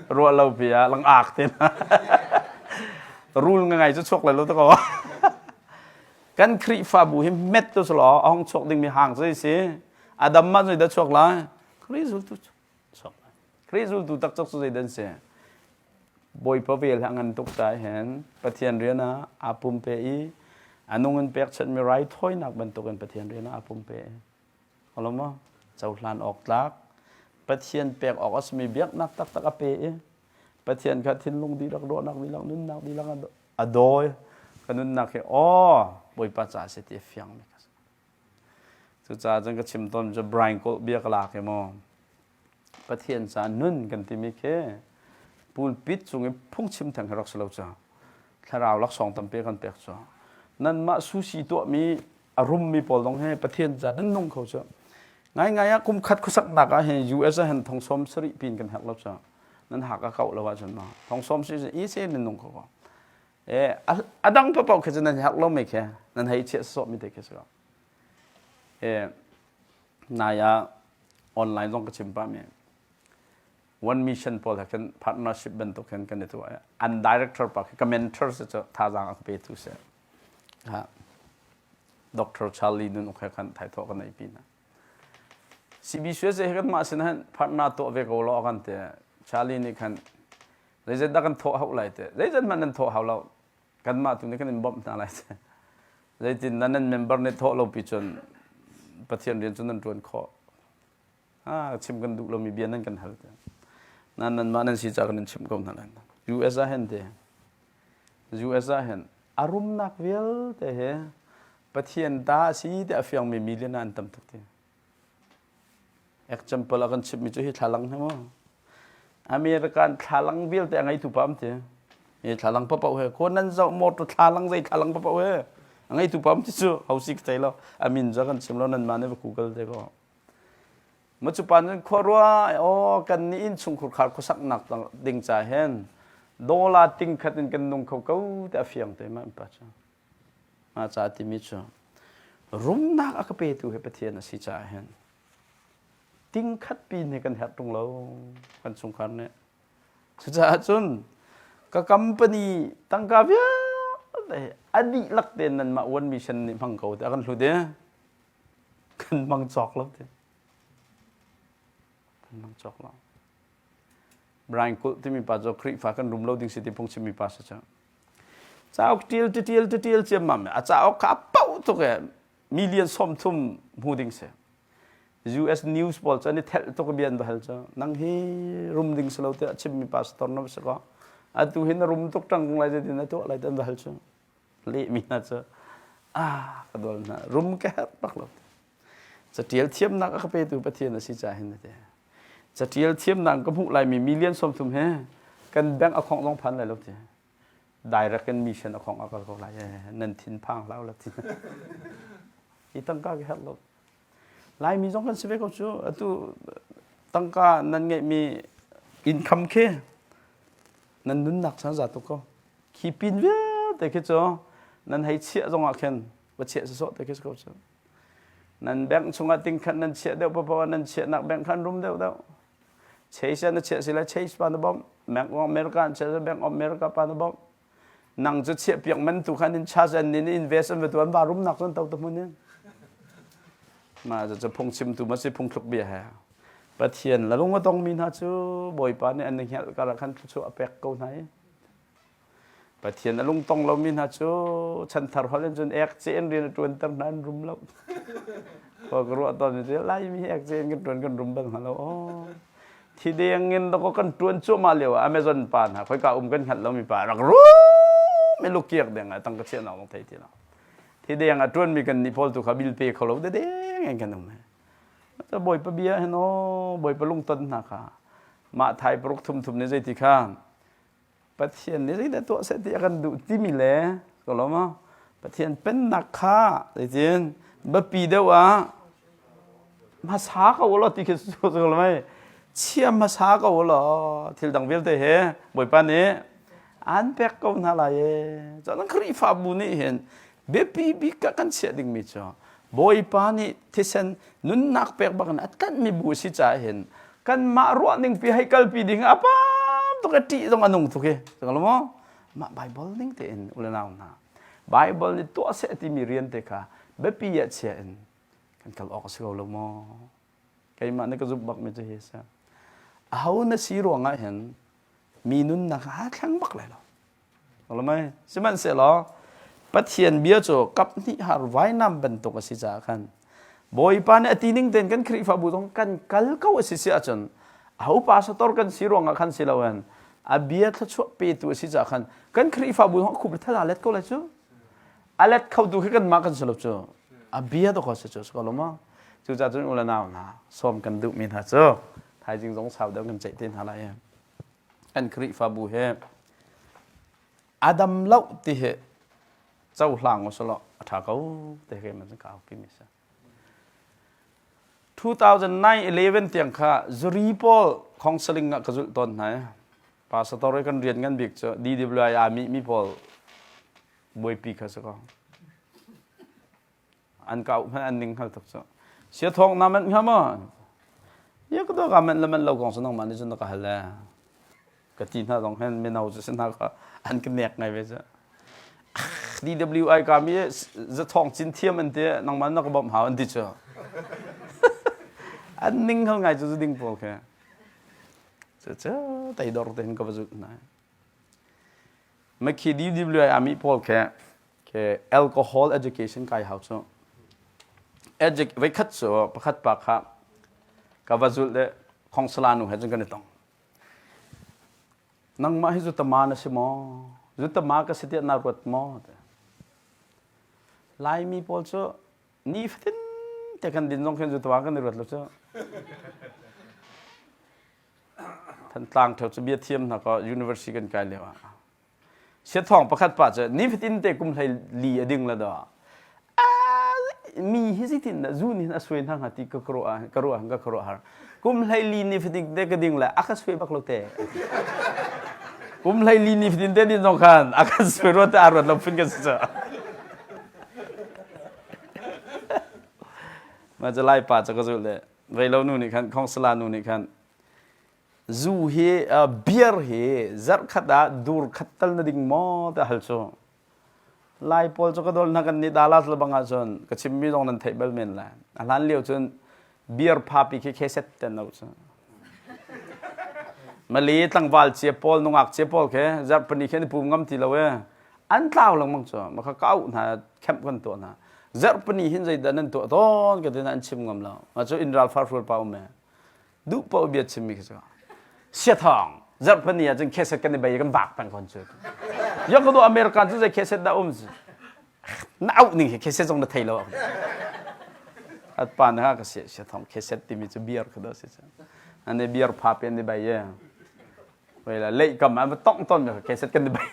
ruah lo pi ah lang ak tin rul nga ngai chu chok lai lo to ko kan Khrihfabu hi met tu slo hong chok ding mi hang zai si adam ma zai da chok lai Khrih zultu chok lai Khrih zultu tak chok su zai dan si Bawipa vel ha ngan tuk ta hen Pathian rian ah aa pumpe i anung in pek chan mi raithawinak bantukin Pathian rian ah aa pumpe Alomaw? Cohlan awk tlak. Pathian pek awk a simi biaknak taktak a pe i Pathian kha thinlung dihlak, ruahnak dihlak, nunnak dihlak a dawi. Ka nunnak hi aw Bawipa ca a si ti a fiangmi ka si. Cucaah cun ka chim tawn cu Brian Cole bia ka lak i maw Pathian ca nun kan timi khi pulpit cung i phungchim theng hi rak si lo cu. Thlarau laksawng tampi kan pek cu. Nanmah sushi tuahmi a rummi pawl zong hi Pathian ca nan nung kho cu. Ngaingai ah kum khat khuasaknak ah hin US ah hin thong sawm sarih pin kan herh lo cu. Nan hak a kauh lo ahcun ma thong sawm si i se nan nung kho ko. E a dang paoh khi cu nan herh lo mi khi nan hei chiah sawh mi te khi si ko. E nai ah Online zong ka chim pah mi. One Mission pawl he khin partnership bantuk hin kan i tuah. An director pa khi ka mentor si cu thazaang a ka petu si. Ha. Dr. Charlie Nun Ok khan thaithawh kan ei pi hna. CBCUSA he kan mah sin han partner tuah ve ko law kan ti. Charlie nih khan zeizat dah kan thawh hau lai te. Zeizat hmanh nan thawh hau lo. Kanmah tu nih kan in bawmh hna lai te. Zeitin nan nan member nih thawh lo pi cun Pathian rian cu nan ṭuan khawh. Ah chim kan duh lomi bia nan kan hal te. Nan nanmah nan si ca kan in chimh ko hna lai. US ah hin te. US ah hin a rumnak vialte he Pathian ta a si ti a fiangmi million ah an tam tuk ti. Example a kan chimhmi cu hi thlalang hi mu. American thlalang vialte a ngeitu pa am ti. Hi thlalang papaoh he ko nan zoh motor thlalang zei thlalang papaoh he a ngeitu pa am ti cu hausi ka thei lo. A min cu kan chim lo nan mah nih va Google te ko. Ma cu pa nun khua rua aw kan nih inn chungkhur khar khuasaknak ding ca hen dollar ting khat in kan nung kho ko ti a fiang te ma pa cu. Mah ca timi cu rumnak a ka petu hi Pathian a si caah hin tingkhat pin hi kan herh ṭung lo kan chungkhar nih. Cucaah cun ka company tangka vialte a dihlak tein nanmah one mission nih hmang ko tiah kan hlut i kan hmang cawk lo ti. Kan hmang cawk lo. Brian Kulh timi pa cu Khrihfa kan rum lo ding si ti phungchimmi pa si cu. Cauk ṭial ṭial ṭial ciammam a cauk kha a poh tuk e million 30 hmu ding si. US news pawl cu an i thelh tuk bia an va hal cu nang hi rum ding si lo tiah chimmi pastor na si ko atu hi na rum tuk ṭang lai zeitin na tuah lai ti an va hal cu lehmi hna cu ah ka dol hna rum ka herh bak lo Catial thiamnak a ka petu Pathian a si caah hin a ti. Catial thiamnak ka hmuh laimi million 30 he kan bank a khong zong phan lai lo ti. Direct in mission a khong a kal ko lai nan thin phang hlah la ti. Hi tangka ka herh lo. Laimi zong kan si ve ko cu atu tangka nan ngeihmi income khi nan nunnak chan za tuk ko. Khi pin vialte khi cu nan hei chiah zong ah khin va chiah sawsawh te khi si ko cu. Nan bank chungah tingkhat nan chiah deuh paoh nan chiahnak bank kha an rum deuh deuh. Chase na chiah si lai Chase pa na bawmh. Bank of America an chiah Bank of America pa na bawmh. Nang cu chiah piak man tu khan in charge an nin invest an va tu an va rumnak cun to ta hmun in. Ma cu phungchimtu ma si phungthluk bia he. Pathian la lung a tongmi hna cu Bawipa nih an hngelh kar ah khan thluachuah a pek ko hna i. Pathian a lungtong lomi hna cu chanthar holh in cun ek ce in rian a ṭuanter hna an rum lo. Khua ka ruah tawn mi cu Laimi hi ek ce in kan ṭuan kan rum bal hnga lo. Aw. Thi deng in dakaw kan ṭuan cuahmah lio ah Amazon pa hna khoika um kan hngalh lomi pa rak rum i lukiak deng ah tangka chiahnak zong thei ti lo. Thi deng a ṭuanmi kan nih pawl tu kha bill pe kho lo dedeng in kan um. Bawipa bia hin aw Bawipa lungton hna kha mah thai paruk thum thum nih zeiti kha Pathian nih zeidah tuah seh ti a kan duh timi le ko lo maw Pathian pennak kha zeitin biapi deuh ah hmasa ko law ti khi su ko lo mei chia hmasa ko law thil dang vialte he Bawipa nih an pek ko hna lai e cun Khrihfabu nih hin biapi bik ah kan chiah dingmi cu Bawipa nih thisen nunnak pek bak in a tlanhmi bu a si caah hin kanmah ruah ning pi hei kalpi ding a pam tuk a ṭih zong a nung tuk i lo maw mah Bible ning tein u le nau hna Bible nih tuah seh timi rian te kha biapi ah chia in kan kal awk a si ko lo maw keimah nih ka zumh bak mi cu hi a si aho na si ruangah hin mi nunnak aa thleng bak lai lo Lamai. Sihmanhsehlaw Pathian bia cu kap hnih har vainam bantuk a si caah khan Bawipa nih a ti ning tein kan Khrihfabu zong kan kal ko a si si ahcun aho pastor kan si ruangah khan si loin a bia thluachuah petu a si caah khan kan Khrihfabu zong a khup thal aa let ko lai cu a let khotu khi kanmah kan si lo cu a bia to ko si cu ko lo maw cucaah cun u le nau hna sawm kan duhmi hna cu thaizing zong sau deuh kan ceih te hna lai kan Khrihfabu he Adam loh ti hi cohlang usulaw a ṭha ko ti hi man ka aupi mi si. 2009-11 tiang kha zuri pawl counseling ah ka zulh tawn hna i pastor i kan rian ngan bik cu DWI aa mi mi pawl buaipi kha si ko. An ka auh hmanh an ning hngal tuk cu. Sia thawng na manh hnga maw? Ya ka ka manh le manh lo kong cu nangmah nih cun na ka hal le ka ti hna zong hen mino cu si hna kha an ka nek ngai ve cu. DWI ka mi zathawng cin thiam an ti nangmah na ka bawmh hau an ti cu. An ning hal ngai cu zu ding pawl khe. Cu teidor tein ka va zulh hna. Makhi DWI ami pawl khe ke alcohol education kai hau cu. Voikhat cu pakhat pa kha ka va zulh le khongsala nu he cun kan i tong. Nangmah hi zutama na si maw? Zutama ka si tiah naa ruat maw? Laimi pawl cu nifatin te kan din zong khin zutama kan i ruat lo cu. Thantlang ṭheo cu bia thiam hna kaw university kan kai lio ah siathawng pakhat pa cu nifatin te kum hlei li a ding la do mi hi zeitin dah zu nih a suai hna hnga ti ka ruah ka ruah ka khuaruah har kum hlei li nifatin te ka ding le a ka suai bak lo te kum hlei li nifatin te din zong khan a kan suai ruat te a ruat lo phun kan si ca ma cu lai pa cu ka zulh le Reilo nu nih khan khongsala nu nih khan zu hi beer hi zarhkhat ah dur khat tal na ding maw ti hal cu lai pawl cu ka dol hna kan nih Dallas le bang ahcun ka chimmi zong nan theih bal men lai a hlan lio cun beer phapi khi kheset ten no cu Mali tlangval cia pawl nungak cia pawl khi zarhpani khi an pum ngam ti lo e an tlau lengmang cu ma kha ka auh hna camp kan tuah hna zarhpani hin zeidah nan tuah tawn ka ti an chim ngam lo ma cu in ral far hrual pa um e duh paoh bia chimmi khi cu siathawng zarhpani ah cun kheset kan i bei kan vak peng kon cu ya ka do American cu zei kheset dah um na auh ning hi kheset zong na thei lo at pa na ka sia siathawng kheset timi cu beer kha do si ane beer pha pen ni bai ye Wei lei kam ah tong ton mi keset kan bai.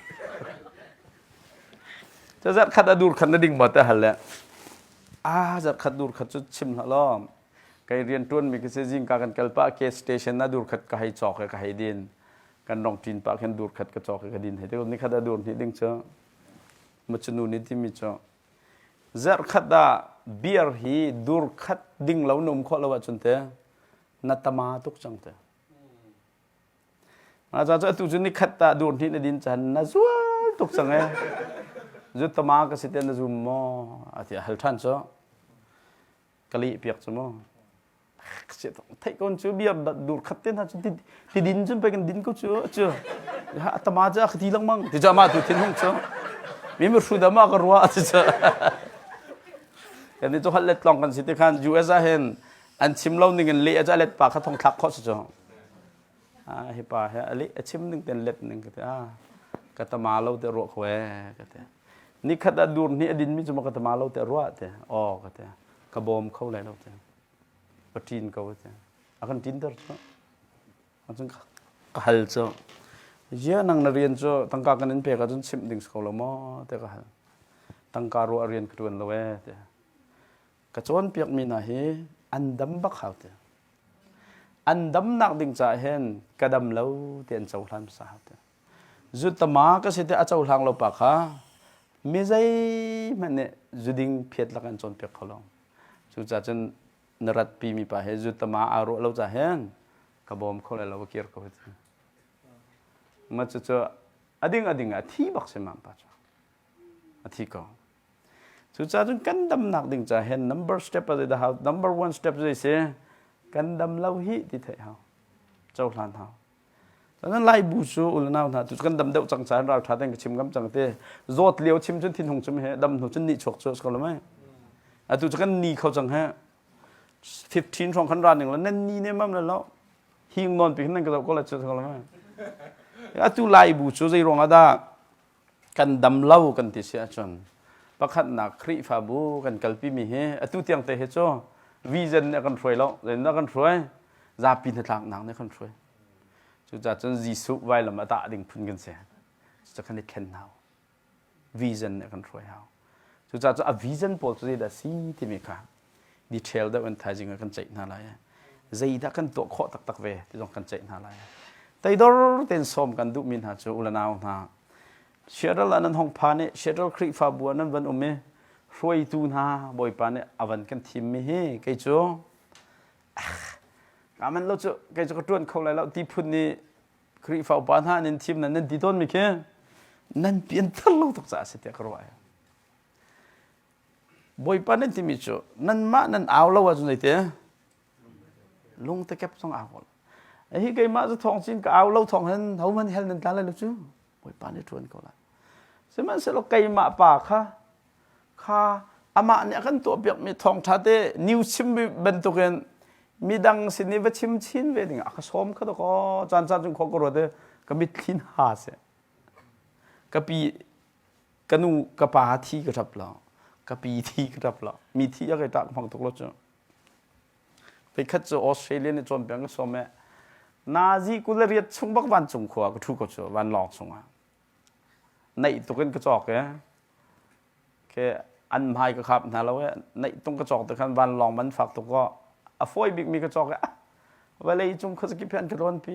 Ca zat khat a dur khat na ding ma te hal le. Ah zat khat dur khat cu chim hlah law. Kai rian tuan mi khi zing ka kan kal pa ke station na dur khat ka hei chok ka hei din. Kan rong tin pa khan dur khat ka chok ka din hei te ni khat a dur ni ding chu. Ma chunu ni ti mi chu. Zarh khat ah beer hi dur khat ding lo num khawh lo ahcun te na tama tuk cang te. Mah ca cu atu cu nikhat ah dur hnih na din caan na zual tuk cang ee. Zutama ka si te na zum maw? A ti a hal ṭhan cu. Ka leh piak cu mu. Theih ko cu bia dur khat te hna cu ti din cun pei kan din ko cu cu. Tama cu a ka ti lengmang. Ti cu amah tu thin hung cu. Mi mi hru dama ka ruah ti cu. Kan ni cu holh let long kan si ti khan US ah hin an chim lo ning in leh a cu a let pa kha thong thlak khawh si cu. Hi pa he a leh a chim ning ten let ning ka ti a ka tama lo te ruah kho e ka ti nikhat ah dur hnih a din mi cu ma ka tama lo te ruah te aw ka ti ka bawm kho lai lo te ka ṭin ko te a kan ṭin ter cu acun ka hal cu ya nang na rian cu tangka kan in pek ahcun chimh ding si ko lo maw te ka hal tangka ruah rian ka ṭuan lo e te ka cawnpiak mi hna hi an dam bak hau te An damnak ding caah hin ka dam lo ti an cohlan hmasa hau ti. Zutama ka si ti a cohlang lo pa kha mi zeihmanh nih zuding phiat lak an cawnpiak kho lo. Cucaah cun na ratpi mi pa hi zutama aa ruah lo caah hin ka bawm kho lai lo ka kir ko ti. Ma cucu a ding a ding ah thi bak si ma pa cu. A thi ko. Cucaah cun kan damnak ding caah hin number step a zeidah hau number one step zei si kan dam lo hi ti theih hau cohlan hau Cun Lai bu cu ulanau hna tu kan dam deuh cang caan ral tha ten ka chim ngam cang te zawt lio chim cun thin hung chim he dam hnu cun ni chuak cu ko lo mai atu cu kan ni kho cang he 15 hrawng khan ra ning la nan ni ne mam la lo hing non pi nan ka zoh ko la chu ko lo mai atu lai bu cu zei ruang ah dah kan dam lo kan ti si ahcun pakhatnak Khrihfabu kan kalpimi hi atu tiang te hi cu vision nih a kan hruai lo zeitindah kan hruai zapi hnatlaknak nih a kan hruai cucaah cun Jesuh vailam a tah ding phun kan si cucu kan i thlen hau vision nih a kan hruai hau cucaah cu a vision pawl cu zeidah si timi kha detail deuh in thaizing ah kan ceih hna lai zeidah kan tuah khawh taktak ve ti zong kan ceih hna lai teidor tein sawm kan duhmi hna cu ulanau hna Seattle ah nan hong phan i Seattle Khrihfabu ah nan van um i hruaitu hna Bawipa nih a van kan thimmi hi kei cu. Kaa manh lo cu kei cu ka ṭuan kho lai lo ti phun nih Khrihfa upa hna nan thim nan nan ti tawnmi khi nan pianthar lo tuk caah a si tiah ka ruah. Bawipa nan timi cu nanmah nan au lo ahcun zeiti lungtekep zong au ko. Hi keimah cu thawng cin ka au lo thawng hin hohmanh hell nan tla lai lo cu Bawipa nih ṭuan ko lai. Sihmanhsehlaw keimah pa kha kha amah nih a kan tuahpiakmi thawngṭha te new chim bantukin midang sin i va chim chin ve ding a ka sawm kha dakaw caan caan cung khua ka ruat i ka mitthli hna seh ka pi ka nu ka pa thi ka ṭap lo ka pi thi ka ṭap lo mi thi a kai ṭah ka hmang tuk lo cu Voikhat cu Australia nih cawnpiak ka sawm i nazi 28 chung bak vancung khua ka ṭhu ko cu vanlawng chungah. Naih tuk in ka cawk i khi an hmai ka khap hna lo i naih tung ka cawk te khan vanlawng man fak tuk kaw a fawi bikmi ka cawk i ah vawlei cung khuazakip hi an ka rawnpi.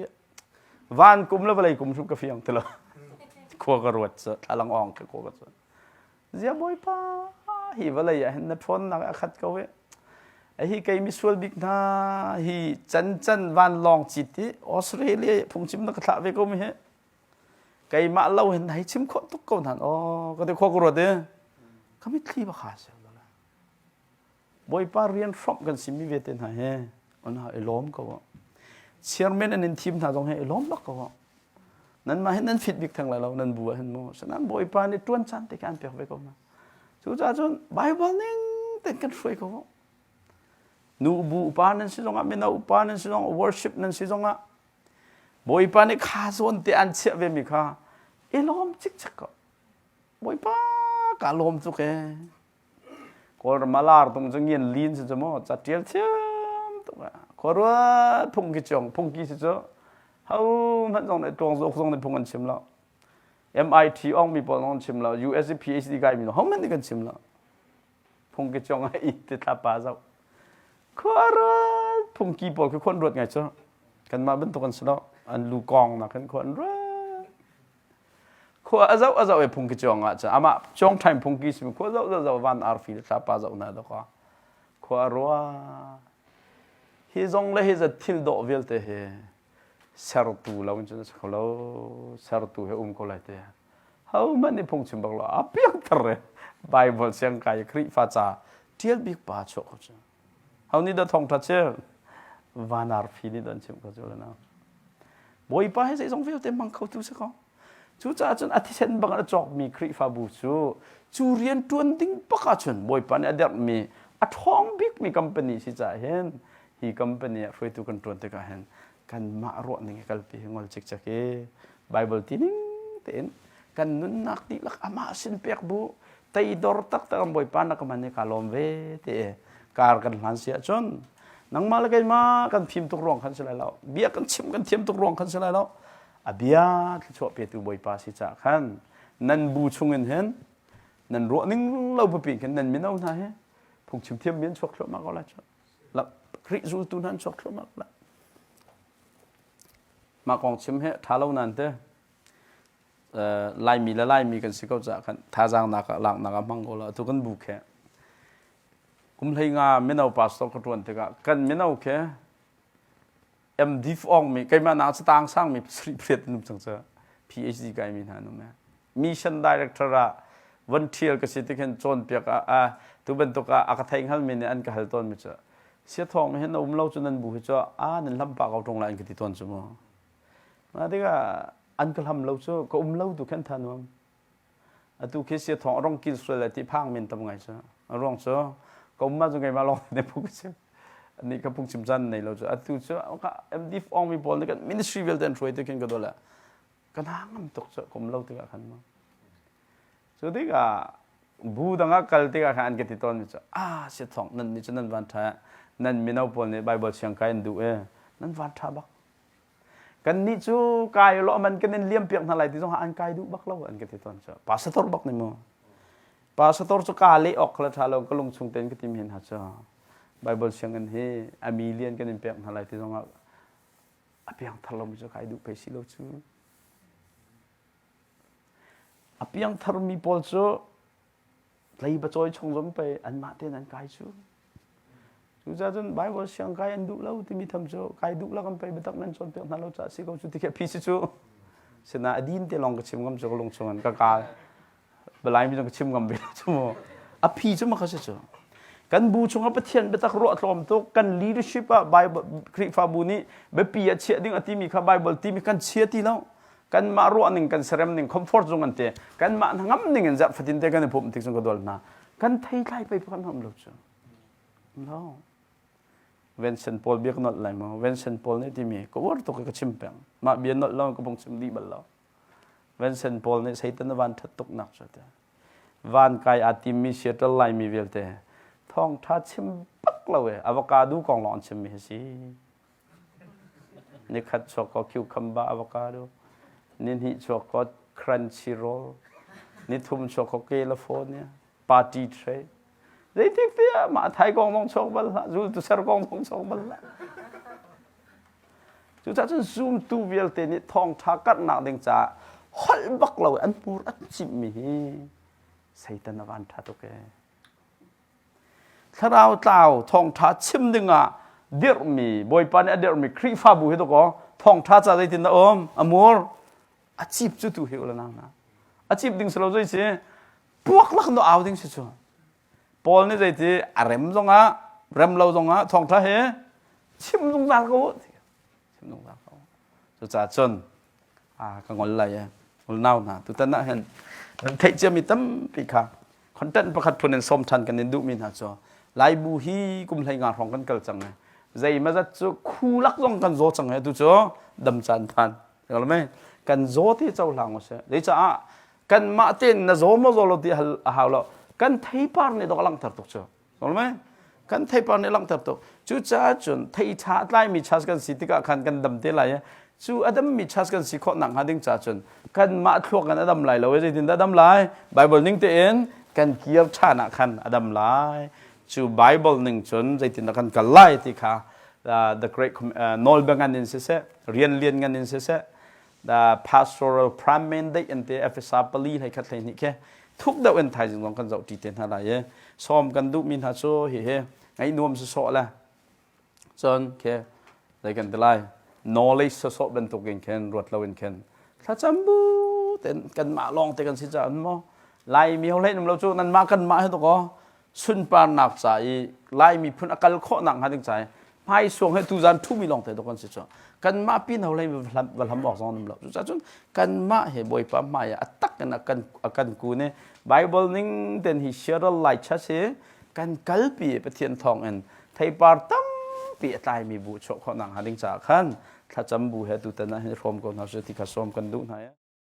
Van kum le vawlei kum hrim ka fiang ti lo. Khua ka ruat cu thlalang awng ka khua ka cuan. Zia Bawipa hi vawlei ah hin na ṭhawnnak a khat ko i hi kei misual bik hna hi cancan vanlawng cit i Australia phungchim na ka thlah ve ko mi hi keimah lo hin hei chim khawh tuk ko hna aw ka ti khua ka ruat i ka mitthli ba kha si Bawipa rian hrawmh kan simi ve te hna he ona i lawm ko chairman an in thim hna zong he i lawm bak ko nanmah hin nan fit bik theng lai lo nan bu ah hin mu sanan Bawipa nih tuan caan te kan pek ve ko hna cucaah cun Bible ning ten kan hruai ko nu bu upa nan si zongah mino upa nan si zongah worship nan si zongah Bawipa nih kha zawn te an chiah ve mi kha i lawm cikcek ko Bawipa ka lawm tuk ee Kawlram a lar tung cu ngian lin si cu mu ca ṭial thiam tuk ah khuaruat phungki ciong phungki si cu ho hmanh zong nih tluang zawk zong nih phung an chim lo MIT ong mi pawl zong an chim lo US i PhD kai mi ho hmanh nih kan chim lo phungki ciong ah i ti thla pa zoh khuaruat phungki pawl khi khuan ruat ngai cu kanmah bantuk an si lo an lu kong nak in khuan ruat Khua a zoh a zoh i phungki cuang ah cun amah cuang ṭhaim phungki simi khua zoh zoh zoh van arfi le thlapa zoh hna dawk ah khua a rua. Hi zong le hi zat thil dawh vialte hi sertu lo in cun a si kho lo. Sertu he um ko lai te. Ho hmanh nih phungchim bak lo a piangthar e Bible siang kai Khrihfa ca ṭial bik pa chuah ko cu. Ho nih dah thawngṭha chim? Van arfi nih dah an chimh ko cu le na. Bawipa hi zeizong vialte hmang khotu si ko. Cucaah cun a thisen bang a cawkmi Khrihfabu cu cu rian ṭuan ding bak ahcun Bawipa nih a derhmi a ṭhawng bikmi company si caah hin hi company ah hruaitu kan ṭuan tikah hin kanmah ruah ning hi kalpi hi ngol cikcek i Bible ti ning tein kan nunnak dihlak amah sin pek bu teidor taktak an Bawipa na ka man i kaa lawm ve ti i kar kan hlan si ahcun nangmah le keimah kan fim tuk ruang khan si lai lo bia kan chim kan thiam tuk ruang khan si lai lo a bia thluachuah petu Bawipa si caah khan nan bu chungin hin nan ruah ning lo pipi khin nan mino hna hi phungchim thiam mi an chuak thluahmah ko lai cu Khrih zultu hna an chuak thluahmah ko lai mah kong chim he ṭha lo nan te Laimi le Laimi kan si ko caah khan thazaang nak ah laknak ah hmang ko la atu kan bu khe kum 15 mino pastor ka ṭuan tikah kan mino khe MD ong mi keimah nak catang sang mi pasarih pariat an um cang cu PhD kai mi hna an um mission director ah von ṭhial ka si ti khin cawnpiak ah tu bantuk ah a ka thei hngal mi nih an ka hal tawn mi cu sia thawng hin na um lo cu nan bu hi cu a nan hlam pah ko ṭung lai an ka ti tawn cu mu Mah tikah an ka hlam lo cu ka um lo tu khan tha nuam. Atu khi sia thawng a rong kil sual lai ti phang men tam ngai cu. A ruang cu ka um ma cu keimah lawng ne phung ka chim. Ani ka phung chim caan nei lo cu. Atu cu ka MD ong mi pawl nih kan ministry vialte an hruai ti khin ka dole. Ka hna ngam tuk cu ka um lo tikah khan ma. Cu tikah bu dang ah kal tikah khan an ka ti tawn mi cu ah sia thawng nan nih cu nan van tha nan mino pawl nih Bible siang kai an duh e nan van tha bak Kannih cu kai law man kan in liam piak hna lai ti zong ah an kai duh bak lo an ka ti tawn cu. Pastor bak nih mu. Pastor cu ka leh awk kha tha lo ka lung chung tein ka tim hin ha cu. Bible sianginn hi a million kan in pek hna lai ti zong ah a piangthar lomi cu kai duh pei si lo cu. A piangthar mi pawl cu leiba cawi chung zong pei anmah tein an kai cu. Cucaah cun Bible siang kai an duh lo timi tham cu kai duh lo kan pei biatak nan cawnpiak hna lo caah si ko cu ti khi a phi si cu. Sina a din te lawng ka chim ngam cu ka lung chung in ka ka balai mi ka chim ngam ve lo cu mu. A phi cu ma kha si cu. Kan bu chungah Pathian biatak ruah tlawm tuk kan leadership ah Bible Khrihfabu nih biapi ah chiah ding a timi kha Bible timi kan chia ti lo. Kanmah ruah ning kan serem ning comfort zung an ti. Kanmah ngam ning in zarh fatin te kan i pumh tik cun ka dol hna. Kan thei thlai pei kan hom lo cu. No. Vincent Paul bia ka nolh lai maw? Vincent Paul nih timi ka uar tuk i ka chim peng. Mah bia nolh lo ka bung chim dih bal lo. Vincent Paul nih Satan a van ṭhat tuk nak cu ti. Van kai aa timmi Seattle Laimi vialte thawngṭha chim bak lo e avocado kong lawng an chimmi hi si. Nikhat chuak ko cucumber avocado, nihnih chuak ko crunchy roll, nithum chuak ko California, party tray. Zeitik tiah mah thai kong zong chuak bal hlah, zultu ser kong zong chuak bal hlah. Cucaah cun zumtu vialte nih thawngṭha karhnak ding caah holh bak lo an hmur an cimhmi hi Satan a van ṭha tuk ee. Thlarau tlau thawngṭha chim dingah dirhmi Bawipa nih a dirhmi Khrihfabu hi dakaw thawngṭha ca zeitin dah um a mur a cip cu tu hi ula nang na a cip ding si lo zei si puak lak no au ding si cu Paul nih zeiti a rem zongah rem lo zongah thawngṭha he chim zungzal ko chim zungzal ko cucaah cun a ka ngol lai e nau hna tutan ah hin nan theih ciami tampi kha content pakhat phun in sawm ṭhan kan in duhmi hna cu Laibu hi kum hlei nga hrawng kan kal cang e zeimazat cu khu lak zong kan zaw cang e tu cu dam caan phan kan zaw te cohlang usih zeicaah kanmah tein na zaw maw zaw lo ti hal a hau lo kan theipar nih dok a langhter tuk cu mei kan theipar nih langhter tuk cucaah cun thei ṭha a tlaimi chas kan si tikah khan kan dam te lai cu a dammi chas kan si khawh nak hnga ding ca cun kanmah thluak in a dam lai lo zeitin dah a dam lai Bible ning tein kan kir ṭhan ah khan a dam lai cu Bible ning cun zeitin dah kan kal lai ti kha the great nawlbia ngan in siseh rian lian ngan in siseh the pastoral prime mandate an te Efesa pali hlei khat hlei hnih khi thuk deuh in thaizing zong kan zoh ṭi te hna lai i sawm kan duhmi hna cu hi hi ngaih nuam sawsawh le cun khi zei kan ti lai knowledge sawsawh bantuk in khin ruat lo in khin thlacam bu ten kanmah lawng te kan si caah maw Laimi ho hlei num lo cu nanmah kanmah he to sunparnak ca i Lai miphun a kal khawhnak hnga ding ca i hmaisuang he tuzan ṭhumi lawng te kan si cu kanmah pin ho hlei va hlam awk zong um lo cucaah cun kanmah he Bawipa hmai ah a tak in a kan a kan kun i Bible ning ten hi Cheryl Lai church hi kan kalpi i Pathian thawng in theipar tampi a tlaimi bu chuah khawhnak hnga ding caah khan thlacam bu he tutan ah hin hrawm ko hna su ti kha sawm kan duh hna.